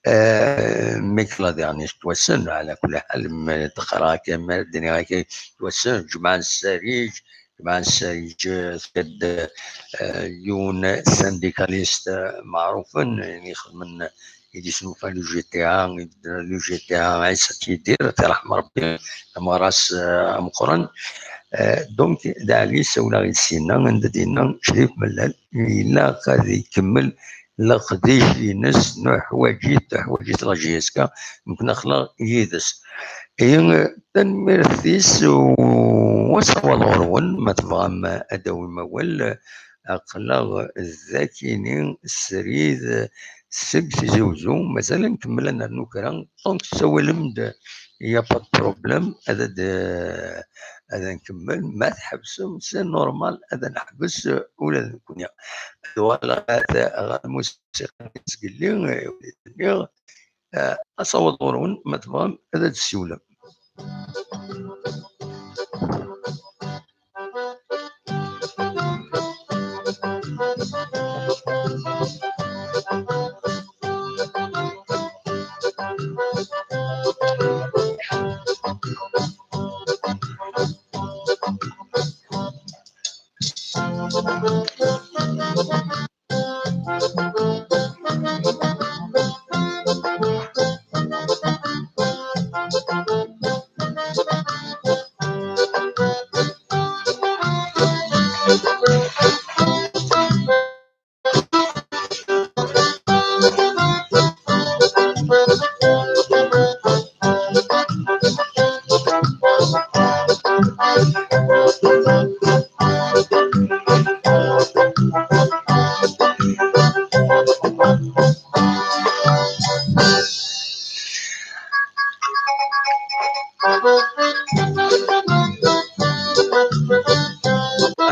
eh, Makla diɣen tettwassen, ɛla kulli ḥal, ma d-qqareɣ akka, ma d-nniɣ akka, tettwassen, Ǧemɛa n Ssariǧ, Ǧemɛa n Ssariǧ, eh, tga-d, eh, yiwen syndikalist, eh, meɛrufen, yani ixedmen, i d-isnulfan l'U G T A, ibeddel l'U G T A, Ɛisa Tidir, ad t-iṛḥem Ṛebbi, d ameɣras, eh, ameqqran. Eh, donc, d Ɛli ssawleɣ-d syenna, anda d-yenna Crif Mellal, ilaq ad ikemmel leqdic-ines, nuḥwaǧ-it, tuḥwaǧ-it la J S K, nekk aql-aɣ yid-s. Ihi, tanemmirt-is, u asawaḍ ɣur-wen, ma tebɣam ad d-tawim awal, aql-aɣ dakini srid seg Tizi Wezzu, mazal ad nkemmel ad nernu kra, donc tessawalem-d, y a pas de problème, ad, ad, ad nkemmel, ma tḥebsem, c'est normal, ad neḥbes ula d nekkni. Ad uɣaleɣ ɣer, ɣer lmusiqa n zgelli, eh, nniɣ, eh, asawaḍ ɣur-wen, ma tebɣam ad d-tessiwlem.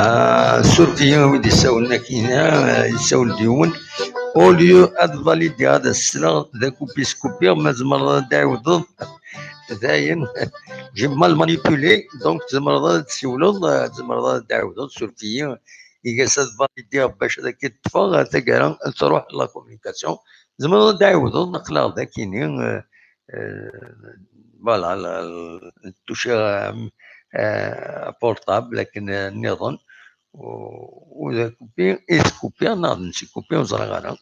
Ah, suref-iyi, a wid yessawlen akkin, ah, yessawel-d yiwen. Au lieu ad validiɣ, ad as-sleɣ d akupi skupiɣ, ma tzemreḍ ad d-tɛiwdeḍ, dayen, j'ai mal manipulé, donc tzemreḍ ad d-tsiwleḍ, ah, tzemreḍ ad d-tɛiwdeḍ, suref-iyi, iga-s ad validiɣ bac ad k-id-ṭṭfeɣ, ah, taggara ad truḥ la communication, tzemreḍ ad d-tɛiwdeḍ, aql-aɣ dakini, ah, euh, voilà, la, la, toucher, euh, euh, portable, akken, euh, nniḍen, u, u d akupi, i tkupi, neɣ d nsi kupi, ur ẓriɣ ara.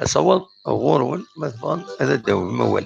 Asawaḍ ɣur-wen, ma tebɣam, ad d-tawim awal.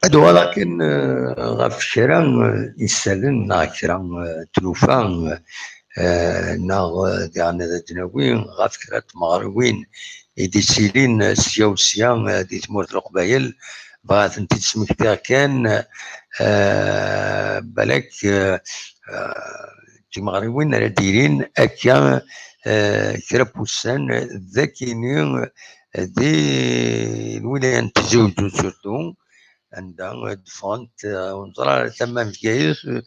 Ad uɣaleɣ kan, eh, ɣef kra, eh, isallen neɣ kra, eh, tlufa, eh, neɣ, eh, diɣen ad d-nawi ɣef kra n tmeɣriwin i d-ittilin, eh, sya u sya, eh, di tmurt n Leqbayel. Bɣiɣ ad tent-id-smektiɣ kan, eh, balak, eh, eh, d timeɣriwin ara d-yilin akka, eh, kra n wussan, eh, d akini, eh, di lwilaya n Tizi Wezzu surtout, anda, eh, d-ffɣent, eh, ur neẓri ara tama n Bgayet, eh,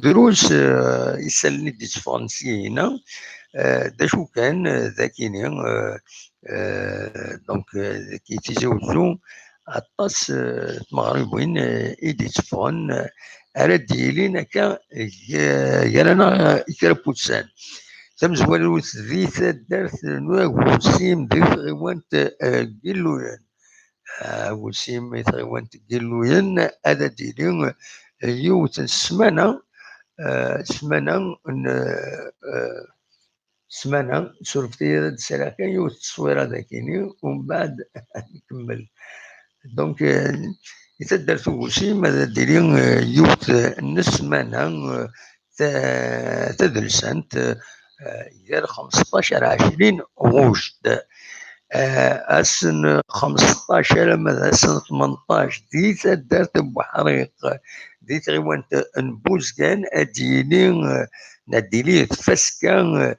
drus, eh, isallen i d-itteffɣen syin, eh, d acu kan, eh, d akini, eh, eh, donc, eh, deg Tizi Wezzu, aṭas tmeɣribin i d-itteffɣen, ara d-yilin akka gar-aneɣ kra n wussan. Tamezwarut di taddart n Agusim di tɣiwant n Yilluyen. Agusim i tɣiwant n Yilluyen, ad d-yili yiwet n ssmana, ssmana n ssmana, surfet-iyi ad d-sriɣ kan yiwet n tteswira dagini, umbeɛd ad nkemmel. Donc, i taddart Ugusim ad d-tili yiwet n ssmana tadelsant, gar xemseṭṭac ar ɛecrin ɣuct. Ass n xemseṭṭac alamma d ass n tmenṭac di taddart n Buḥriq, di tɣiwant n Buzgan, ad d-yili, ad d-tili tfaska n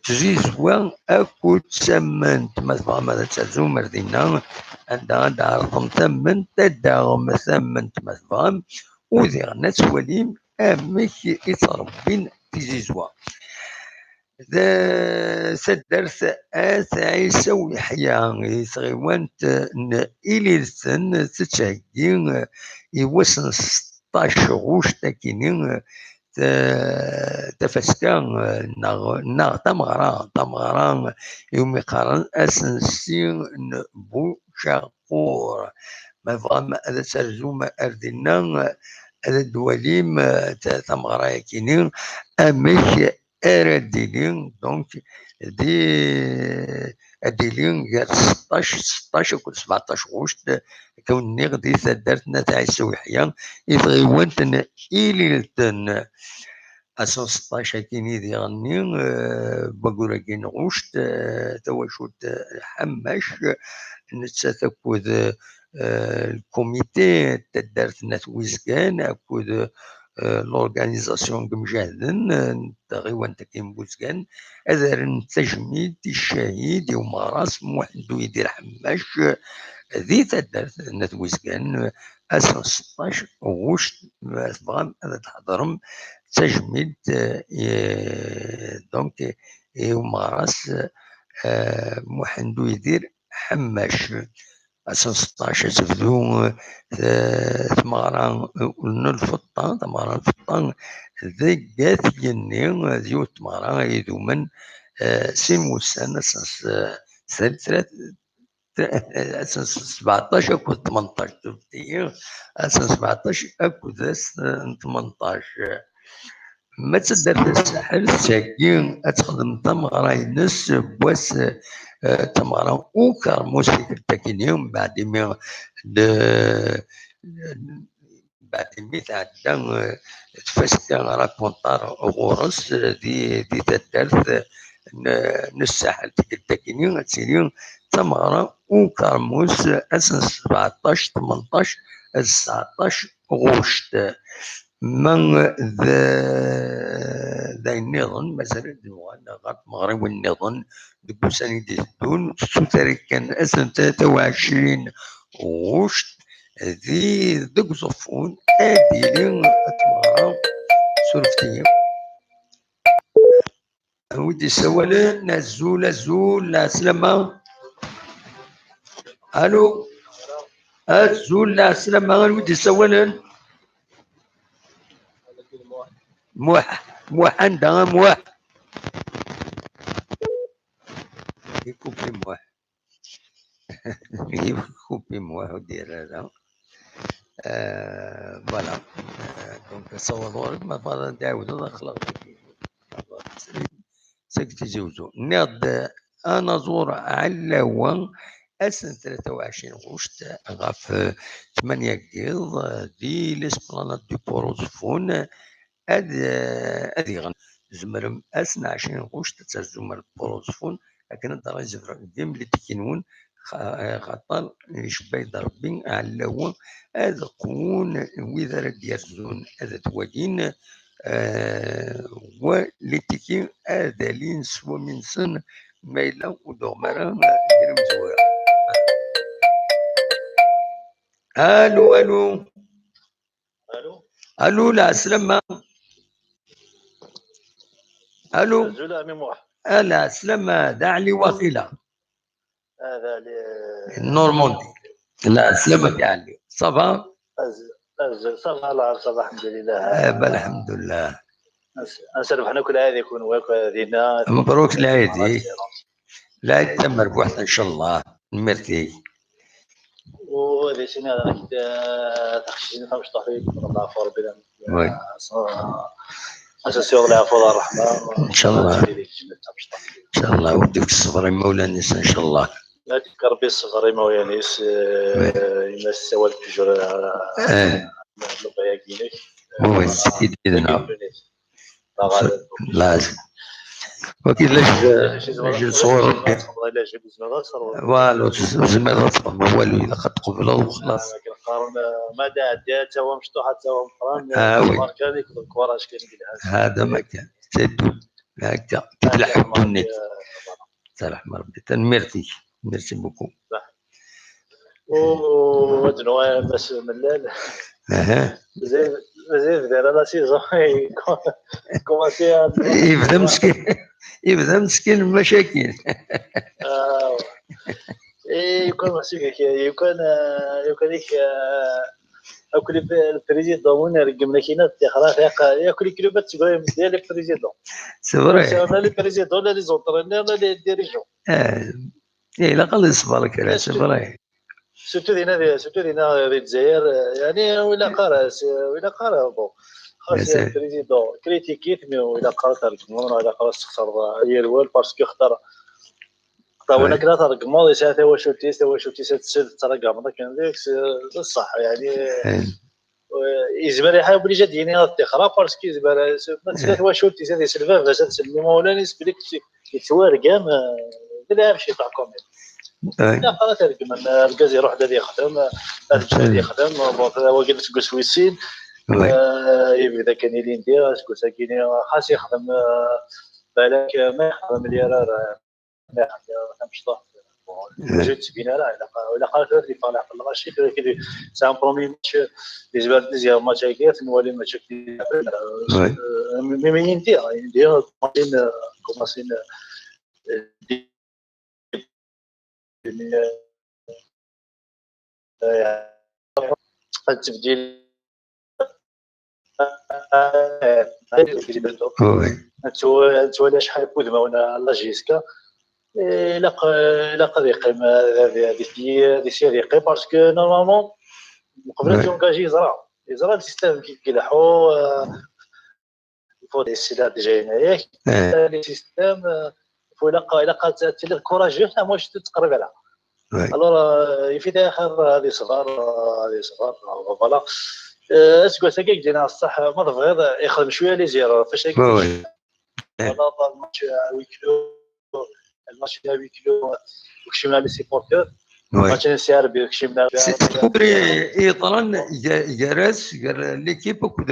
tzizwa akked tamemt. Ma tebɣam ad terzum ar dinna, anda ad d-tɛerḍem tamemt, ad d-taɣem tamemt ma tebɣam, u diɣen ad twalim amek i ttṛebbin tizizwa. D taddart At Ɛisa Uyeḥya i tɣiwant n Ililten tettheggi i wass n seṭṭac ɣuct akini tafaska neɣ neɣ tameɣra, tameɣra iwumi qqaren asensi n Bucaqur. Ma tebɣam ad terzum ar dinna, ad d-twalim tameɣra-yakini amek ara d-tili, donc, di, ad d-tili gar seṭṭac, seṭṭac akked sebɛeṭṭac ɣuct, akka wen-nniɣ, di taddart n At Ɛisa Uyeḥya, i tɣiwant n Ililten. Ass n seṭṭac akini diɣenni, waggur-agi n ɣuct, tawacult Ḥammac, nettat akked lkumiti n taddart n At Wizgan akked l'organisation n yimjahden n tɣiwant-agi n Buzgan, ad rren tajmilt i ccahid, i umeɣras Muḥend Uyidir Ḥemmac, di taddart n At Wizgan, ass n seṭṭac ɣuct, ma tebɣam ad d-tḥeḍrem tajmilt, donc, i umeɣras Muḥend Uyidir Ḥemmac. Ass n seṭṭac ad tebdu tmeɣra n lfeṭṭa, tameɣra n lfeṭṭa deg At Yenni, d yiwet tmeɣra ay idumen sin wussan, ass n s-, s-, ass n s-, sebɛeṭṭac akked tmenṭac, tuftiyi, ass n sebɛeṭṭac akked ass n tmenṭac. Ma d taddart n Saḥel, tettheggi ad texdem tameɣra-ines n wass, tameɣra ukermus tikkelt akini, mbeɛd imi d-, mbeɛd imi tɛedda tfaska rakuntar ɣur-s di, di taddart n, n Saḥel, tikkelt akini ad tili tameɣra ukermus ass n sebɛeṭṭac, tmenṭac d tseɛṭac ɣuct. Ma d, d ayen nniḍen, mazal ad nuɣal ɣer tmeɣriwin nniḍen deg wussan i d-iteddun, s tutari kan ass n tlata u ɛecrin ɣuct, di, deg Uẓeffun, ad d-yili tmeɣra, surfet-iyi. Wi d-yessawalen, azul, azul, lɛeslama. Alo. Azul, lɛeslama, wi d-yessawalen? Muḥ, Muḥ, anda a Muḥ? Ikupi Muḥ. Ikupi Muḥ, ur d-yerri ara. Euh, voilà. Euh, donc, ssawḍeɣ ɣur-k, ma tebɣiḍ ad d-tɛiwdeḍ, ad xleɣ seg Tizi Uzzu. Nniɣ-d, anaẓur Ɛellawa, ass n tlata u ɛecrin ɣuct ɣef, euh, tmanya n yiḍ, euh, di l'esplanade du Port Uzeffun, ad, euh, ad iɣen. Tzemrem ass n ɛecrin ɣuct ad terzum ar Port Uzeffun, akken ad d-reservem les tickets-nwen, xa-, xaṭer icebba-d Rebbi Ɛellawa, ad qwun wid ara d-yerzun ad t-walin, euh, wa les tickets ad alin s wami-nsen, ma yella ur d-tuɣem ara kra n umezwir. Alo, alo. Alo. Alo, lɛeslama. Alo. Azul a ɛemmi Muḥ. Ah, lɛeslama, d Ɛli waqila. Ah, d Ɛli. Normandi. La, selamek a Ɛli. Ça va? Azul, ça va, la, ça va, الحمد لله. Eh ben, الحمد لله. Ad s-rebḥen akk lɛid-ikun, wa akk dinna. Mebṛuk lɛid-ik. Lɛid tamerbuḥt, ncallah. Tanemmirt-ik. U ad isin ara ak-d, eh, taqcict-nni tamecṭuḥt-ik, Allah ɣef Rebbi. Oui. Ad s-yessiweḍ lɛafu d ṛṛeḥma. Ncallah. Ad tili lǧennet tamecṭuḥt. Ncallah, Rebbi yefk ṣṣber i imawlan-is, ncallah. Ad yefk Ṛebbi ṣṣber i imawlan-is, eh, Oui. i ma tessawal toujours, eh, Eh. Lebɣi-agi-inek. Oui, c'est l'idée, non. Laẓ. Wagi, laj, laj sɣur Rebbi. Voilà, ur tezmireḍ ad txedmeḍ walu, ilaq ad tqebleḍ u xlaṣ. Qqaren, eh, ma d aɛeddi, ad tawa mecṭuḥ, ad tawa meqqran, Ah, oui. Berka nekk d lkuraǧ kan i yelhan. هذا ما كان. C'est tout. هكا. تفلح الدنيا. تفلح مربي. Tanemmirt-ik. Merci beaucoup. U ad nuɣal Mass Mellal. Aha. Mazal, mazal bdan la saison. Commencé à... Yebda meskin. Yebda meskin lmacakin. Ah, ouais. Et comme c'est que, comme, euh, comme, euh, akk le président win ireggmen akina ttixrat, akk le club ad tseggray medden le président. C'est vrai. C'est, on a le président, on a les entraîneurs, on a les dirigeants. Eh, ilaq ad iṣber kra, c'est vrai. Surtout dinna, surtout dinna di Lezzayer, eh, yani, ur ilaq ara, c'est, ur ilaq ara, bon. Xas Yes, sir. Président, critiquer, mais ur ilaq ara ad tregmeḍ, ur ilaq ara ad tessexṣareḍ yir wal, parce que xaṭer ṭawin Oui. akken ad tregmeḍ, yesɛa tawacult-is, tawacult-is ad tessired, tettṛagameḍ akken deg-s, eh, d ṣṣeḥ, yani, Eh, eh, yezmer iḥa obligé ad d-yini ad ṭṭixreɣ, parce que yezmer, eh, ma tesla Eh. twacult-is, ad isel baba-s, ad isel imawlan-is, belli yettwargam, eh, d lɛib ciṭuḥ quand même. eh, Ilaq ara ad t-regmen, eh, argaz iruḥ-d ad yexdem, eh, ad Absolument. yexdem, bon, wagi d aseggas wis sin, oui. eh, yebda kan ilindi, aseggas-agi, xas yexdem, eh, balak, eh, ma yexdem lyarar, eh, ma yexdem tamecṭuḥt, bon, Eh. ur yettbin ara, ilaq, ilaq ara tura ad yeffeɣ leɛqel lɣaci, tura kidi, c'est un premier match, yezmer deuxième match-agi, ad t-nwali match akk, Oui. eh, mais, mais yindi, yindi, commencé, eh, commencé, eh, ad tebdil. Oui. Nettwali acḥal n wudmawen la J S K. Ilaq, ilaq ad yeqqim, eh, di, di, di, di, di, parce que normalement, qbel ad Oui. yungaji yeẓra. Yeẓra le système ki ileḥḥu, eh, il faut des, déjà, yak. Eh, Le système, eh, il faut, ilaq, ilaq ad tiliḍ courageux, ah, moi, je te تقرب là. oui. Alors, euh, il fait des erreurs, euh, des erreurs, euh, des erreurs, euh, voilà. Euh, est-ce que c'est quelque chose, صح, ما تبغيض يخدم شويه les erreurs فاش Oui, oui. Voilà, le match à huis clos, le match à huis clos, وكشفنا les supporters. Oui. Match نسي عربي وكشفنا. C'est ce qui est étrange, gar-, gar-as, gar l'équipe akked,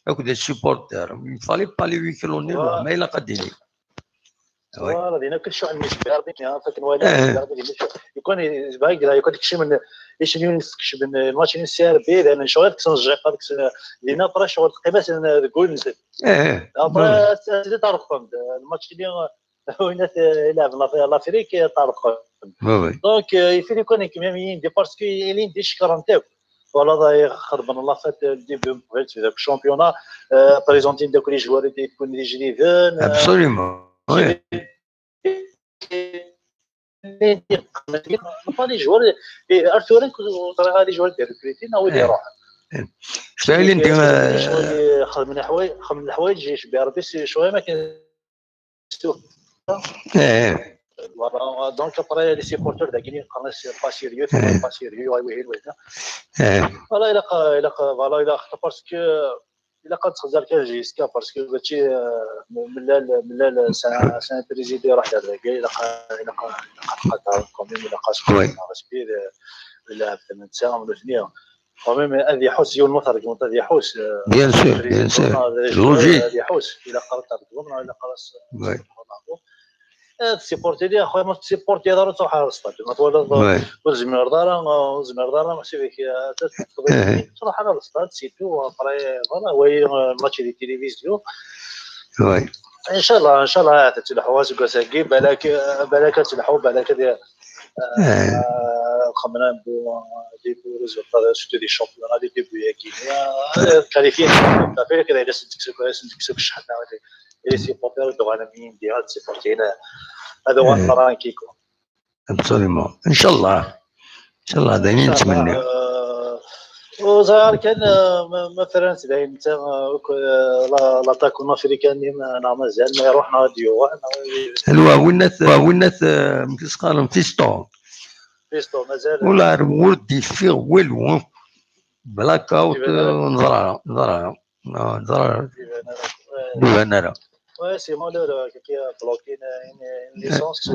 akked les supporters. Il fallait pas les huis clos-nni, Voilà. Ma ilaq ad d-ini. Oui. Voilà, دينا كل شيء عندي شباب، فكن إيه. ولا يكون يبغى يقرا، يكون كشي من ايش نيونس، كشي من الماتش نيونس سي ار بي، لان شغل كسن الجيق، هذاك دينا برا شغل قيمه تقول نزل. إيه. برا سيدي طارق فهمت، الماتش اللي وين يلعب لافريك طارق فهمت. Oui, oui. Donc, euh, il fait des connexions, même il y a des parce que il y a des شكرا تاعو. Voilà, d'ailleurs, خربنا la fête, le début, في ذاك الشامبيونا، آه، بريزونتين داك les joueurs اللي يكون les jeunes. Absolument. Oui. Pas les joueurs, et Arthur, les joueurs de recruter, non, il est rare. شتايل انت شوية خدمنا حوايج، خدمنا حوايج، جيش بي ار بي سي شوية ما كان. ايه. Voilà, donc après les supporters داكيني قالنا c'est pas sérieux, إيه. Pas sérieux, ouais, oui, oui. ايه. Voilà, il a, il a, voilà, il a, parce que il a quand même J S K, parce que ماشي, آه، من لا، من لا، c'est un, c'est un président يروح يدير كاع، il a, il a, il a quand même, il a Oui. respect, il a ثمانية ساعة ولا ثمانية. Quand même هذه يحوس يوم المطر كنت هذه يحوس. Bien sûr, bien sûr. Logique. هذه يحوس، il a قررت تقول، il a قررت. Oui. تسيبورتي لي اخويا، ما تسيبورتي دار تروح على الستاد، ما تولد. Oui. وزمير دارا، وزمير دارا، ماشي بيك. تروح على الستاد c'est tout. Après voilà، وي الماتش ديال التلفزيون. Oui. ان شاء الله، ان شاء الله تتلحوا سكاساكي، بالك، بالك تلحوا، بالك دي. إيه. آه، xemmen un bon, des bons résultats, surtout des championnats, des débuts-agi. Qualifié, ça fait que les supporters de l'Inde, ad supporter, ad wan franki quoi. Absolument. Inchallah. Inchallah, d ayen i nettmenni. Ur ẓriɣ kan ma terramt dayen netta l'attaque africaine neɣ mazal, ma iruḥ neɣ ad d-yuɣal. Anwa winna-t, winna-t, amek i s-qqaren, Fiston. Fiston, mazal. Ula ur d-yeffiɣ walu. Blackout, neẓra, neẓra. Neẓra. Ur d-iban ara. Ouais, c'est malheureux, quelqu'un a bloqué une, une, une licence.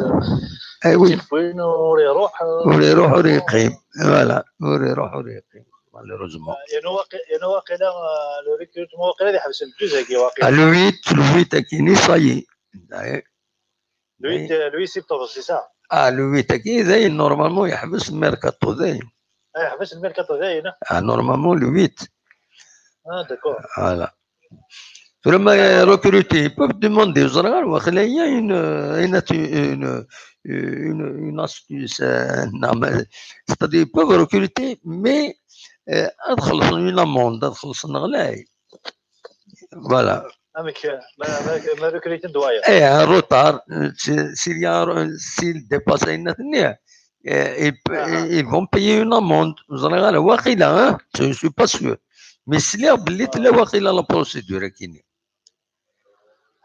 Eh oui. Ur iruḥ. Ur iruḥ ur yeqqim. Voilà. Ur iruḥ ur yeqqim. Malheureusement. Yerna waqila le recrutement waqila ad iḥbes le douze-agi waqila. Le huit, le huit akini, ça y est. Le huit, le huit septembre, c'est ça. Ah, le huit akini, dayen normalement yeḥbes le mercato dayen. Ah, yeḥbes le mercato dayen. Ah, normalement le huit. Ah, d'accord. Voilà. Tura ma recruter, ils peuvent demander, ur ẓriɣ ara, waqila il y a une, une, une, une, une astuce, c'est-à-dire ils peuvent recruter, mais ad xellṣen une amende, ad xellṣen ɣlay. Voilà. Amek ma, ma, ma recruter d wayeḍ. Eh, un retard, s'il y a, s'il dépasse ayen tenniḍ, eh, il, ils vont payer une amende. Ur ẓriɣ ara, waqila, hein, je suis pas sûr. Mais sliɣ belli tella waqila la procédure akini.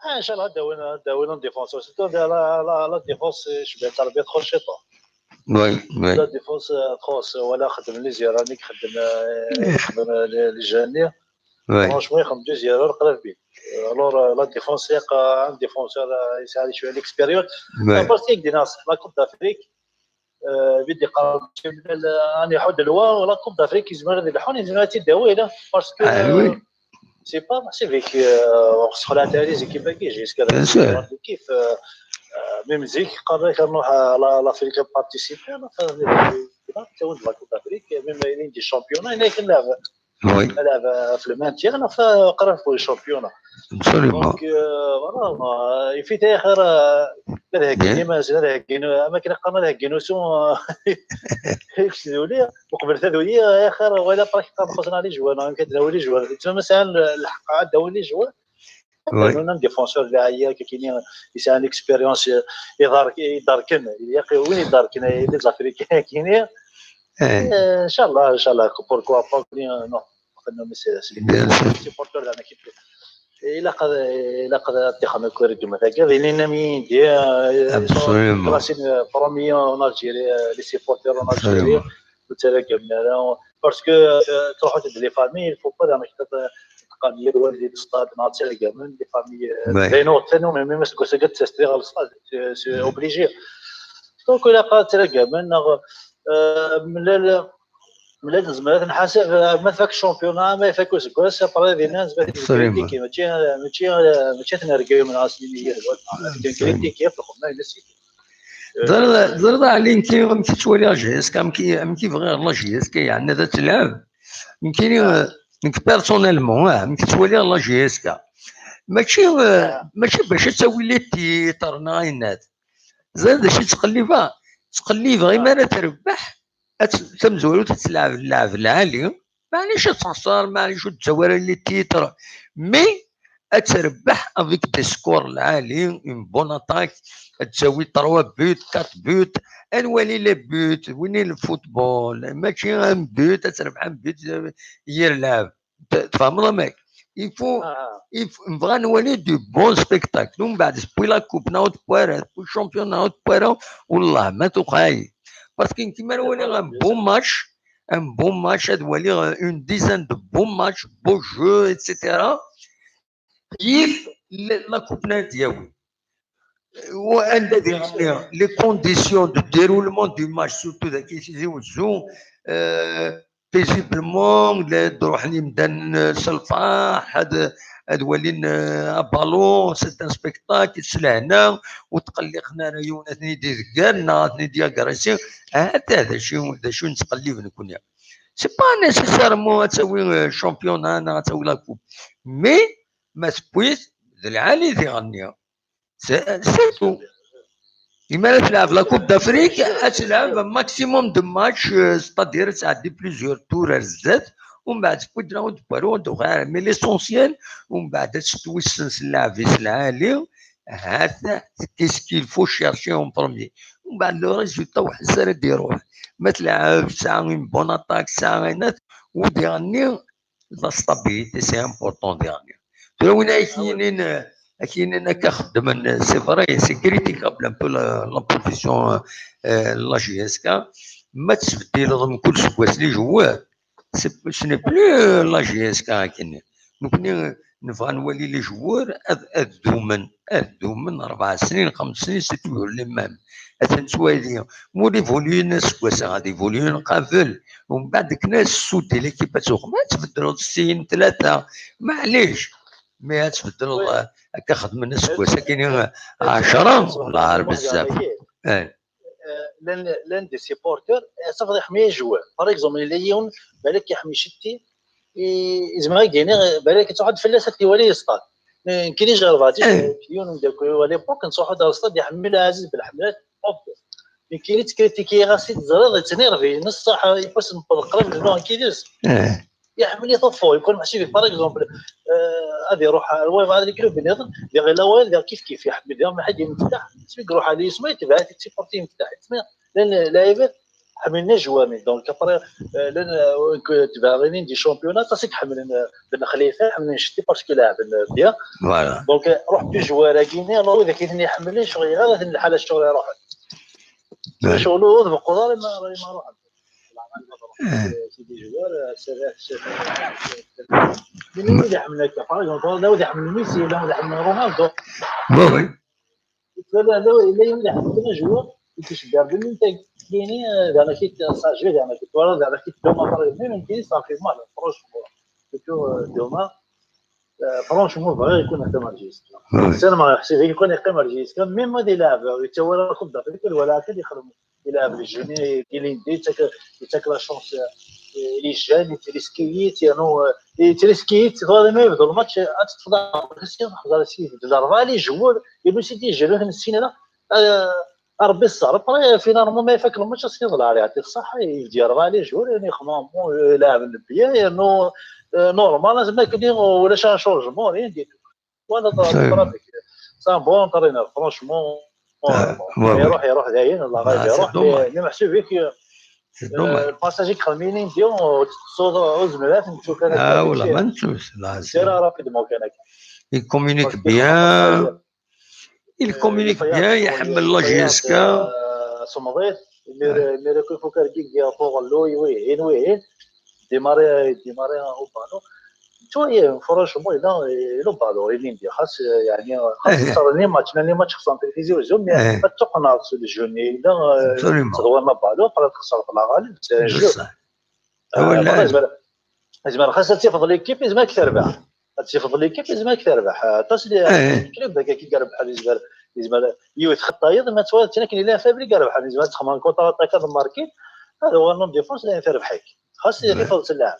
Ah, inchallah ad d-awin, ad d-awin un défenseur. Surtout la, la, la défense, je vais tarbiya txuṣṣ ciṭuḥ. Oui, oui. La défense txuṣṣ, wala xedmen les erreurs-nni i ixeddem, ixeddem les jeunes-nni. Oui. Franchement, ixeddem des erreurs qrib. Alors la défense, un défenseur yesɛa cwiya l'expérience. Oui. Parce que la Coupe d'Afrique, bidi qal ani ḥud lwa la Coupe d'Afrique yezmer ad ilḥun, yezmer ad tt-id-yawi, parce que c'est pas, c'est vrai que ur ssexlaɛet ara les équipes-agi jusqu'à la l'équipe. Même zik qqaren-ak ad nruḥ l'Afrique ad participer, ttawin-d la Coupe d'Afrique, même ayen i d championnat, ayen akken lɛeb. Oui. Lɛeb ɣef le maintien neɣ qrib ɣef le championnat. Absolument. Donc, voilà, il faut axir ad heggin iman-nsen, ad heggin, am akken qqaren ad heggin usu, kečč d uli, uqbel taduli, axir wala après qqaren xusna les joueurs, neɣ amek ad d-nawi les joueurs. Tma ma sɛan lḥeqq ad d-awin les joueurs. Oui. Un défenseur d aɛeyya, kakini yesɛan l'expérience, iḍerken, win iḍerken, les Africains, kakini. Inchallah, inchallah, pourquoi pas, non. Supporter d amek ilaq ad, ilaq ad ṭixen akk irgem dagi, ad inin am yindi. Absolument. Racine premier en Algérie, les supporters en Algérie. Ur ttargamen ara, parce que truḥ-d les familles, il faut pas d amek teqqam yal wali di stade neɣ ttargamen les familles. D ayen ur ttanu, mais même aseggas-agi ad ttastri ɣer stade, c'est obligé. Donc ilaq ad ttargamen neɣ mlal mlal nezmer ad nḥaseb ma tfak championnat, ma ifak useggas, après dinna nezmer ad critiquer, mačči, mačči, mačči ad nergem neɣ asmi yir critiquer, txedma. Ẓriḍ a Ɛli, nekki amek i ttwaliɣ J S K, amek i, amek i bɣiɣ la J S K, yeɛni ad tt-telɛeb. Nekkini, nekk personnellement, ah, amek i ttwaliɣ la J S K. Mačči, mačči bac ad tawi les titres neɣ ayen-at. Ẓriḍ d acu i ttqellibeɣ? Ttqellibeɣ imi ara terbeḥ, ad tt-, tamezwarut ad telɛeb llɛeb lɛali, maɛlic ad texṣer, maɛlic ur d-ttawi ara les titres, mais ad terbeḥ avec des scores lɛali, une bonne attaque, ad tawi trois buts, quatre buts, ad nwali les buts, win i le football, mačči un but, ad terbeḥ un but yir lɛeb. Tfehmeḍ amek? Il faut, il faut, nebɣa ad nwali du bon spectacle. Umbeɛd, tewwi la coupe neɣ ur tewwi ara, tewwi championnat neɣ ur tewwi ara, wellah ma tuqeɛ-iyi. Parce que nekk mi ara waliɣ un bon match, un bon match, ad waliɣ une dizaine de bons matchs, beaux jeux, et cetera. Yif la coupe n ad yawi. Anda d les conditions de déroulement du match, surtout dagi Tizi Wezzu, paisiblement, la d-ruḥen yimdanen s lferḥ, ad, ad walin abalun, c'est un spectacle, s lehna, ur tqelliqen ara yiwen ad ten-id-idegger neɣ ad ten-id-yagressi. Ata d acu, d acu nettqellib nekni. C'est pas nécessairement ad tawi championnat neɣ ad tawi la coupe. Mais ma tewwi-t d lɛali diɣenni. C'est tout. Imi ara tleɛb la Coupe d'Afrique, ad tleɛb un maximum de matchs, euh, c'est-à-dire ad tɛeddi plusieurs tours ar zdat, umbeɛd tewwi-d round par round, mais l'essentiel, umbeɛd ad tettwissen s lɛeb-is lɛali, hat, qu'est-ce qu'il faut chercher en premier. Umbeɛd le résultat weḥd-s ara d-iruḥ. Ma tleɛb tesɛa une bonne attaque, tesɛa ayen, u diɣenni, la stabilité, c'est important diɣenni. Tura win ay k-yinin, ay k-yinin akka xeddmen, c'est vrai, c'est critiquable un peu la, la profession, euh, la J S K. Ma tesbeddileḍ mkul seg wass les joueurs, c'est, ce n'est plus, euh, la J S K akken. Nekkni nebɣa nwali les joueurs ad, ad dumen, ad dumen rebɛa snin, xems snin, c'est toujours les mêmes. Atan ttwali, ma ur évoluyen aseggas-a, ad évoluyen qabel. Umbeɛd akken ad tessuddi l'équipe ad tuɣ, ma ad tbeddleḍ sin, tlata, maɛlic. Mais ad tbeddleḍ, euh, akka xedmen aseggas akken, euh, ɛecra, lɛar bezzaf. Eh. Llan, llan des supporters, eh, tafeḍ iḥmi joueur. Par exemple, yella yiwen, balak iḥmi citti, i-, yezmer ad yini, balak ad tṛuḥ-d fell-as ad t-iwali yesṭad. Nekkini jerrbeɣ-tt, yiwen umeddakel-iw à l'époque, nettṛuḥu-d ɣer stade, iḥemmel Ɛaziz Belḥemlat, hop. Nekkini ttkritiki-ɣ-as i teẓriḍ, yettnervi, neṣṣaḥ, ifassen qrib, nekkini. Iḥemmel-it uffu, yekun meḥsub, par exemple, euh, ad iruḥ ar wayeḍ, ar club nniḍen, diɣ ila wayeḍ, diɣ kif kif, iḥemmel, diɣ ma ḥedd yemfettaḥ, smi iruḥ ar yisma, yetbeɛ-it, yettiporti yemfettaḥ, yetma, llan lɛibad ḥemmlen ajwami, donc après, euh, llan, euh, tbeɛɣinin di championnat, aṭas i iḥemmlen, euh, Ben Xlifa, ḥemmlen Ceti parce que lɛeben, euh, bien. Voilà. Donc, euh, ruḥ plus joueur-agi-nni, alors wid akken i ten-iḥemmlen, ccɣel yeɣra, ad ten lḥal ccɣel iruḥen. Ccɣel ur tbeqqeḍ ara ma, ma ruḥen. C'est des joueurs, euh, c'est vrai, c'est vrai. Mais nous, il y a un mec, par exemple, là où il y a Messi, là où il y a Ronaldo. Oui, oui. Là, là, là, il y a un joueur qui se garde une tête. Qui est, euh, dans la quête, ça, je vais dans la quête. Voilà, dans la quête, demain, par exemple, même qui est, ça fait mal, franchement. Surtout, euh, demain. آه، فرانشمون بغا يكون هكا مارجيسكا. سير ما يحسب يكون هكا مارجيسكا، ميم هذه لاعب يتسوى لا كوب دافريك ولا هكا اللي يخدم يلعب لي جوني كيليندي يتاك يتاك لا شونس، آه، لي جان يتريسكييت يعني، آه، يتريسكييت هذا ما يبدو الماتش اتفضل كريستيانو حضر سي يبدل اربعه لي جوور يلو سيدي جالو من السينما. آه، ربي الصعب، ابري فينالمون ما يفك الماتش، سي ضلال يعطيه الصحة، يدير راه لي جور، يعني خمامون لاعب بيان، يعني نو-، آه، نورمال، زعما كدي ولا شان شونجمون، ريان دي تو. ولا ضربك. سان بون انترينور، فرونشمون. يروح، يروح داين، الله غالب، يروح، مي محسوب هيك. الباساج يكرميني نديو، تصور، زمرات، نشوف انا. اه، ولا ما نشوفش، لا، سير رابيدمون كان هكا. يكومونيك بيان. Il communique bien, يحمل la J S K. Semḍit, imir, imir akk ifuk ar gigi pour l'eau, wihin, wihin. Démarrer, démarrer au ballon. Tu vois, franchement, il a, il a ballon, il est bien. خاص، يعني، خاص خسر les matchs، les matchs خسران في الفيزيو زوم، mais pas تقنع sur le jeu، il a, تدور ما ballon، après تخسر في la غالب، c'est un jeu. هو اللاعب. زعما خاص تفضل l'équipe، زعما كثر بها. تفضل l'équipe، زعما كثر بها. حتى سي كلوب هكا كي قال بحال زعما، زعما يوث خطايض، ما توا تنك لا فابري قال بحال زعما تخمن كونتر اتاك هذا ماركي. هذا هو نون ديفونس اللي يثير بحيك. خاص يفضل اللاعب.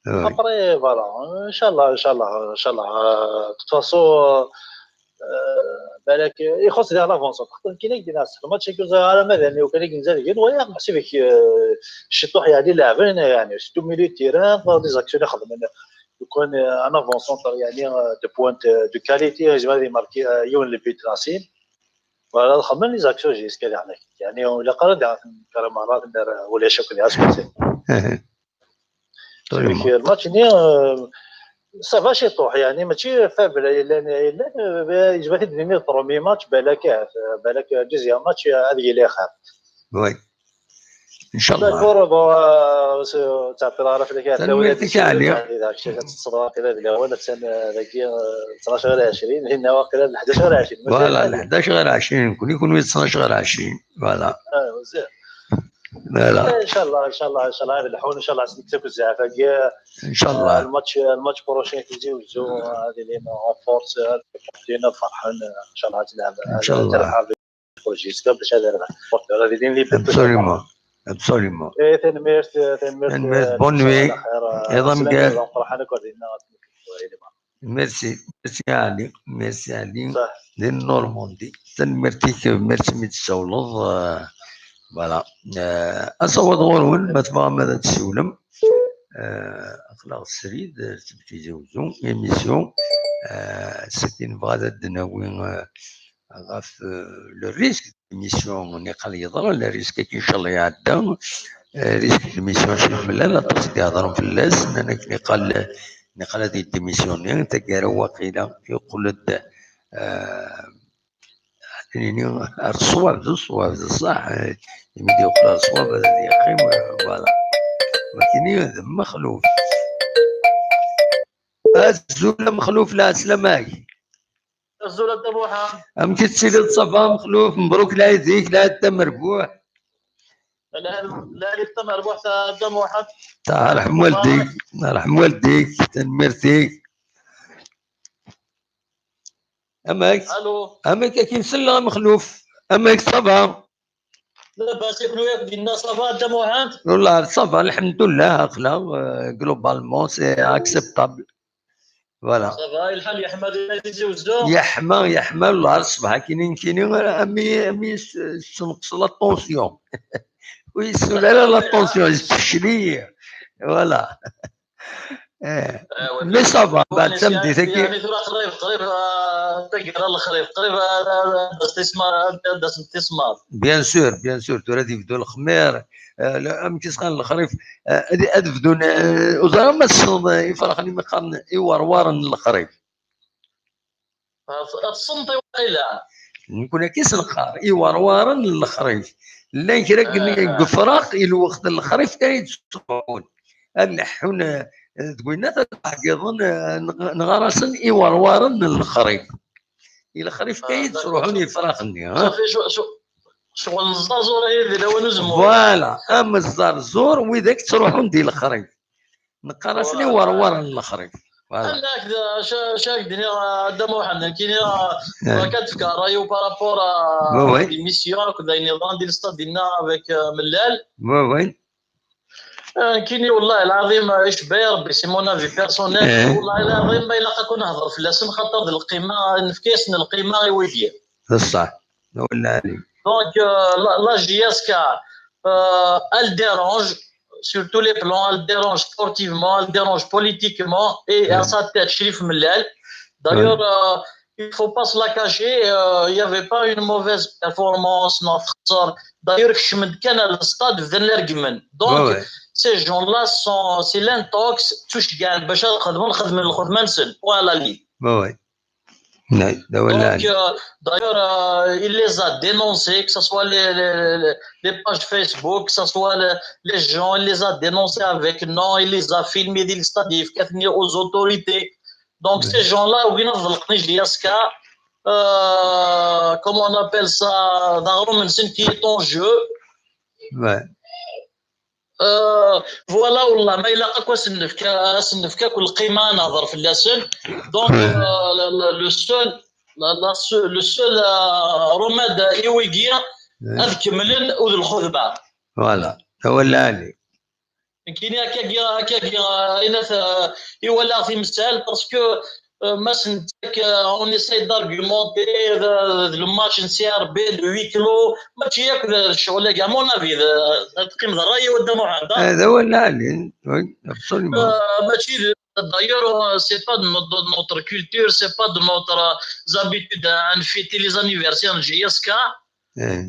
ابري فوالا، ان شاء الله، ان شاء الله، ان شاء الله. آه، de toute façon، آه، بالك يخص ديال لافونس، خاطر كاين اللي يدير ناس الماتش يكون زعما على مدني وكان يكون زاد يقول ويا محسبك، آه، الشطوح يعني لاعبين يعني ستو ميليو تيران، دي زاكسيون يخدم لو كان، آه، ان افون سونتر يعني، آه، دو بوان، آه، دو كاليتي، زعما دي ماركي، آه، يون لي بيت راسين. ولا خدمنا لي زاكسيون جيسكا يعني، يعني ولا قرا كرا مرات ولا شكل اسكو. الماتش ني، آه، سافا شي طوح يعني ماشي فابل الا الا يجبد الدنيا برومي ماتش بالك، بالك دوزيام ماتش هذه اللي خاف. وي. ان شاء الله. داكور، بون، آه، تعطي العرف اللي كانت. تنميرتك عالية. داكشي كتصدر كذا اللي هو نتسنى ذاكي، آه، اثناش غير عشرين، هنا واقيلا احداش غير عشرين. فوالا، احداش غير عشرين، كون يكون اثناش غير عشرين. فوالا. اه، مزيان. لا، لا. ان شاء الله، ان شاء الله، ان شاء الله، هذا الحول، ان شاء الله، عسلك تاكل الزعفه كاع. ان شاء الله. الماتش، الماتش بروشين كي تجيو، تجيو هذه لينا اون فورس، هذه فرحان، ان شاء الله تلعب. ان شاء الله. جيسكا باش هذا الربح. هذه لين لي ابسوليومون. ابسوليومون. اي، تنميرت، تنميرت. تنميرت، بون نوي. عظام كاع. فرحان كون. ميرسي، ميرسي علي، ميرسي علي. دي نورموندي. Tanemmirt-ik, merci mi d-tsawleḍ. Euh, voilà. Euh, asawaḍ ɣur-wen, ma tebɣam ad d-tsiwlem. Euh, aql-aɣ srid, euh, seg Tizi Wezzu, émission. Euh, sakin nebɣa ad d-nawi, euh, ɣef, euh, le risque d'émission niqal yeḍra, le risque-agi ncallah iɛedda. Euh, risque d'émission acu yemlan, aṭas i d-iheḍren fell-as, nnan akken niqal, niqal ad yedémissionné, taggara waqila yeqqel-d, euh, ad nini ar ṣṣwab, d ṣṣwab, d ṣṣeḥ, eh, imi d-yeqqel ar ṣṣwab ad yeqqim, eh, voilà. Nekkini d Mexluf. Azul a Mexluf, lɛeslama-k. Azul a Dda Muḥend. Amek i tettiliḍ, ça va Mexluf? Mebruk lɛid-ik, lɛid tamerbuḥ. Lɛid tamerbuḥt a Dda Muḥend. Ṛḥem waldik, ṛḥem waldik, tanemmirt-ik. Amek? Allô. Amek akin selleɣ a Mexluf? Amek, ça va? Labas, i kenwi akk dinna, ça va a Dda Muḥend? Wallah, ça va, lḥemdullah, aql-aɣ, euh, globalement, c'est acceptable. Voilà. Ça va, lḥal yeḥma dinna di Tizi Wezzu? Yeḥma, yeḥma, wallah, ṣṣbeḥ akkin nekkini, ami, ami s-, s-, tenqes la tension. Ur yessul ara la tension, yesfecel-iyi. Voilà. Eh. Mais ça va, mbeɛd tameddit-agi. Tura qrib, qrib, ah, taggara lexrif, qrib, ah, ah, ah, ad d-as tismar, ad d-asen tismar. Bien sûr, bien sûr, tura ad yebdu lexmir, eh, la-, amek i s-qqaren lexrif, eh, ad, ad bdun, eh, ur ẓriɣ ma tessneḍ, eh, ifraxen imi qqaren iwerwaren n lexrif. Ad, ad tessneḍ i waqila. Nekkni akka i s-neqqar, iwerwaren n lexrif. Llan kra n, ah, deg ufraq, i lweqt n lexrif kan i d-ttruḥun. Ad leḥḥun, eh, deg winnat ad ḥeggiḍen, eh, neɣ-, neɣɣar-asen iwerwaren n lexrif. I lexrif kan i d-ttruḥun yifrax-nni, ha? Safi, cu-, cu-, ccɣel n ẓẓerẓur ay d lawan uzemmur. Voilà, am ẓẓerẓur, widak ttruḥun di lexrif. Neqqar-asen iwerwaren n lexrif. Voilà. Amek d-, ca-, ca ak-d-nniɣ, a Dda Muḥend, nekkini, eh, bɣiɣ ad d-fkeɣ ṛṛay-iw par rapport à, oui, oui, l'émission akked ayen yeḍran di lestad dinna avec, euh, Mellal. Oui, oui. Eh, nekkini, wallahi lɛaḍim, eh, icebba-yi Ṛebbi, c'est mon avis personnel. Eh. Wallahi lɛaḍim, ma ilaq akk ad nehḍer fell-asen, xaṭer d lqima, nefka-yasen lqima i wigi. D ṣṣeḥ. Donc, euh, la, la J S K, euh, elle dérange sur tous les plans, elle dérange sportivement, elle dérange politiquement et à sa tête, Chérif Mellal. D'ailleurs, euh, il faut pas se la cacher, euh, il y avait pas une mauvaise performance, non, xeṣṣer. D'ailleurs, kecmen-d kan ar le stade, bdan la reggmen. Donc, ces gens-là sont, c'est l'intox, ttceggiɛen bac ad xedmen, xedmen lxedma-nsen. Voilà, li. Donc, euh, d'ailleurs, euh, il les a dénoncés, que ce soit les, les, les, les pages Facebook, que ce soit les, les gens, il les a dénoncés avec nom, il les a filmés, il les a dit aux autorités. Donc, ces gens-là, oui, non, J S K, euh, comment on appelle ça, d aɣrum-nsen qui est en jeu. Euh, voilà, wallah, ma ilaq akk ad sen-nefk, ad sen-nefk akk lqima, ad nehḍer fell-asen. Donc, euh, le, le, le seul, la, la se-, le seul, euh, remède i wigi, ad kemmlen u d lxedma. Voilà, d awal lɛali. Nekkini akkagi, akkagi, euh, ayen at, euh, i walaɣ timsal, parce que Euh, ma s-nettak, euh, on essaye d'argumenter, euh, le match n C R B, le huis clos, mačči akk d, d ccɣel-agi, à mon avis, d, ad teqqim d ṛṛay-iw a Dda Muḥend, ah. Eh, d awal lɛali, oui, absolument. Euh, mačči d, d'ailleurs, euh, c'est pas de notre, de notre culture, c'est pas de notre, euh, habitudes, euh, ad nfêter les anniversaires n J S K. Eh.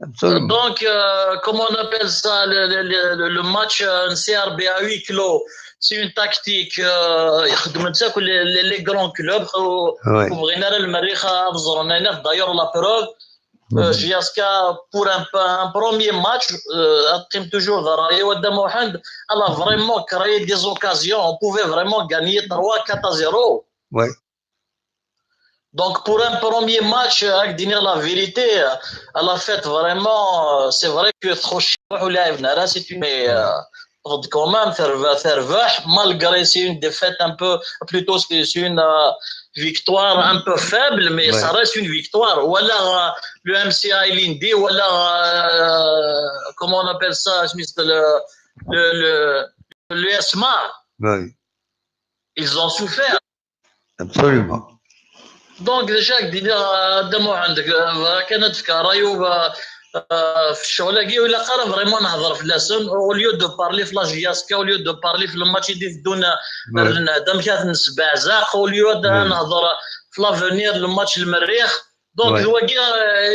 Absolument. Donc, euh, comment on appelle ça, le, le, le, le, le match, euh, C R B à huis clos, c'est une tactique, euh, يخدموا ça que les, les, les grands clubs, euh, ouais. D'ailleurs, la preuve, euh, J S K, pour un, un premier match, euh, elle a toujours, elle a vraiment créé des occasions. On pouvait vraiment gagner trois, quatre à zéro. Ouais. Donc, pour un premier match, euh, à dire la vérité, euh, elle a fait vraiment, euh, c'est vrai que تخش ولاعب نهار c'est une, euh, quand même, terbeḥ, terbeḥ, malgré c'est une défaite un peu, plutôt c'est, c'est une, euh, victoire un peu faible, mais ça reste une victoire. Voilà, euh, le M C A Lindi, voilà, euh, comment on appelle ça, le, le, le, le S M A. Ils ont souffert. Absolument. Donc, déjà, je dis à Muhand, euh, كان تفكر رايو في الشغل هاكي ولا قرا vraiment نهضر في لاسن au lieu de parler في la J S K, au lieu de parler في le match يدي في الدون الندم كانت نسبع زاق au lieu de نهضر في l'avenir le match المريخ. Donc, ouais. هو كي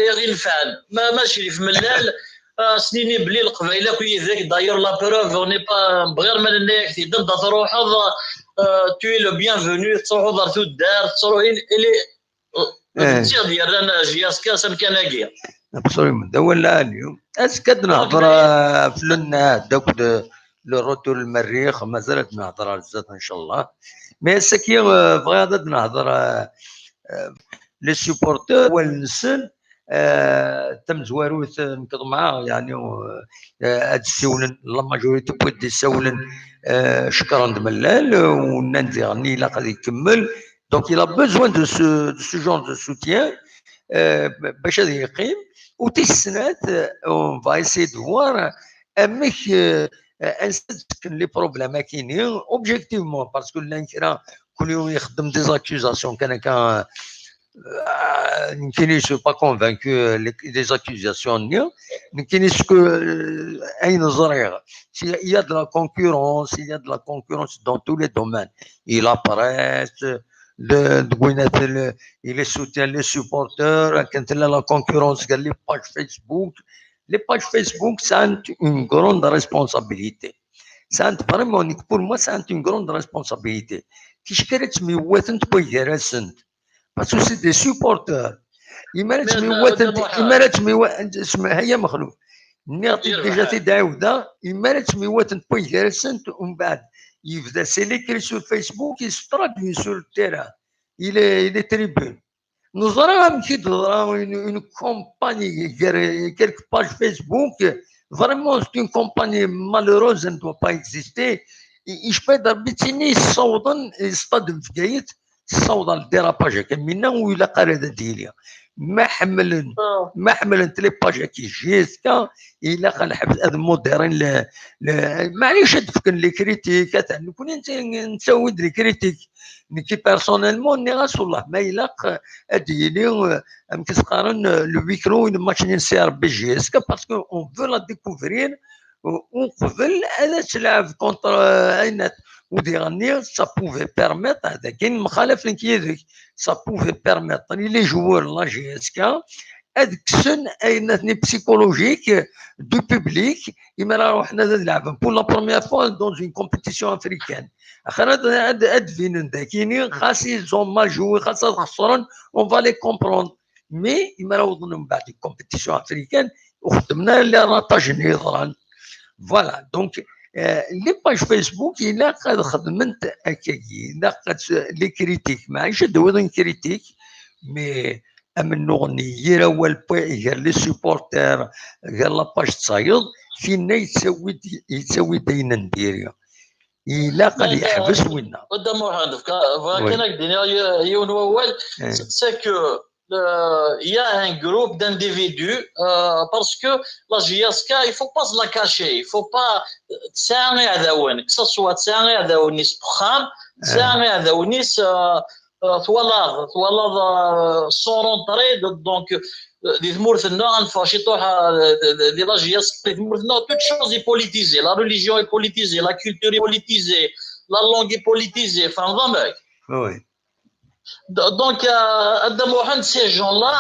يغي الفعل ما ماشي في ملال. آه، سنيني بلي القبايل كي يذاك d'ailleurs la preuve on n'est pas بغير ما نناك تيدم دا تروحض. آه، tu es le bienvenu تروحض دار تودار تروح اللي التير ديال رانا J S K سم كان هاكيا. Absolument. دا ولا اليوم اسكد نهضر في لنا دوك le retour المريخ مازالت نهضر على الزاد ان شاء الله. Mais سكي بغيت نهضر les supporters والنسل. آه، تمزواروث نكض معاه يعني. آه، هاد السيولن la majorité بويد يسولن. آه، شكرا دملال ونان ديغني لا قد يكمل. Donc il a besoin de ce, de ce genre de soutien. آه، باش هذا يقيم وتيسنات. On va essayer de voir امك انسد les problèmes كاينين objectivement parce que لان كرا كل يوم يخدم des accusations كان كان. آه، نكيني je suis pas convaincu les accusations ني. نكيني ce que اين زريغ il y a de la concurrence, il y a de la concurrence dans tous les domaines. Il a presse de de il est soutien les supporters كانت la concurrence قال les pages Facebook. Les pages Facebook ça a une grande responsabilité. Ça a vraiment pour moi ça a une grande responsabilité. كي شكرت ميواتن تبغي parce que c'est des supporters. إما راه تميواتن إما راه تميواتن اسمع هيا مخلوف. نعطي déjà تدعي ودا إما راه تميواتن تبغي ومن بعد يبدا c'est l'écrit sur Facebook il se traduit sur le terrain. Il est il est terrible. نزرا مشي تزرا une compagnie quelques pages Facebook. Vraiment c'est une compagnie malheureuse, elle ne doit pas exister. يشبه ضربتيني الصوضن يصطاد في قايت الصوضة للديراباج هكا منا ويلا قال هذا ديليا. ما حملن ما حملن les pages كي جيسكا. الا قال حفظ هذا موديرين ل... ل... معليش تفكن les critiques. نكون انت نسوي les critiques. نكي personnellement ني غاس والله ما يلاق اديلي ام كتقارن le huis clos une match نسير بي جيسكا parce que on veut la découvrir. وقبل انا تلعب contre اينات ودي غني ça pouvait permettre هذا كاين مخالف لك يدك. Ça pouvait permettre les joueurs la J S K ad kksen ayen psychologique du public. Imra ruḥna ad nlɛben pour la première fois dans une compétition africaine. Axir ad ad vinen dakini xas ils ont mal joué xas ad xesren, on va les comprendre. Mais imra wḍen mbeɛd une compétition africaine وخدمنا les ratages n yeḍran. Voilà donc les pages Facebook ilaq ad xedment akkagi, ilaq ad les critiques maɛic ad d-tawiḍ une critique. Mais amennuɣ-nni yir awal gar les supporters gar la page d tayeḍ, tinna yettawi-d yettawi-d ayen n diri. Ilaq ad yeḥbes winna. Dda Muḥend, bɣiɣ kan ad k-d-iniɣ yiwen wawal. C'est que il y a un groupe d'individus, euh, parce que la J S K, il faut pas se la cacher, il faut pas tesɛa iɛdawen, que ce soit tesɛa iɛdawen-is n uxxam, tesɛa iɛdawen-is, euh, euh, twalaḍ, twalaḍ, euh, sont rentrés, donc, euh, di tmurt-nneɣ, ad neffeɣ ciṭuḥ, euh, di la J S K, di tmurt-nneɣ, toute chose est politisée, la religion est politisée, la culture est politisée, la langue est politisée, enfin, vraiment. Oui. Donc, euh, Adam Mohamed, ces gens-là,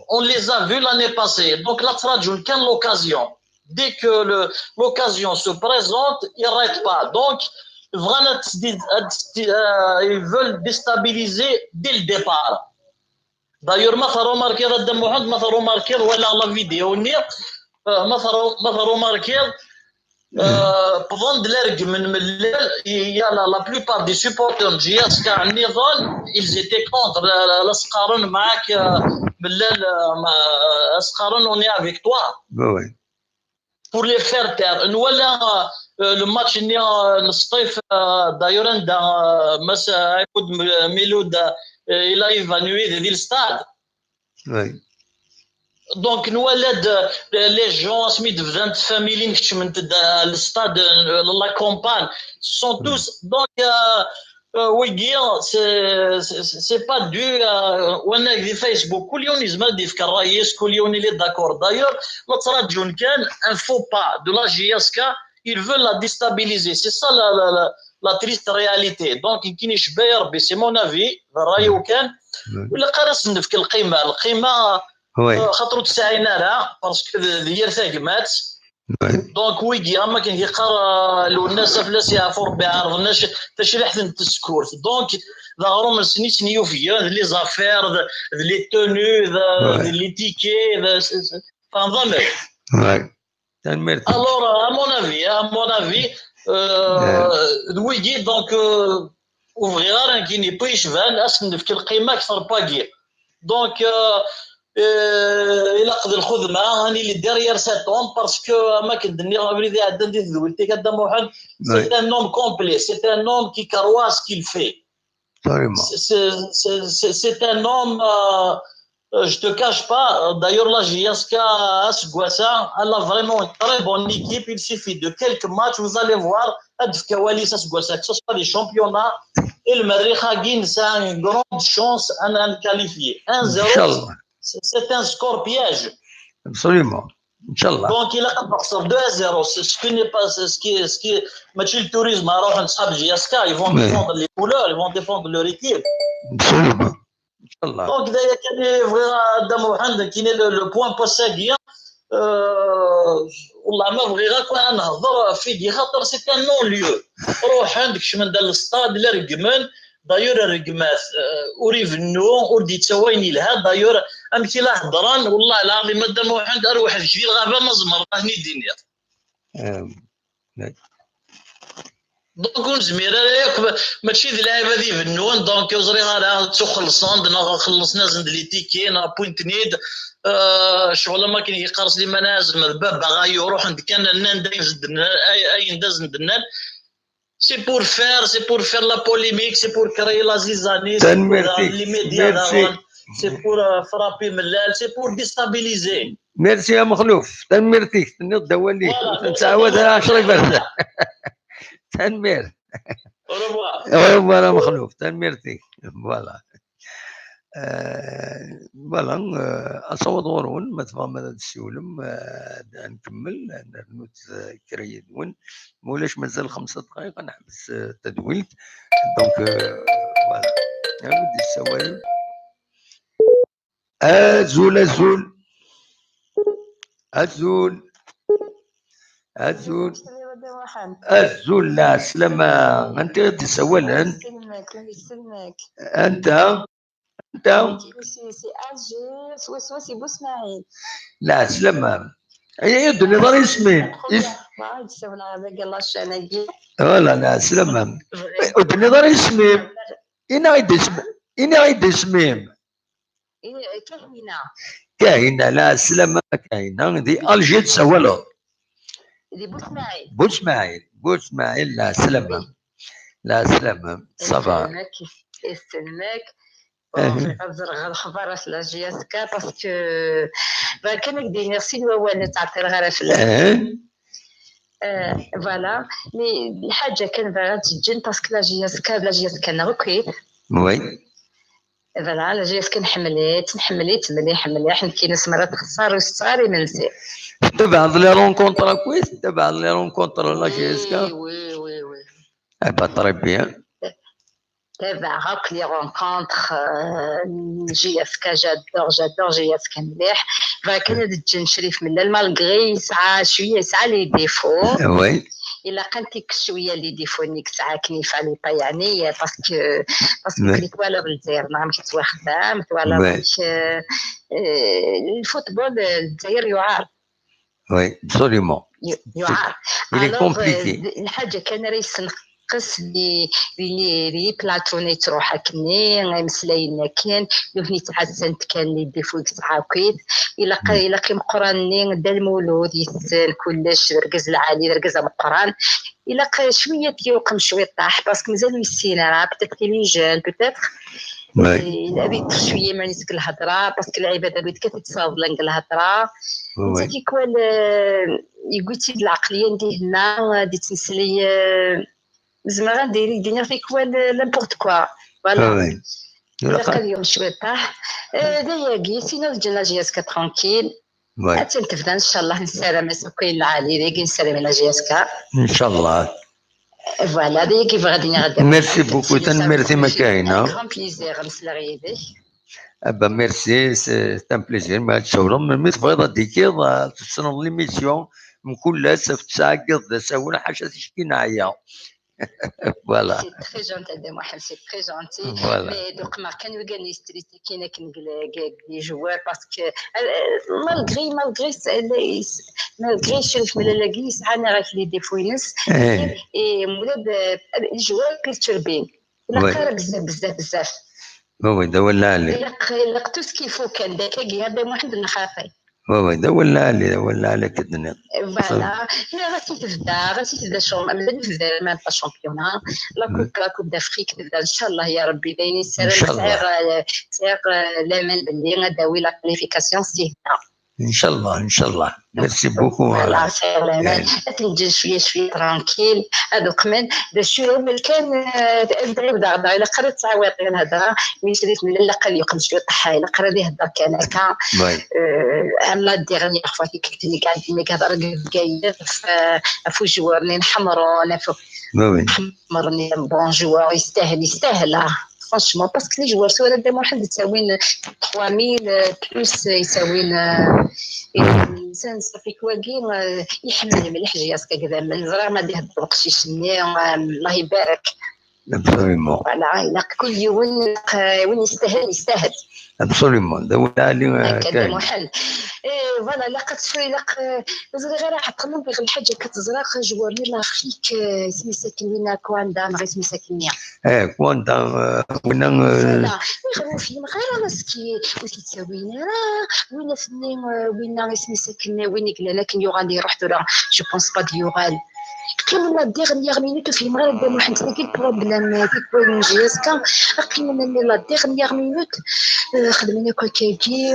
on les a vus l'année passée. Donc, la Trajoul, quelle l'occasion? Dès que l'occasion se présente, ils n'arrêtent pas. Donc, vraiment, euh, ils veulent déstabiliser dès le départ. D'ailleurs, ma remarqué, Adam Mohamed, ma remarqué, voilà la vidéo, euh, ma remarqué, euh, pendant l'ergue, il y a la, la plupart des supporters de J S K, ils étaient contre la, la, la Sqaren, Mac, euh, Mellal, euh, ma, euh, Sqaren, on est avec toi. Oui, oui. Pour les faire taire. Nous, voilà, euh, le match, il y a, euh, Steve, euh, d'ailleurs, euh, Mas-, euh, Miloud, euh, il a évanoui dans le stade. Oui. Donc, nous, les gens, asmi d-bdant tfamilin kecment-d le stade, euh, la campagne, sont tous, donc, euh, Euh, wigi, c'est, c'est, c'est pas dû à, wanag di Facebook, kul yiwen yezmer ad d-yefk ṛṛay-is, kul yiwen il est d'accord. D'ailleurs, la ttṛaǧun kan un faux pas de la J S K, ils veulent la déstabiliser. C'est ça la, la, la, la triste réalité. Donc, nekkini icebba-yi Ṛebbi, c'est mon avis, d ṛṛay-iw kan. Ur ilaq ara ad sen-nefk lqima. Lqima, euh, xaṭer ur tt-sɛin ara, parce que d, d yir tagmat. Donc, wigi, am akken yeqqar, euh, Lwennas, aflas yeɛfu Rebbi, ɛerḍen ac-, tacriḥt n tsekkurt. Donc, d aɣrum-nsen i sen-yufgen, d les affaires, d, d les tenues, d, d les tickets, d, c'est, c'est, tfehmeḍ amek? Tanemmirt. Alors, euh, à mon avis, à mon avis, euh, d wigi, donc, euh, ur bɣiɣ ara nekkini, pui yecban, ad sen-nefk lqima akter n wagi. Donc, euh, euh, ilaq d lxedma, ad nili derrière cet homme, parce que, am akken d-nniɣ abrid iɛeddan di tedwilt-ik, a Dda Muḥend, c'est un homme complet, c'est un homme qui croit ce qu'il fait. Absolument. C'est, c'est, c'est, c'est un homme, euh, euh, je te cache pas, euh, d'ailleurs, la J S K, aseggas-a, elle a vraiment une très bonne équipe. Il suffit de quelques matchs, vous allez voir, ad d-tefk awal-is aseggas-a, que ce soit les championnats, et le Merrikh-agi nesɛa une grande chance à nous qualifier. Un zéro, Inch'Allah. c'est, c'est un score piège. Absolument. Inch'Allah. Donc, il a commencé deux à zéro. C'est ce qui n'est pas, c'est ce qui, ce qui, match le tourisme, alors, on sera J S K, ils vont défendre les couleurs, ils vont défendre leur équipe. Absolument. Inch'Allah. Donc, d'ailleurs, كان يبغي هذا محمد كاين le, le point pour ça, euh, والله ما بغيغ اكو نهضر في دي خاطر c'est un non-lieu. روح عندك شمن دار الاستاد لا رقمن، دايور الرقمات، آه، ور يبنو، ور ديتساوين يلها، دايور امكي لا هضران، والله العظيم ما دام واحد اروح في الغابه ما زمر راني دينيا. آم، Donc, ur nezmir ara yakk, mačči d lɛib ad ibennun, donc ur ẓriɣ ara ttuxellṣen-d, neɣ xellṣen-asen-d les tickets, neɣ wwin-ten-id. Euh, ccɣel am akken yeqqar Sliman Azem d baba ɣayu, ruḥen-d kan, nnan-d ayen zedden-, ay-, ayen d asen-d-nnan. C'est pour faire, c'est pour faire la polémique, c'est pour créer la zizanie, c'est pour, euh, Tanemmirt-ik. Les médias, Merci. C'est pour, euh, frapper Mellal, c'est pour déstabiliser. Merci a Mexluf. Tanemmirt-ik. Tenniḍ-d awal-ik. Voilà, Ur nettɛawad ara ɛecra iberdan. Tanemmirt. Au revoir. Au revoir a Mexluf. Tanemmirt-ik. Voilà. Euh, voilà, euh, asawaḍ ɣur-wen, ma tebɣam ad d-tessiwlem, euh, ad nkemmel, ad nernu, euh, kra yid-wen. Ma ulac mazal xemsa dqayeq, ad neḥbes, euh, tadwilt. Donc, euh, voilà. Awi-d ssawalen. Azul, azul. Azul. Azul. Azul, la slama. Anta i d-ssawalen? Anta? Anta? La slama. Ay, ay, ur d-tenniḍ ara isem-im. Is- Voilà, la slama. Ur d-tenniḍ ara isem-im. Ini-aɣ-d isem-, ini-aɣ-d isem-im. Kahina. Kahina, la slama, Kahina. Di Alger d-tessawaleḍ? Di Busmaɛil. Busmaɛil, Busmaɛil, la slama. La slama, ça va. Isem-ik? Bon, ad ẓreɣ lexbar ɣef la J S K, parce que bɣiɣ kan ad k-d-iniɣ sin wawalen, ur ttɛeṭṭileɣ ara fell-ak. Euh, voilà. Mais lḥaǧa kan bɣiɣ ad teǧǧen, parce que la J S K, la J S K-nneɣ akk-it. Oui. Voilà, la J S K nḥemmel-itt, nḥemmel-itt mliḥ, mliḥ. Nekki nesmer ad texṣer, ur tetteɣ ara imensi. Tettabaɛeḍ les rencontres akk-it? Tettabaɛeḍ les rencontres n la J S K? Oui, oui, oui, oui. Eh ben, très bien. Tabaɛeɣ akk les rencontres, euh, J S K, j'adore, j'adore J S K mliḥ. Bɣiɣ kan ad ǧǧen Crif Mellal, malgré yesɛa cwiya, yesɛa les défauts. Oui. Ilaq ad t-yekkes cwiya les défauts-nni yesɛa akken yefɛel pas, yeɛni, parce que, parce que nekk twalaḍ Lezzayer neɣ amek tettwaxdam, twalaḍ amek, euh, euh, le football, euh, Lezzayer yuɛer. Oui, absolument. Yuɛer. Il est compliqué. Alors, euh, lḥaǧa kan ara yessenqes di, di, di plateau-nni yettruḥ akkenni, imeslayen akken, nutni ttɛassan-t kan les défauts i yesɛa akkit. Ilaq, ilaq imeqqranen-nni, Dda Lmulud, yessen kullec, d argaz lɛali, d argaz ameqqran. Ilaq cwiya ad t-yewqem cwiṭaḥ, parce que mazal ur yessin ara, peut-être il est jeune, peut-être. Ilaq ad yeṭṭef cwiya iman-is deg lhedra, parce que lɛibad-agi tekkat-tt s rḍel deg lhedra. Netta tikwal, euh, yewwi-tt-id lɛeqliya n dihenna, ad yettmeslay, euh, Zemreɣ ad d-iniɣ tikwal, euh, n'importe quoi. Voilà. Ah oui. Ilaq ad yum cwiṭaḥ. Euh, d ayagi, sin ad ǧǧen la J S K tranquille. Ad tent-tebda, ncallah, nessaram-as akk ayen lɛali, dagi nessaram i la J S K. Ncallah. Voilà, d ayagi bɣiɣ ad iniɣ. Merci beaucoup, tanemmirt-im a Kahina. Grand plaisir, mmeslaɣ yid-k. Ah ben, merci, c'est un plaisir, ma ad tsawleḍ, melmi tebɣiḍ ad d-tikiḍ, ah, tessneḍ l'émission, mkul ass ɣef ttesɛa n yiḍ d asawen, ḥaca ticki neɛya. Voilà. C'est très gentil, Dda Muḥend, c'est très gentil. Voilà. Mais donc, ma kan wigan yestri tikin akken deg, deg, deg les joueurs, parce que, euh, malgré, malgré, c'est, les, malgré Crif Mellal-agi, yesɛa neɣ ak les défauts-ines. Eh. Et, et, euh, les joueurs perturbés. Ilaq ara bezzaf, bezzaf, bezzaf. Oui, oui, d awal lɛali. Ilaq, ilaq tout ce qu'il faut kan, d akkagi, a Dda Muḥend, nxaṭi. Oui, oui, d awal lɛali, d awal lɛali akka d-tenniḍ. Voilà. Ɣas i tebda, ɣas i tebda ccɣel, ma nbda même pas championnat, la coupe, la coupe d'Afrique tebda, ncallah, ya Rebbi, d ayen i ssarameɣ. Ncallah. Sɛiɣ, euh, sɛiɣ, euh, laman belli ad d-tawi la qualification si hna. Ncallah, ncallah. Merci beaucoup. Voilà, sɛiɣ laman. Ad ten-ǧǧen cwiya, cwiya tranquille, ad uqmen. D acu, iwumi kan, euh, ad d-ɛiwdeɣ daɣ, ilaq ara ttɛawiḍ lhedra, mi Crif Mellal ilaq ad yeqqen cwiṭ, ilaq ara ad ihedder kan akka. Euh, am la dernière fois, tikkelt-nni kan, mi ihedder deg Bgayet, ɣef, ɣef ujwar-nni n Ḥemrun, ɣef Ḥemrun, bon joueur, yestahel, yestahel, ah. Franchement, parce que les joueurs tura, Dda Muḥend, yettawin trois mille, euh, plus, euh, yettawin, euh, insan, ça fait quoi, euh, iḥemmel mliḥ J S K, neẓra ma d-ihedder uqcic-nni, euh, Allah ibarek. Absolument. Voilà, ilaq kul yiwen, euh, win yestahel, yestahel. Absolument. D awal lɛali, euh, akka, Dda Muḥend. Eh, voilà, ilaq ad tsu-, ilaq, euh, ur ẓriɣ ara, ɛeṭṭlen-aɣ lḥaǧa, akka teẓra, joueur n l'Afrique, euh, isem-is akken winna, Kwanda, neɣ isem-is akken-nni. Eh, Kwanda, euh, winna, euh, voilà. Ayɣer ur fhimeɣ ara, parce que ur t-id-ttawin ara, winna-nni, euh, winna isem-is akken, win i yellan akken yuɣal iruḥ tura, je pense pas d-yuɣal. Qqimen la dernière minute, ur fhimeɣ ara Dda Muḥend, tagi le problème, euh, tikwal n J S K, qqimen la dernière minute, euh, xedmen akk akkagi,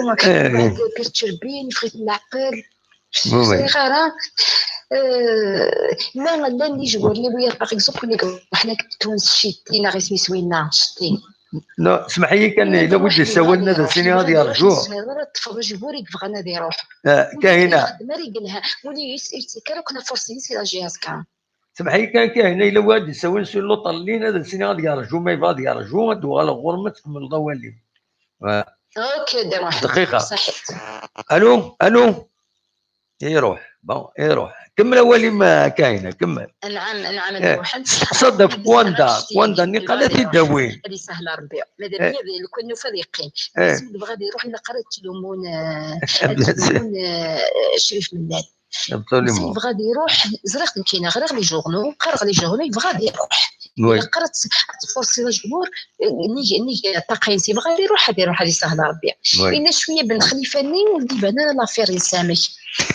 perturbin, yeffeɣ-iten leɛqel. Ur ẓriɣ ara, euh, ma llan d ijewwren-iw, par exemple, win i iruḥen akka Tunes, Citti, neɣ isem-is winna, Citti. Non, smeḥ-iyi kan, yella win d-yessawalen, ad as-iniɣ ad yerju. Ur tezmireḍ ara ad teṭṭfeḍ ajewwur i yebɣan ad iruḥ. Ah, Kahina. Ixeddem ara i yelha, win i yettekkan akk la force-is i la J S K. Smeḥ-iyi kan, Kahina, yella win i d-yessawalen si Luṭerlin, ad as-iniɣ ad yerju, ma yebɣa ad yerju, ad d-uɣaleɣ ɣur-m ad tkemmleḍ awal-im. Ah. Ok, Dda Muḥend. Dqiqa. Saḥit. Allô, allô. Iruḥ, bon, iruḥ. Kemmel awal-im, a Kahina, kemmel. Anɛam, anɛam, a Dda Muḥend. Testeqsaḍ ɣef Kwanda, Kwanda-nni qal ad t-id-awin. Ad isahel Rebbi. Madam, eh, lukan nufa ad yeqqim. Eh. Bas nebɣa ad iruḥ, ilaq ara ad ttlumun, eh, ad ttlumun, eh, Crif Mellal. Absolument. Bas yebɣa ad iruḥ, ẓriɣ-t nekkini, ɣriɣ les journaux, qqareɣ les journaux, yebɣa ad iruḥ. Oui. Ilaq ara ad t-, ad tforsiḍ ajewwur, eh, nnig, nnig ṭṭaqa-ines, yebɣa ad iruḥ, ad iruḥ, ad isahel Rebbi. Oui. Inna cwiya Ben Xlifa-nni, ur d-iban ara l'affaire-ines amek.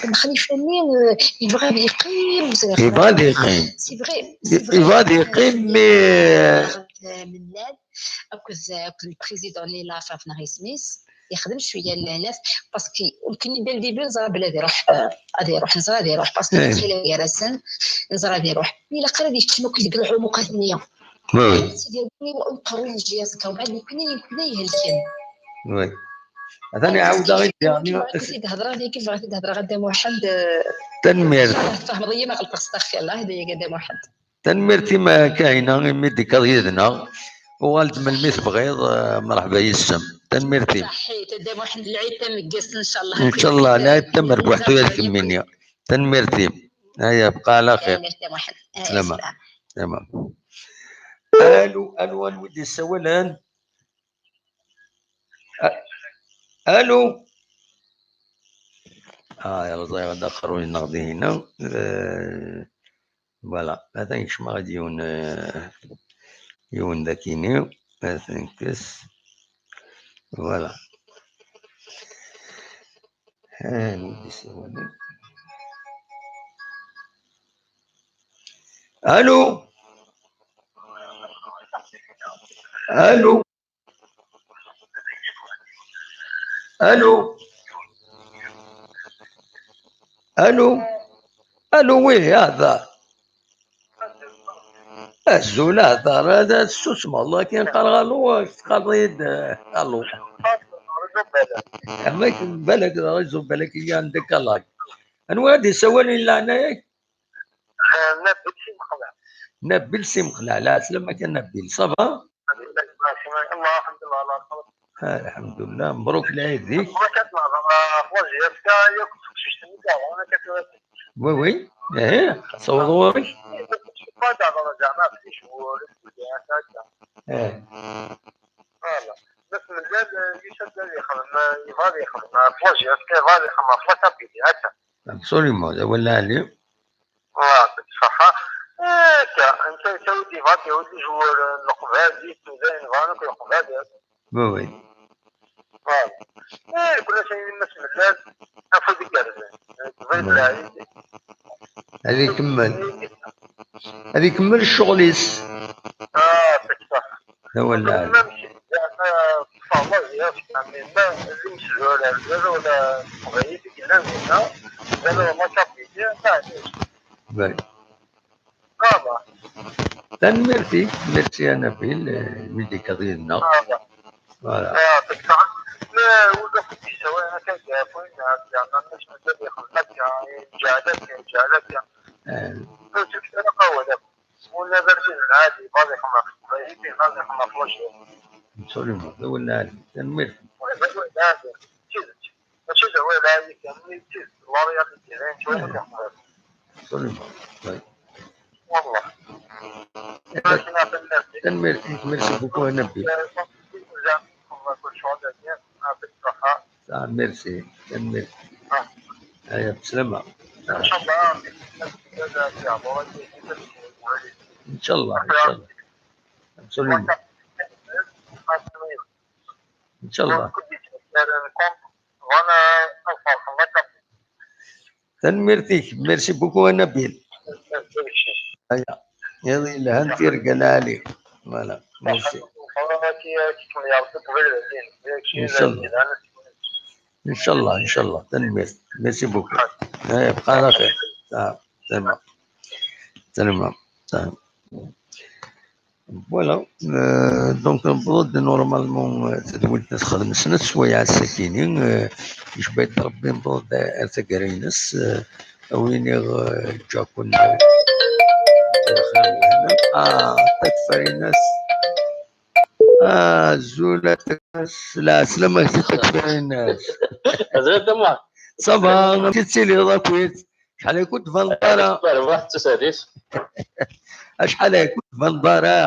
Ben Xlifa-nni, euh, yebɣa ad yeqqim, ur ẓriɣ. Yebɣa ad yeqqim. C'est vrai, c'est vrai. Yebɣa ad yeqqim, mais, euh, Mellal, akked, akked le président-nni, Lafaf neɣ isem-is, yexdem cwiya n lɛinat, parce que nekkni dès le début neẓra belli ad iruḥ, euh, ad iruḥ, neẓra ad iruḥ, parce que, eh, lxilaf gar-asen, neẓra ad iruḥ. Ilaq ara ad yekcem akk deg lɛumuqat-nni. Oui, oui. Sidi, win i uqerruy n J S K, u mbeɛd nekkni, nekkni ihelken. Oui. Atan iɛawed-aɣ-id diɣen. Bɣiɣ ad t-id-hedreɣ, dagi bɣiɣ ad t-id-hedreɣ a Dda Muḥend, eh, tanemmirt. Tfehmeḍ-iyi ma ɣelṭeɣ, staxfirlah, dagi a Dda Muḥend. Tanemmirt-im a Kahina, imi d-tekkaḍ yid-neɣ. Uɣal-d melmi tebɣiḍ, eh, mreḥba yes-m. Tanemmirt-im. Saḥit, a Dda Muḥend, lɛid tameggazt, ncallah. Ncallah, lɛid tamerbuḥt ula d kemmini. Tanemmirt-im. Aya, bqa ɛla xir. Tanemmirt a Dda Muḥend. Aya, slama. Slama. Alu, alu, anwa i d-yessawalen? A-, alu? Ah, yalla, ẓriɣ ad aqerruy-nneɣ dihin. Euh, voilà, atan kecmeɣ-d yiwen, euh, yiwen dakini. Atan kkes. Voilà. Alu, d-isawalen. Alu? Alu? Alu? Alu? Alu, oui, hada. Azul, hḍer, ad tessusmeḍ. Akken qqareɣ alu, teqqareḍ-iyi-d, eh, alu. Ama balak d réseau, balak i yandécalage. Anwa i d-isawalen, leɛnaya-k? Eh, Nabil Si Mexlaf. Nabil Si Mexlaf. Lɛeslama-k a Nabil. Ça va? Alhamdulillah, alhamdulillah, ala xeṛ. Alhamdulillah, mebruk lɛid-ik. Bɣiɣ ad nehḍer ɣef la J F K yakk teqcict-nni daɣen akka tura. Oui, oui. Eh, tessaweḍ ɣur-k? Pas daɣen zeɛma ɣef les joueurs, les joueurs, akka. Eh. Voilà. Mass Mellal, eh, yusa-d ad yexdem, eh, yebɣa ad yexdem ɣef la J F K, yebɣa ad yexdem ɣef la Kabylie, akka. Absolument, d awal lɛali. Ṛebbi ṣṣeḥḥa. Akka, anta, anta i d-yebɣa ad yawi les joueurs n Leqbayel, d tudayin bɣan akk Leqbayel. Oui, oui. Voilà. Eh, kul ass ayen Mass Mellal, afud igerrzen. Tebɣiḍ lɛid. Ad ikemmel. Ad ikemmel ccɣel-is. Ah, ṛebbi ṣṣeḥḥa. D awal lɛali. Même si, zeɛma, ṭṭfeɣ la J F K, mais ma d imezwura, wala d teqbaylit i yellan dinna, wala la Kabylie, maɛlic. Bay. Ṛebbi. Tanemmirt-ik, merci a Nabil, eh, mi d-tekkaḍ yid-neɣ. Ṛebbi. Voilà. Ah, ṛebbi ṣṣeḥḥa. Ma ur d akk-d yessawalen akka, d ayen, ah, zeɛma, mačči mazal yexdem akka, yeǧǧeɛ-d akka, yeǧǧeɛ-d akka. Eh. Ur ttefk ara awal akk. Wala d argaz lɛali, yebɣa ad yexdem ɣef teqbaylit, yebɣa ad yexdem ɣef la J F K. Absolument, d awal lɛali. Tanemmirt. Oui, d awal lɛali. D tidet. Mačči d awal lɛali kan, mais d tidet. La réalité, d ayen ttwaliɣ d aḥeqq. Absolument. Oui. Wallah. Eh, tanemmirt-ik, merci beaucoup a Nabil. Ah, merci. Tanemmirt. Ah. Aya, bslama. Ah. Inchallah, inchallah. Absolument. Inchallah. Tanemmirt-ik. Merci beaucoup a Nabil. Aya. Iḍ yelhan, tirga lɛali. Voilà. Merci. Inchallah. Inchallah, inchallah. Tanemmirt. Merci beaucoup. Aya, bqa ɛla xir. Ah, salam. Salam. Salam. Voilà. Euh, donc, newweḍ-d normalement, euh, tadwilt n texdem snat swayeɛ ass-akini, euh, icba-d Rebbi, newweḍ-d ar taggara-ines, euh, a win iɣ, euh, ǧǧa-ken, euh, lxir d lehna. Ah, takfarinas. Ah, azul a takfarinas. Lɛeslama-k a takfarinas. Azul a Tama. Ça va, amek i tettiliḍ akkit? Acḥal ay ken-tbaneḍ ara? Merbuḥ d tusadit. Acḥal ay ken-tbaneḍ ara?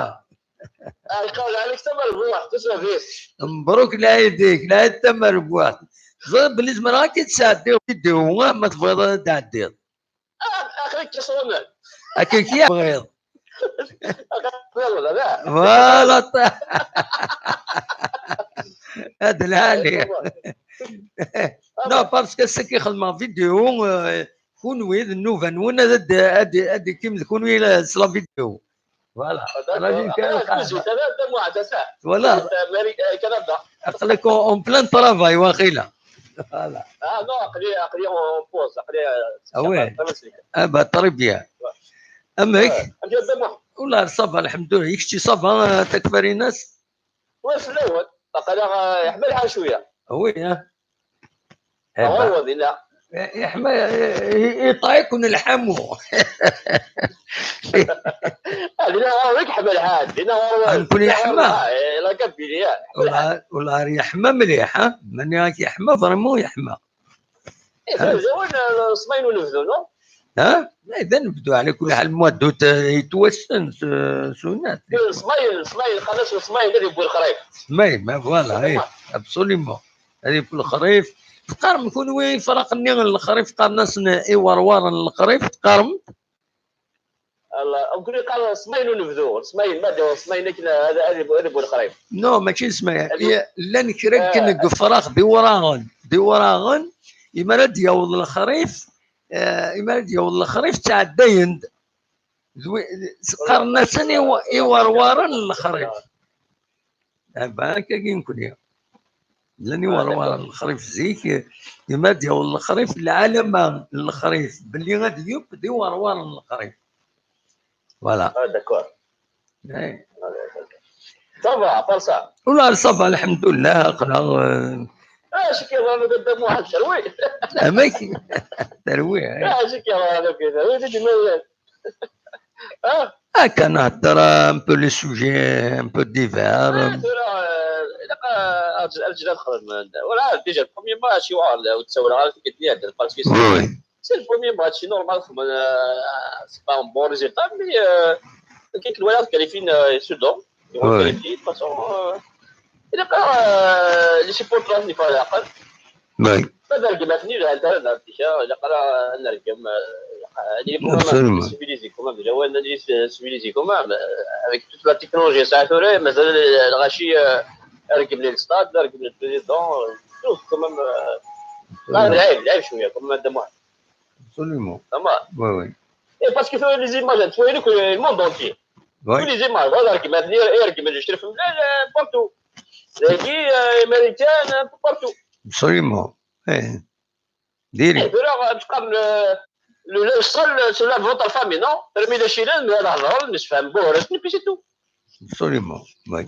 Ah, iqal ɛalik tamerbuḥt, tusadit. Mebruk lɛid-ik, lɛid tamerbuḥt. Teẓriḍ belli zemreɣ ad k-id-sɛeddiɣ vidéo, ma tebɣiḍ ad d-tɛeddiḍ. Ah, aql-ik تصومن. Akka i tebɣiḍ. Voilà. Ad lɛali. Non, parce que c'est que xedmeɣ vidéo, euh, kunwi d nnuba-nwen ad, ad, ad, ad d-ikkim d kunwi la, s la vidéo. Voilà. Voilà. Aql-ik en, en plein travail, waqila. Voilà. Ah, non, aql-i, aql-i en pause, aql-i, euh, ah ouais. Ah bah, très bien. Amek? Amek a Dda Muḥ? Wallah, ça va, lḥemdulillah. I kečči, ça va, euh, takfarinas? Wa fell-awen. Aql-aɣ, euh, yeḥma lḥal cwiya. Ah oui, hein? Eh ben. Ɣur-wen dinna. Yeḥma, i-, iṭɛi-ken lḥamu. Ah, dinna ɣur-wen yeḥma lḥal. Dinna ɣur-wen. Ah, nekkni yeḥma. Ah, eh, la Kabylie, yeḥma lḥal. Wallah, wallah, yeḥma mliḥ, ha? Mani ak yeḥma, vraiment yeḥma. Eh, d awen, eh, ṣṣmay n unebdu, non? Ha? Eh, d anebdu, ɛla kulli ḥal, mois d'août, eh, yettwassen s, s unat. Eh, ṣṣmay, ṣṣmay, qqaren-as ṣṣmay ad yewwi lexrif. Ṣṣmay, ma voilà, eh, absolument. Ad yewwi lexrif. Teqqarem kunwi ifraq-nni n lexrif, qqaren-asen iwerwaren n lexrif, teqqarem? Ala, nekkni qqaren ṣṣmay n unebdu, ṣṣmay, ma d-, ṣṣmay akken ad, ad yewwi, ad yewwi lexrif. Non, mačči d ṣṣmay. Ad yewwi. I-, llan kra akken, eh, deg ufraq d iwraɣen, d iwraɣen, imi ara d-yaweḍ lexrif, eh, imi ara d-yaweḍ lexrif, ttɛeddayen-d. D wi-, qqaren-asen iw-, iwerwaren n lexrif. Ah, ben, akkagi nekkni. Llan iwerwaren n lexrif zik, imi ad d-yaweḍ lexrif, lɛalama n lexrif, belli ad yeww d iwerwaren n lexrif. Voilà. Ah, d'accord. Ouais. Ça va, à part ça. Voilà, ça va, الحمد لله, aql-aɣ, euh, Ah, c'est que vraiment, de moi, c'est oui. Amek? Terwi, hein? Ah, c'est que vraiment, de moi. Ah, kan nehder un peu les sujets un peu divers. Ah, tura, euh, ilaq, euh, ad, ad, ad xedmen. Voilà, déjà, le premier match, tu vois, là, où tu sais, voilà, c'est que tu as, parce que c'est Oui, oui. C'est le premier match, c'est normal, euh, c'est pas un bon résultat, mais, euh, quelques loyal qualifient, euh, Soudan. Ils vont Ouais. qualifier, de toute façon, euh, il est pas, euh, les supporters, il faut aller après. Oui. ما نرقم اثنين على انتهى النتيجة، إلا قرا نرقم، آه، يعني، quand même, Absolument. Civilisé, quand même, déjà, ouais, on a dit, euh, civilisé, quand même, euh, avec toute la technologie, ça a fait, mais ça, le, le, le, euh, رقم لي le stade, رقم لي le président, euh, tout, quand même, euh, لا، Absolument. لعب، لعب شوية، quand même، deux mois. Absolument. Vraiment. Oui, oui. Et parce que les images, tu vois, le monde entier. Oui. Tous les images, voilà, qui m'a dit, et qui m'a dit, je suis partout. Les Américains, partout. Absolument. Eh. Diri. Et puis là, tu comme le, le, le seul, c'est la vente en famille, non? Permis de Chine, mais la vente, mais c'est un beau reste, et puis c'est tout. Absolument, oui.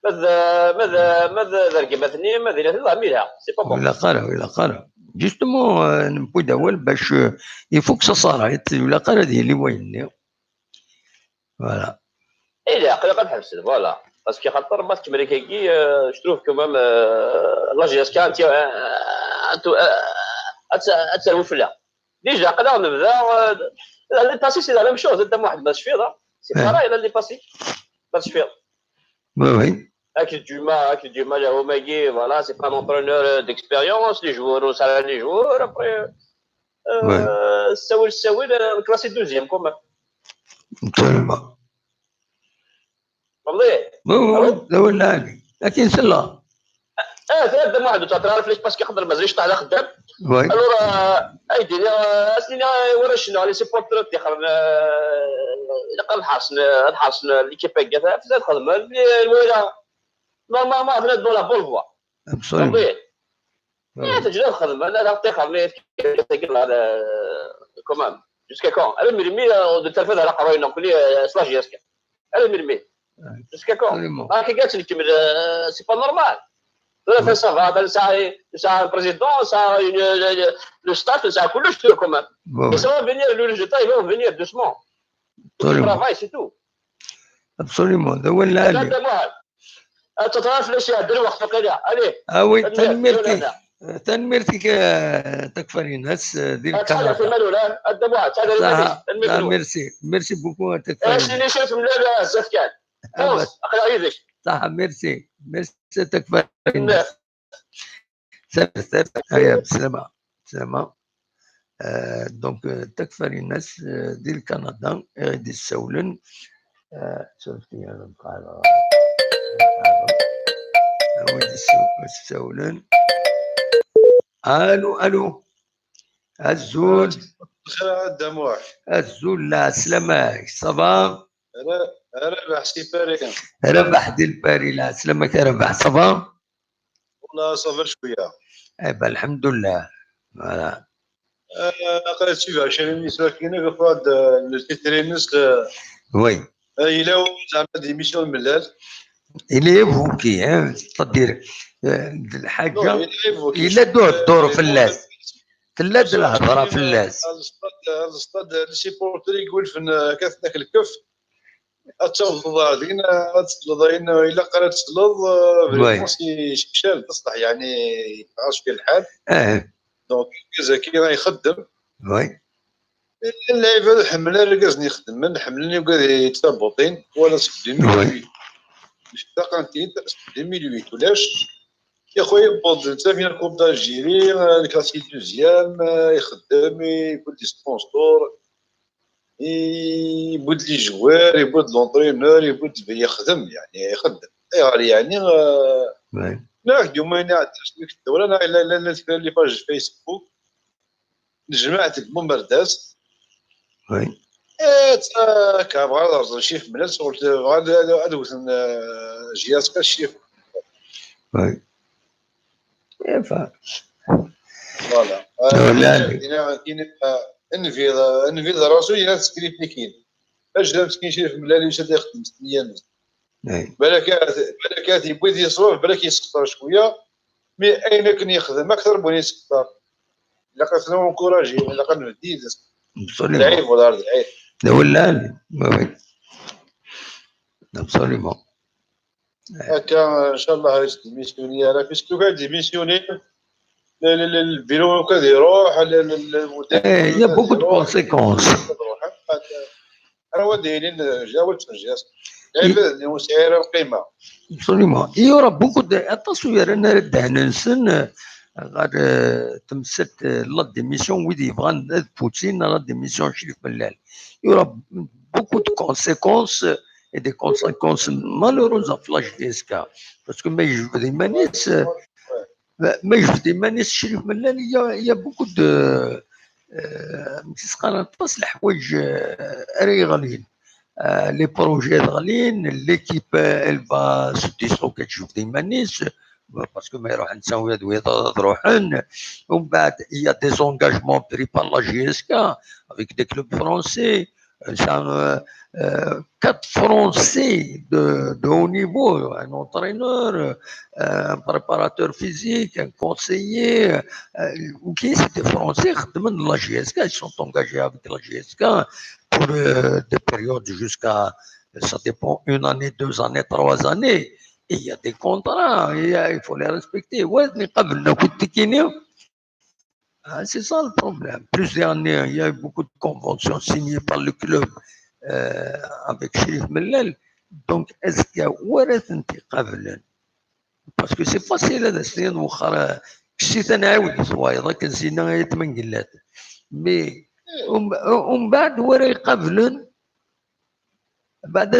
ما ذ-، ما ذ-، ما ذ-، ذا القيمة ثنية، ما ذي لا تضع ميلها. C'est pas bon. ولا قرا، ولا قرا. Justement, euh, نبوي داول باش، euh, يفك صصاريت، ولا قرا ذي اللي وين. Voilà. إيه، لا، قلق نحبس، voilà. Parce que خاطر ما تكمل هكاكي، euh, je trouve quand même, euh, la G S K, أنت، euh، أنت، euh، أت-، أتسوي فيها. Déjà, قلق نبدا، euh، l'année passée, c'est la même chose. أنت واحد ما تشفيض، hein. C'est Eh. Pareil, l'année passée. ما تشفيض. Oui, oui. Avec Dumas, avec Dumas, les Homagui, voilà, c'est pas un entraîneur, euh, d'expérience, les joueurs, on sait les joueurs, après, euh, Ouais. Ça, oui, ça, oui, classé deuxième, quand même. Tellement. فهمتي؟ Oui, oui, oui, لا، لا، لا. لكن سلا. اه، ثلاثة ما عنده، تعرف ليش؟ Parce que يقدر ما زالش طالع خدام. Oui. Alors, آه، اي دينا، آه، اسنينا، آه، ورا شنو، les supporters تيخر، آه، لقى الحاصن، آه، الحاصن، آه، l'équipe هكا، فزاد خدمة، الويلة. Normalement، فلان dans la bonne voie. Absolument. فهمتي؟ Oui. إيه، تجي الخدمة، أنا لا تيخر، mais quand même. Jusqu'à quand؟ أنا مرمي، آه، de ترفد على قراينا، نقول لي، آه، سلاجي اسكا. أنا مرمي. Jusqu'à quand؟ Absolument. راك قاعد نكمل، آه، c'est pas normal. ثلاثة صفات، ساعة، ساعة président، ساعة، آه، le staff، ساعة كلش، quand même. Oui, oui. Mais ça va venir, le résultat, il va venir doucement. Absolument. Travail, c'est tout. Absolument. هذا هو اللي عليه. هذا واحد. تتعرف ليش يهدر وقت فقيرة؟ عليه. Ah oui, تنميرتي. تنميرتي، آه، تكفى للناس، آه، ديال الكندا. صح، صح، merci. Merci beaucoup، تكفى للناس. صح، merci. Merci، تكفى للناس. سير، سير. هيا، بسلامة. بسلامة. آه، donc، آه، تكفى للناس، آه، ديال كندا، آه، دي السولن. آه، شوف لي أنا بقى على، آه، ودي السو-، السولن. ألو، ألو. أزول. خير الدموع. أزول، لا، سلامك، ça va؟ ر-، ربح سي باري. ربح ديال باري، لا، سلامك، ربح، ça va؟ والله ça va شوية. إيه، با، الحمد لله. Voilà. آه، قريت شي عشرين نسوة كاينة في واحد، آه، التيترينس، آه، Oui. آه، إلا هو زعما دي ميسيون ملال. Il est évoqué، hein، c'est-à-dire، آه، الحاجة Non، il est évoqué. إلا دور، دور في الناس. تلا د الهضرة في الناس. الستاد، الستاد، لي سيبورتر يقول فين كتناك الكف. اتوضا دينا، اتوضا دينا، الا قرات تلوض، آه، Oui. فريمون سي شال بصح، يعني، عاش في الحال. آه. دونك، كازاكي راه يخدم. Oui. اللعيبة الحملة اللي كازني يخدم، من الحملة اللي كازني يتسابوطين، ولا سبدي Oui. ميلويت. مش تاقنتين، سبدي ميلويت، ولاش؟ يا خويا، يبوض نتا فينا الكوب دالجيري، آه، الكلاسيك دوزيام، آه، يخدم، يقول لي سبونسور. يبود لي جوار، يبود لونترينور، يبود، يخدم، يعني، يخدم. يغالي، يعني، آه، Oui. لا، اليوم ما ينعدش بك الدولة، لا، لا، لا، لا، تكرا لي باج فيسبوك. جمعت الممردات. Oui. إيه، تا-، كا بغا نهضر شي في بلاد، قلت بغا ن-، ن-، نوثن، آه، جياس كا شي. Oui. إيه، ف-، Voilà. آه، لا، لا. كاين، كاين، آه، انفيض، انفيض راسو الى سكريبت كاين. Ajdid meskin Crif Mellal yusa-d ixeddem s tneyya-nnes. Balak, balak ad yewwi di ṣṣwab, balak yesxeṭer cwiya, mi ayen akken yexdem akter n win yesxeṭer. Ilaq ad t-nenkuraji, ilaq ad nebded yid-s. Absolument. Lɛib wala ar d lɛib. D awellal. Oui, oui. Absolument. Akka, ncallah, ad démissionner ara, puisque ad démissionner, le, le, le, le bureau ad iruḥ, le, le, le, le, eh, il y a beaucoup de conséquences. Ara wa d-yilin, eh, jawa tfejjast. Lɛibad-nni ur sɛi ara lqima. Absolument. Il y aura beaucoup de, aṭas ur yerran ara ddehn-nsen, eh, ɣer, eh, temsalt, eh, la démission, wid yebɣan ad Poutine, la démission Crif Mellal. Il y aura beaucoup de conséquences, eh, et des conséquences malheureuses ɣef la J S K. Parce que ma yejbed iman-is, eh, ma, ma yejbed iman-is Crif Mellal, il y a, il y a beaucoup de, euh, aṭas leḥwayeǧ, euh, ara yeɣlin. Euh, les projets ad ɣlin, l'équipe, euh, elle va se disloquer, tjebd iman-is, parce que ma iruḥ netta wiyaḍ, wiyaḍ ad ruḥen. Umbeɛd, il y a des engagements pris par la J S K avec des clubs français. Euh, ça, euh, euh, quatre Français de, de haut niveau, un entraîneur, euh, un préparateur physique, un conseiller, euh, qui c'est des Français, خدموا la J S K, ils sont engagés avec la J S K pour, euh, des périodes jusqu'à, ça dépend, une année, deux années, trois années. Et il y a des contrats, il y a, il faut les respecter. Ouais, mais pas Ah, c'est ça le problème. Plusieurs années, il y a eu beaucoup de conventions signées par le club, euh, avec Crif Mellal. Donc, est-ce qu'il y a, wara tent-iqablen? Parce que c'est facile ad as-tiniḍ wexxer, euh, kkes-it ad nɛiwed-it wayeḍ, akken zinna ay atmangellat. Mais, um, umbeɛd wara iqablen, Beɛda,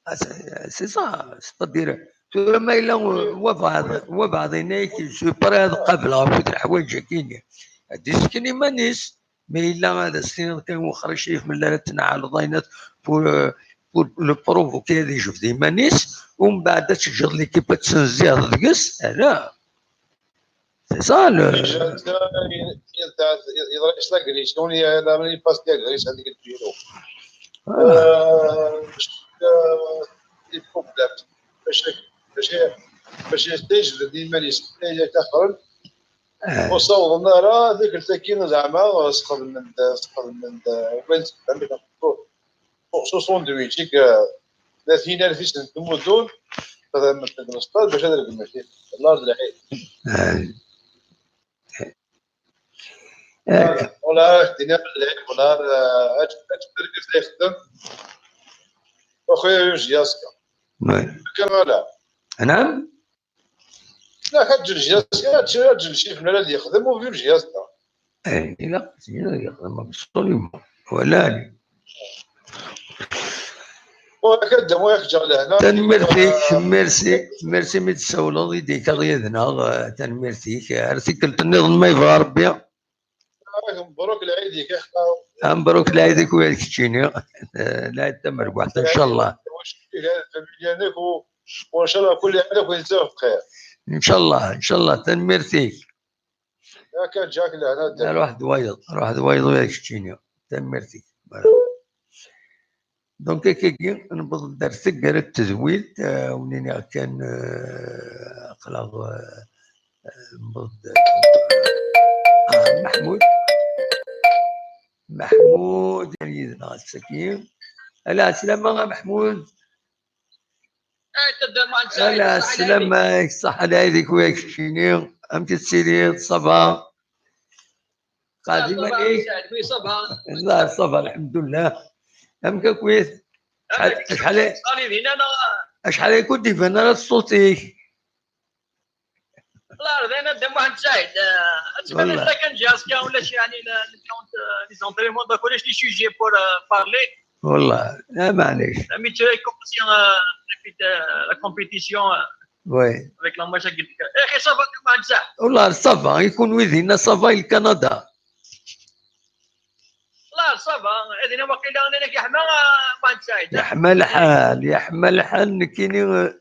ah, c'est, c'est ça, c'est-à-dire, tura ma yella, euh, wabɛaḍ, wabɛaḍ yenna-yak, je suis prêt ad qableɣ akk leḥwayeǧ-agi-nni. Ad d-isken iman-is, ma yella ad as-tiniḍ kan wexxer Crif Mellal ad tneɛleḍ ayen ad, pour, euh, pour le provoquer ad ijbed iman-is, umbeɛd ad teǧǧeḍ l'équipe ad tsenziɛeḍ deg-s, ala. C'est ça le. Yeḍra-yas l'agression, il a, il a passé l'agression avec le bureau. Voilà. Euh, euh, les problèmes. Bac, bac, bac yestajbed iman-is, ay taxren. Ur ssawḍen ara tikkelt-agi, zeɛma sxedmen-d, sxedmen-d, win sxedmen-d, Pour soixante-huit, zik, euh, tlata alef i sent tmudun, xedment deg Lesṭad bac ad regmen. Llah d lɛib. Wala, wala, ad d-iniɣ lɛib, wala, euh, ad, ad tmergez ay xeddem. Axi, yuj yaska. Kan wala. Anam? La, ad ǧǧel Crif Mellal ad yexdem, u vive J S K. Eh, ilaq ad yexdem, absolument. Wala. Tanemmirt-ik, merci, merci mi d-tsawleḍ, i d-ikkaḍ yid-neɣ, eh, tanemmirt-ik. Ar tikkelt nniḍen ma yebɣa Rebbi. Mebruk lɛid-ik, a xeṭṭa. Ah, mebruk lɛid-ik, wa d keččini. Eh, lɛid tamerbuḥt, ncallah. Familya-nnek u, u ncallah kul lɛid akk yettaf bxir. Ncallah, ncallah, tanemmirt-ik. Akka, ǧǧak lehna. Ruḥ d wayeḍ, ruḥ d wayeḍ, wa d keččini. Tanemmirt-ik. Voilà. Donc, akkagi, newweḍ-d ar taggara n tedwilt, eh, wen-iniɣ kan, eh, aql-aɣ, eh, eh, newweḍ-d, eh, ah, Maḥmud. Maḥmud, yal yid-neɣ ass-agi. Ala, ɛeslama a Maḥmud. Ala, ɛeslama-k, ṣṣeḥḥa lɛid-ik, wa keččini. Amek i tettiliḍ, ça va? Qɛed iman-ik. Wi, ça va. La, ça va, lḥemdullah. Amek akkit? Acḥal, acḥal, acḥal ay ken-d-iban ara ṣṣut-ik? La, rdan a Dda Muḥend Saɛid, euh, ad tban akken J S K ulac, yeɛni, le, le compte, euh, les entraînements, donc ulac les sujets pour, euh, parler. Wallah, ah, maɛlic. Ami tura, il commence, euh, la compétition, euh, avec la match à Guinée. Eh, ça va, Dda Muḥend Saɛid? Wallah, ça va, i kunwi dinna, ça va, i Canada? La, ça va. Adina waqila nnan-ak yeḥma, ah, Muḥend Saɛid. Yeḥma lḥal, yeḥma lḥal, nekkini, eh,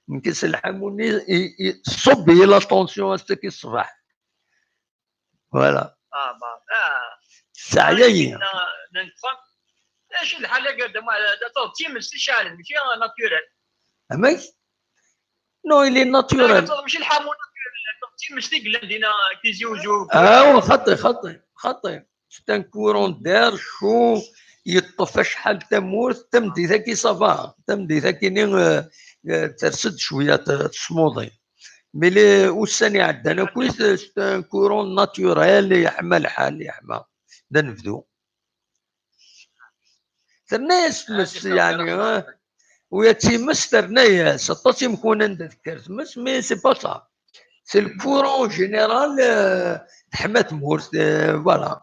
nekk s lḥamu-nni, i, i, tṣubb-iyi la tension ass-agi ṣṣbeḥ. Voilà. Ah, bon. Ah. Teɛya-yi. Ah, nnan-, nnan-, Acu lḥal akka d times iceɛlen, mačči naturel. Amek? Non, il est naturel. Mačči lḥamu naturel, d times i yellan dinna, Tizi Uzzu. Ah, xaṭi, xaṭi, xaṭi. C'est un courant d'air chaud, yeṭṭef acḥal tamurt, tameddit-agi ça va, tameddit-agi-nni, euh, euh, ters-d cwiya t-, tesmuḍi. Mais les, ussan iɛeddan akk, c'est un courant naturel, yeḥma lḥal, yeḥma. D anebdu. Terna-yas tmes, yeɛni, eh, u ya d times terna-yas, aṭas imkunen anda tekker tmes, mais c'est pas ça. C'est le courant général, euh, teḥma tmurt, euh, voilà.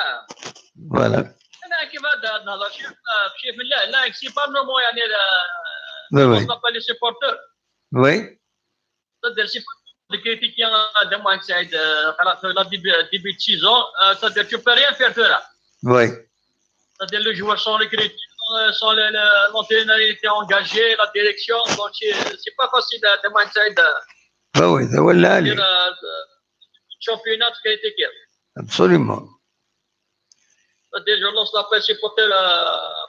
Ah. Voilà. انا كيما هذا النهار شوف، آه، شوف، لا، لا، c'est pas normal، يعني، لا، Oui, oui. On n'a pas les supporters. Oui. C'est-à-dire, c'est pas de critiquer, euh, Damouin Saïd, euh, خلاص، la début, début de saison, euh, c'est-à-dire, tu peux rien faire, toi, là. Oui. C'est-à-dire, les joueurs sont recrutés, euh, sont le, le, l'entraîneur était engagé, la direction, donc c'est, c'est pas facile, euh, Damouin Saïd, euh, Bah oui, c'est-à-dire, euh, championnat de critiquer. Absolument. C'est-à-dire, je lance l'appel supporter, euh,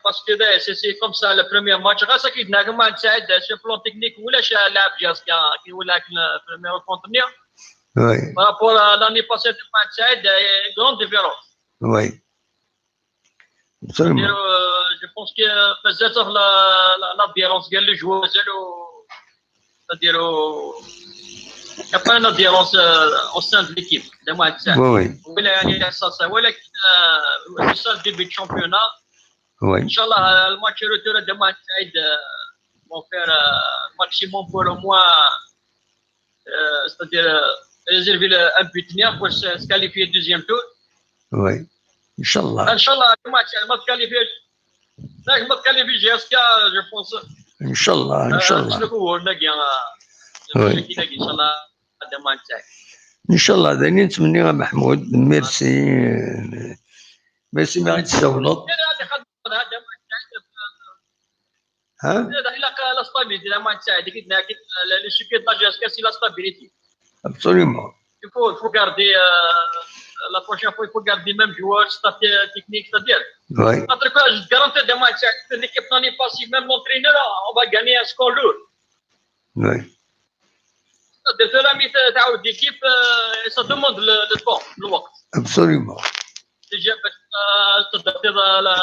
parce que, ben, c'est, c'est comme ça, le premier match. Grâce à qui, Damouin Saïd, sur le plan technique, ولا شي لاعب جا كي ولا le premier rencontre. Oui. Par rapport à l'année passée, Damouin Saïd, une grande différence. Oui. Absolument. C'est-à-dire, euh, je pense que, euh, peut-être la, la, l'adhérence, les joueurs, c'est le, c'est-à-dire, euh, il n'y a pas une adhérence, euh, au sein de l'équipe, Damouin Saïd. Oui, oui. ولا يعني احساس، ولكن، euh, c'est ça le début de championnat. Oui. ان شاء الله، آه، le match retour Damouin Saïd, euh, vont faire, euh, maximum pour au moins, euh, c'est-à-dire, euh, réserver le, un but pour se, se qualifier deuxième tour. Oui. ان شاء الله. ان شاء الله، Damouin Saïd ما تكاليفيش. لا، ما تكاليفيش jusqu'à, je pense. ان شاء الله، ان شاء الله. شنو هو هناك يا، Oui. ان شاء الله، Damouin Saïd. ان شاء الله، داني نتمنى يا محمود، merci. Merci، ما غادي تسولط. Hein? La stabilité, la main de ça, la, la, le secret de la G S K, c'est la stabilité. Absolument. Il faut, il faut garder, euh, la prochaine fois, il faut garder même joueur, staff, euh, technique, c'est-à-dire. Oui. En tout cas, je garantis demain, c'est l'équipe l'année passée, même l'entraîneur, on va gagner un score lourd. Oui. C'est-à-dire, la mise à l'équipe, euh, ça demande le, le temps, le temps. Absolument. Déjà, euh, c'est-à-dire la, la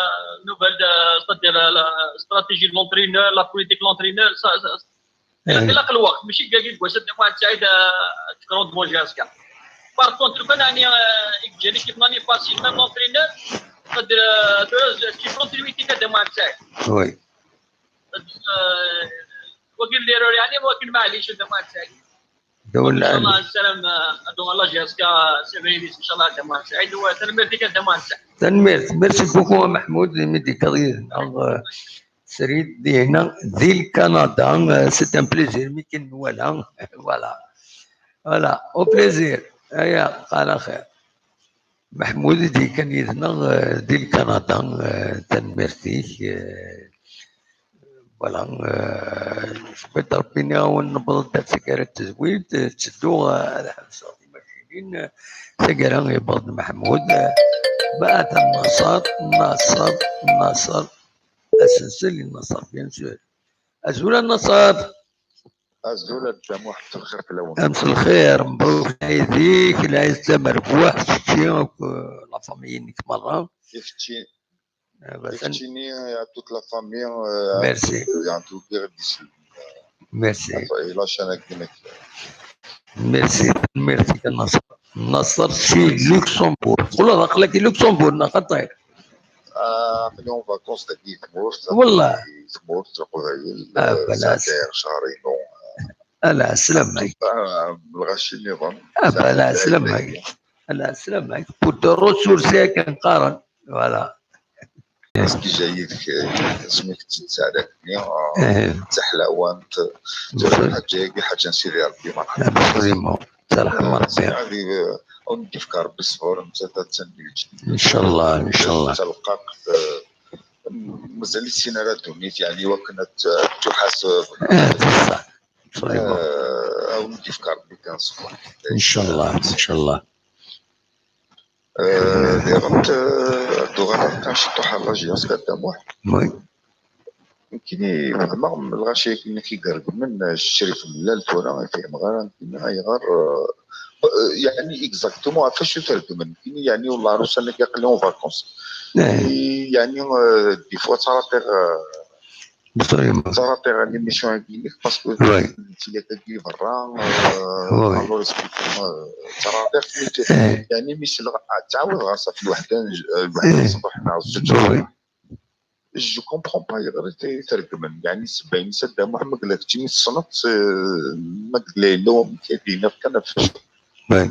nouvelle, euh, c'est-à-dire la, la stratégie de l'entraîneur, la politique de l'entraîneur, ça, ça, c'est la, c'est la, le temps. ماشي كاع يقول سيدي محمد سعيد، آه، تكرون دو مونجي اسكا. Par contre, كان يعني، آه، يجي l'équipe l'année passée, même l'entraîneur, c'est-à-dire, euh, tu continuité كان محمد سعيد. Oui. آه، وكيل ليرور يعني، وكيل معليش، انت ما تسالي. دولة ان شاء الله عالية. السلام، آه، ادعو الله جهازك، آه، سيفيليس، ان شاء الله، انت ما تسالي. وتنميرتك، انت ما تسالي. تنميرت. Merci beaucoup محمود، ميديكاليزم. آه، سريد دي هنا، دي الكندا. آه، c'est un plaisir، مي كي نوالا. Voilà. Voilà، au plaisir. هيا، على خير. محمود دي كان يدنا، آه، دي الكندا، آه، تنميرتيك، آه، voilà، آه، سبيت ربي نعاون نبض دار سكارة التزويد، آه، تسدو، آه، على حبس الماشينين، آه، سكارة يبض محمود، آه، بعد النصر، النصر، النصر، السلسل النصر، bien sûr. أزول النصر. أزول الدم واحد الخير في الأول. أمس الخير، مبروك عيديك، العيد مربوح، شتي، آه، la famille نيك مرة. يفتشي. آه، بس أن- يفتشيني يا toute la famille، آه، Merci. يا tout بيغ ديسي. Merci. إلا شانا كيما كيما. Merci، merci كنصر. نصر سي لوكسمبورغ. والله غنقول لك لوكسمبورغ، نا خطير. آه، عقلي en vacances داكي تمورت. والله. تمورت القبايل، آه، آه، بلاش. ساعتين، شهرين، آه. على سلامك. آه، الغاشي نظام. آه، على سلامك. على سلامك. Pour te ressourcer كنقارن. Voilà. باسكو جايك، آه، سميك تساعدك بيان، آه، إيه. تحلى وانت، تروح حاجة، حاجة نسيري ربي مرحبا. Absolument. ترحم آه، ربي. هذه، آه، أو ندي في كار بالصبر، أنت تتسنى. إن شاء الله، إن شاء الله. تلقاك، آه، مازال سينا لا دونيت، يعني، وكنا ت-، تحاسب. آه، بصح. Absolument. آه، أو ندي في كار بكان صبر. إن شاء الله، إن شاء الله. آه، Diɣen, eh, ad d-uɣaleɣ kan ciṭuḥ ar la J S K Dda Muḥ. Oui. Nekkini wehmeɣ lɣaci akken i k-igergmen, eh, Crif Mellal tura, ur fhimeɣ ara nekkini ayɣer, eh, eh, yeɛni exactement ɣef acu i t-regmen. Nekkini yeɛni wellah ar ussan-agi aql-i en vacances. Eh. I, yeɛni, eh, des fois ttaraṭiɣ, eh, Absolument. Ttaraṭiɣ l'émission-agi-inek parce que, oui, nettili akkagi berra, eh, oui, alors explique-moi, eh, ttaraṭiɣ, eh, yeɛni mi selleɣ, ah, ttɛawadeɣ-as ɣef lweḥda, eh, lweḥda, eh, ṣṣbeḥ neɣ zzǧ, oui, ṣṣbeḥ. Je comprends pas ayɣer i t-, i t-regmen. Yeɛni ssebba-ines a Dda Muḥ, ma yella keččini tessneḍ-tt, eh, ma yella yella wamek ad d-iniḍ kan ɣef acu. Oui.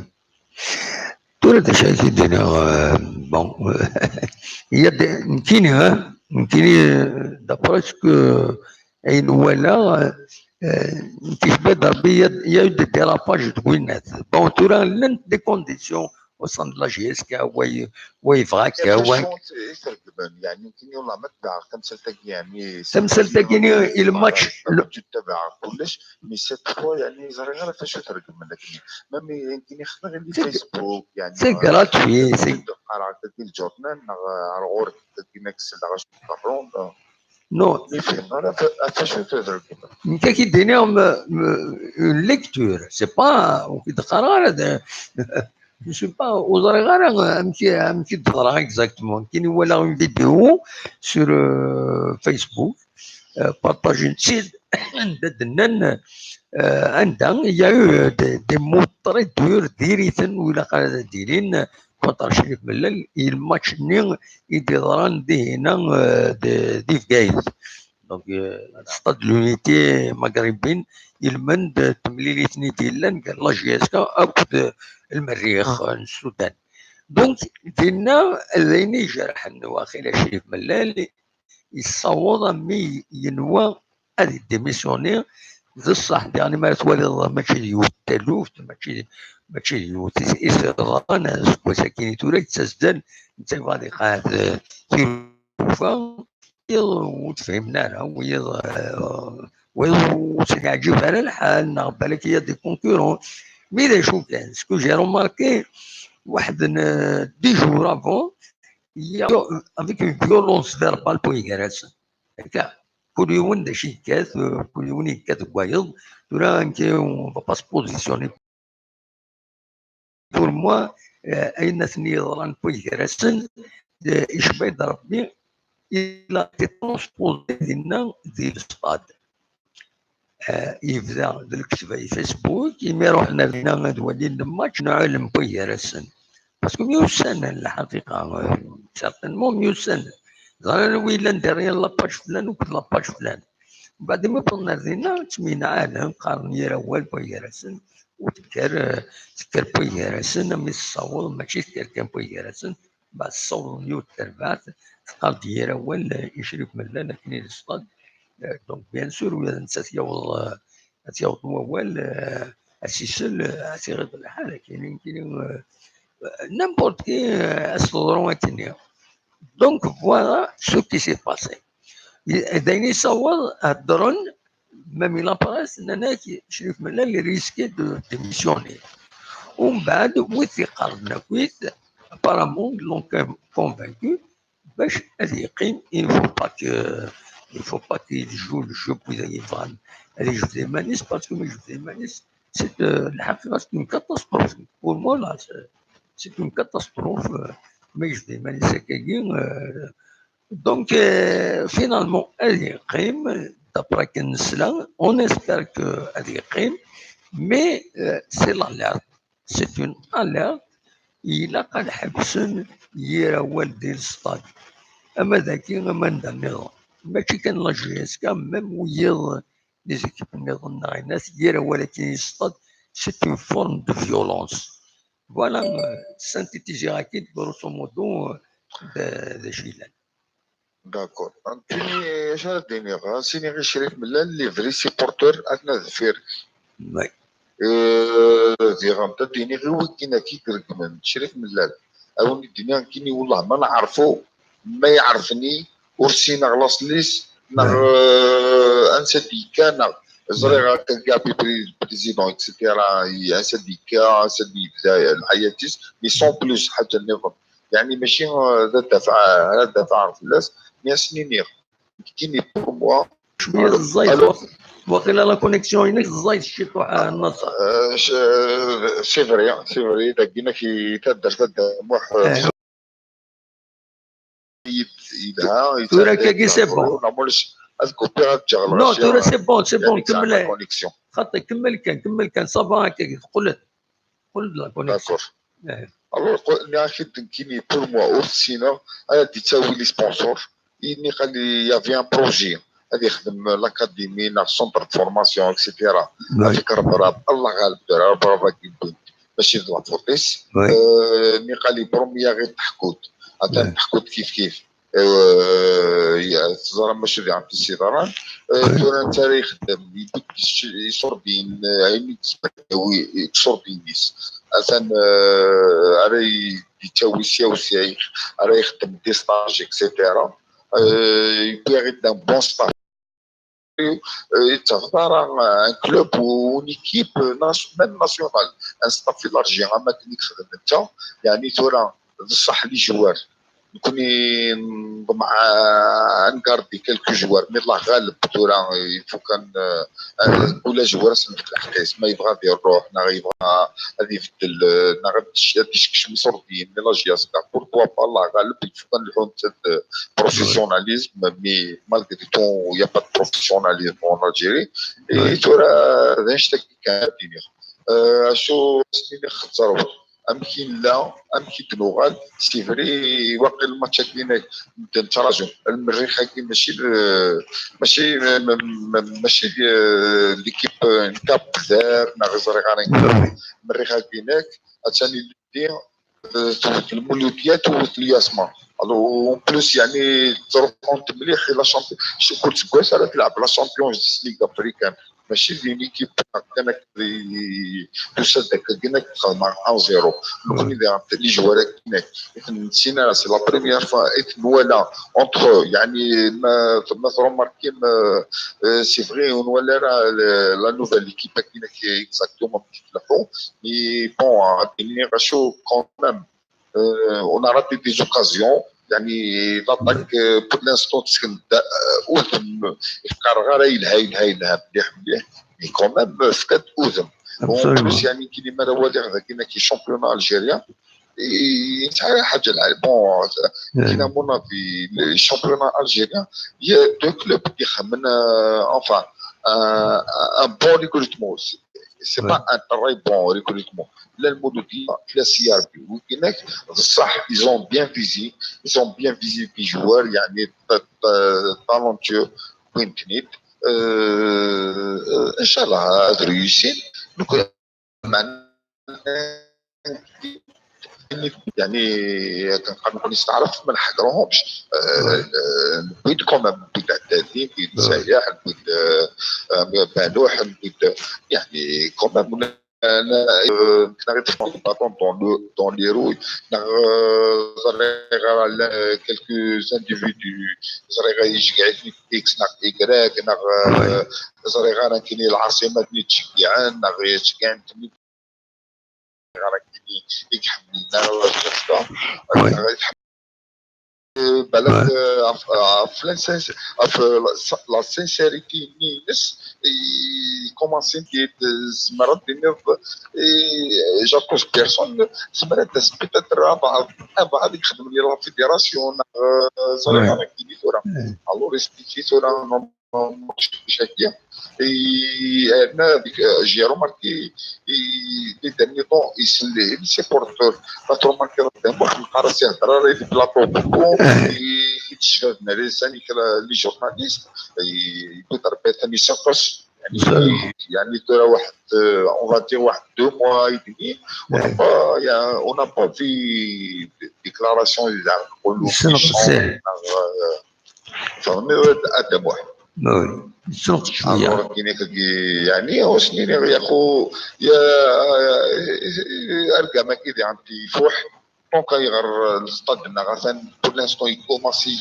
Tura d acu ara k-id-iniɣ, eh, bon, il y a des, nekkini, eh, nekkini, eh, d'après ce que, ayen walaɣ, eh, nekk icba-d Rebbi, il y a, il y a eu des dérapages deg winnat. Bon, tura llant des conditions au sein de la J S K, wa y-, wa yebɣa akka, wa... Acu i t-regmen? Yeɛni nekkini, wallah, ma tebɛeɣ tamsalt-agi, yeɛni, tamsalt-agi, il match, le, tu tabaɛeɣ kullec, mais cette fois, yeɛni, ẓriɣ ara ɣef acu i t-regmen akken. Même nekkini xedmeɣ-d Facebook, yeɛni, c'est gratuit, c'est, qqareɣ akkagi lǧurnan, neɣ ar ɣur-k akkagi ma k-selleɣ acu teqqareḍ. Non. Ur fhimeɣ ara ɣef, ɣef acu i t-regmen. Nekk ad k-id-iniɣ m-, m-, une lecture, c'est pas, ur k-id-qqareɣ ara d-, je sais pas, ur ẓriɣ ara amek, amek i d-teḍra exactement. Nekkini walaɣ une vidéo sur, euh, Facebook, euh, partager-tt-id, anda d-nnan, euh, anda il y a eu, euh, des, des mots très durs, diri-ten, u ilaq ara d-ilin, contre Crif Mellal, i lmatch-nni i d-yeḍran dihina, euh, di, di Bgayet. Donc, euh, Stade de l'Unité Maghrébine, ilmend, euh, temlilit-nni d-yellan gar la J S K akked, euh, Lmerrix, euh, n Sudan. Donc, dinna, d ayen i ijerḥen, waqila, Crif Mellal, yessaweḍ a mi yenwa ad yedémissionné. D ṣṣeḥ, diɣen mi ara twaliḍ mačči d yiwet taluft, mačči, mačči d yiwet i, i s-yeḍran aseggas-agi i tura, yettazdal, netta yebɣa ad iqeɛɛed, eh, tilufa, ur t-fhimen ara, wiyaḍ, eh, wiyaḍ ur sen-yeɛǧib ara lḥal, neɣ balak il y a des concurrents. Mais d acu kan, ce que j'ai remarqué, waḥed n, eh, dix jours avant, il y a, avec une violence verbale, pour y Akka, kul yiwen d acu yekkat, euh, kul yiwen yekkat deg wayeḍ. Tura, nekk, on va pas se positionner. Pour moi, euh, ayen aten yeḍran n waygar-asen, euh, icba-d Rebbi, il a été transposé dinna di lestad. Eh, yebda d lekdeb i Facebook, imi ruḥen ar dinna ad walin lmatch, nɛulem n waygar-asen. Parce que myussanen, lḥaqiqa, eh, certainement myussanen. Ẓran wi yellan derrière la page flan akked la page flan. Mbeɛd imi wwḍen ar dinna, ttemyenɛalen, qqaren yir awal n waygar-asen, u tekker, eh, tekker n waygar-asen, ami tessaweḍ, mačči tekker kan n waygar-asen, Bah, tessawḍeḍ yiwet terbaɛt, teqqar-d yir awal, eh, i Crif Mellal akken i d ṣṣad. Eh, donc, bien sûr, ula d netta ad t-yaweḍ, eh, ad t-yaweḍ wawal, eh, ad s-isel, eh, ad s-iɣiḍ lḥal, akken, akken, eh, n'importe qui, eh, ad s-teḍru akkenni. Donc, voilà ce qui s'est passé. I-, d ayen yessaweḍ, heddren, même la presse, nnan-ak, Crif Mellal, il risque de démissionner. Umbeɛd, wid t-iqerben akkit, apparemment, ils l'ont con-, convaincu, bac ad yeqqim, il faut pas que, il faut pas qu'il joue le jeu, wid ay yebɣan ad yejbed iman-is, parce que ma yejbed iman-is, c'est, euh, lḥaqiqa, c'est une catastrophe. Pour moi, là, c'est, c'est une catastrophe, euh, ma yejbed iman-is akkagi, euh, Donc, euh, finalement, ad yeqqim, d'après akken nesla, on espère que ad yeqqim, mais, euh, c'est l'alerte. C'est une alerte. Ilaq ad ḥebsen yir awal di lestad. Ama dagi, ama anda nniḍen. Mačči kan la J S K, même wiyaḍ, les équipes nniḍen neɣ inat, yir awal akken di lestad, c'est une forme de violence. Voilà, euh, synthétiser-ak-id, grosso modo, euh, d, d acu yellan. D'accord. Nekkini, acu ara d-iniɣ? Ad s-iniɣ i Crif Mellal, les vrais supporters, aten-a deffir-k. Oui. Euh, diɣen, ad d-iniɣ i wigin-agi iregmen, Crif Mellal. Ad wen-d-iniɣ nekkini, wellah, ma neɛrefu, ma iɛerfen-i, ur ssineɣ laṣel-is, neɣ, oui, euh, ansa d-yekka, neɣ ẓriɣ, oui, akka Gabi pré-, président, et cetera, i-, ansa d-yekka, ansa d-yebda lḥayat-is, mais sans plus, ḥaǧa nniḍen. يعني ماشي، آه، هذا دافع، هذا دافع فلاس، mais اسنيني كيني pour moi. شويه الزايد. Waqila la connexion هناك الزايد الشيطوح، آه، النصر. C'est vrai, c'est vrai. داكينا كي تدر تدر موح. يدها ثورة كاكي c'est bon. نعملش اذكر بيها تجغل. Non, ثورة c'est bon, c'est bon. كمل. Connexion. خاطر كمل كان، كمل كان، ça va هكاك. قلت، قلت la connexion. D'accord. Alors, ناخذ كيني pour moi, au cinéma, انا دي تساوي les sponsors. إني قال لي y avait un projet غادي يخدم l'académie، نا centre de formation، et cetera. هذيك ربراب، الله غالب، ربراب كيبين، ماشي de la faute. مي قال لي premier غير تحكوت، هذا تحكوت كيف كيف. تزرى ماشي دي عبد السيطران. تورا انت راه يخدم يبدي يصور بين عيني، يصور بين نيس. اثن راه يتاوي سياو سيايخ، راه يخدم des stages, et cetera. يبغي غير d'un bon staff. يتفضل un club ou une équipe, même nationale, un staff élargi. اما كني تخدم انت، يعني تورا بصح les joueurs نكوني نطمع نكاردي quelques joueurs, mais الله غالب تورا il faut كان كل joueur سنة الحقيس ما يبغى يدير روح، نا يبغى غادي يبدل، نا غادي يشكش مصردين، mais la jeunesse, pourquoi pas, الله غالب. Il faut كان الحون professionnalisme, mais malgré tout il y a pas de professionnalisme en Algérie. Et تورا هذا نشتكي كان الدنيا. شو سنين خسروا. امكن لا، امكن نوغال c'est vrai. واقيلا الماتش كاين نتراجم المريخ كاين ماشي ماشي ماشي l'équipe نتاع بزاف، نا غير زريغ انا المريخ كاينك. عشان يدي توت المولوديات وتوت الياسما. En plus يعني تروح كونت مليح في la champion، شو كنت سكواش على تلعب la Champions League africaine. ماشي دي ليكيب كانك تسدك كانك مع un zéro. نكون اذا les joueurs كانك نسينا c'est la première fois اتنوالا entre يعني ما ما تروماركي. C'est vrai ونوالا راه la nouvelle équipe كانك exactement كيف لحو. Mais bon غادي غاشو quand même. On a raté des occasions. يعني l'attaque pour l'instant تسكن اوذم، يفكر غير يلها يلها يلها مليح مليح. Mais quand même فقد اوذم. En plus يعني كي ما راه والي هذا كاين كي championnat algérien. يتعرى حاجه العالم. Bon, كاين mon avis, le championnat algérien, il y a deux clubs qui خمن, enfin, un, un bon recrutement aussi. C'est pas un très bon recrutement. لا المولودية لا سي ار بي، ولكن بصح ils ont bien visé, ils ont bien visé des joueurs يعني talentueux وين تنيت. ان شاء الله هذا réussi. Donc يعني كنقدر نكون نستعرف ما نحقروهمش. نبيد quand même، نبيد عدادي، نبيد سايح، نبيد بانوح، نبيد يعني quand même. انا كنا غير في باطون دون لو دون لي روي. زريغ على كيلكو زانديفيدو، زريغ يشجع اكس ناغ ايكراك ناغ، زريغ انا كاين العاصمه دني تشجعان ناغ يشجعان تمي. راه كاين يحملنا ولا شي حاجه. بالك في la sincérité نينس كومونسي ندير زمرة دينيض جاكوز بيرسون زمرة داس بيتيتر بعض بعض يخدم لي لا فيديراسيون. زعما كاين دورة الو ريسبيكي دورة مشاكل. انا ديك جي روماركي لي ديرني طون يسلي لي سيبورتور. لا روماركي راه واحد القرا سي هضره راه في بلاطو بوكو يتشفى ناري ساني كلا لي جورناليست يبدا ربي ثاني سيرفاس يعني يعني ترى واحد اون فا دير واحد دو موا اي دمي. On n'a pas vu ديكلاراسيون اللي نقولوا فهمني هذا واحد. وي السوق شويه. يعني هو سنيني يا خو يا ارقى ما كيدي عم تيفوح. Donc, ayɣer le stade-nneɣ atan pour l'instant yettwaṭṭafi,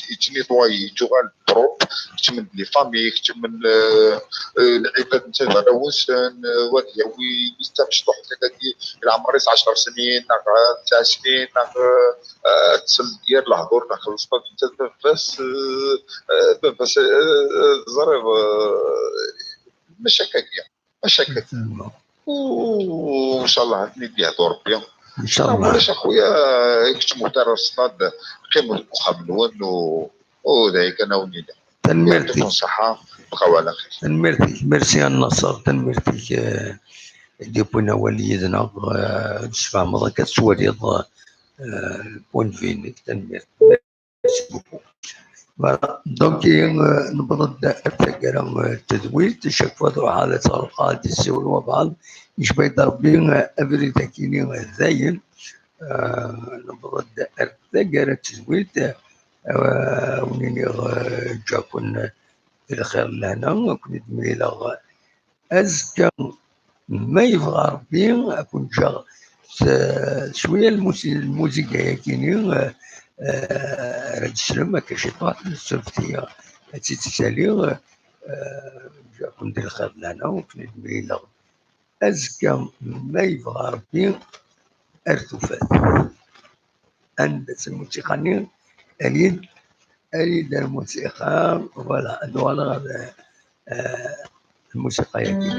yettnitwayi, yettuɣal propre, keččmen-d les familles, keččmen, euh, euh, lɛibad n tabarrawen-nsen, euh, wa ad yawi wis tamecṭuḥt-agi, leɛmer-is ɛecṛ snin, neɣ tesɛa snin, neɣ, euh, euh, tsell-d yir lehdur daxel le stade n tadbabas, euh, euh, baba-s, euh, euh, teẓriḍ, euh, mačči akka-agi. Mačči akka. Certainement. U, ncallah, ad ten-id-yehdu Rebbi. Ncallah. Ulac a xuya, kečč muxtar ar ṣṣad, qqim deg uxxam-nwen u, u d aya kan a wen-iniɣ. Tanemmirt-ik. Yeɛṭikum ṣṣeḥḥa, bqaw ɛla xir. Tanemmirt-ik. Merci a Naṣer, tanemmirt-ik, eh, i d-yewwin awal yid-neɣ, eh, ad d-tesfehmeḍ akka tettwaliḍ, eh, le point de vue-nnek. Tanemmirt. Merci beaucoup. Voilà. Donc, euh, newweḍ-d ar taggara, euh, n tedwilt, chaque fois truḥ ad tɣelqeḍ ad d-tessiwel wabɛaḍ, yecba-yi-d Rebbi, euh, abrid akini, euh, dayen. Euh, newweḍ-d ar taggara n tedwilt, euh, wen-iniɣ, euh, ǧǧa-ken di lxir d lehna, ad ken-id-mlileɣ azekka, ma yebɣa Rebbi, ad ken-ǧǧeɣ s, s cwiya lmusi-, lmuziga-yagini, eh, eh, ara d-teslem akka ciṭuḥ, tsuref-iyi ad tt-id-ssaliɣ, eh, ǧǧiɣ-ken di lxir d lehna, ur ken-id-mlileɣ azekka, ma yebɣa Rebbi, ar tufat. Anda-tt lmusiqa-nni? Alid, alid ar lmusiqa. Voilà, ad uɣaleɣ ɣer, eh, lmusiqa-yagi.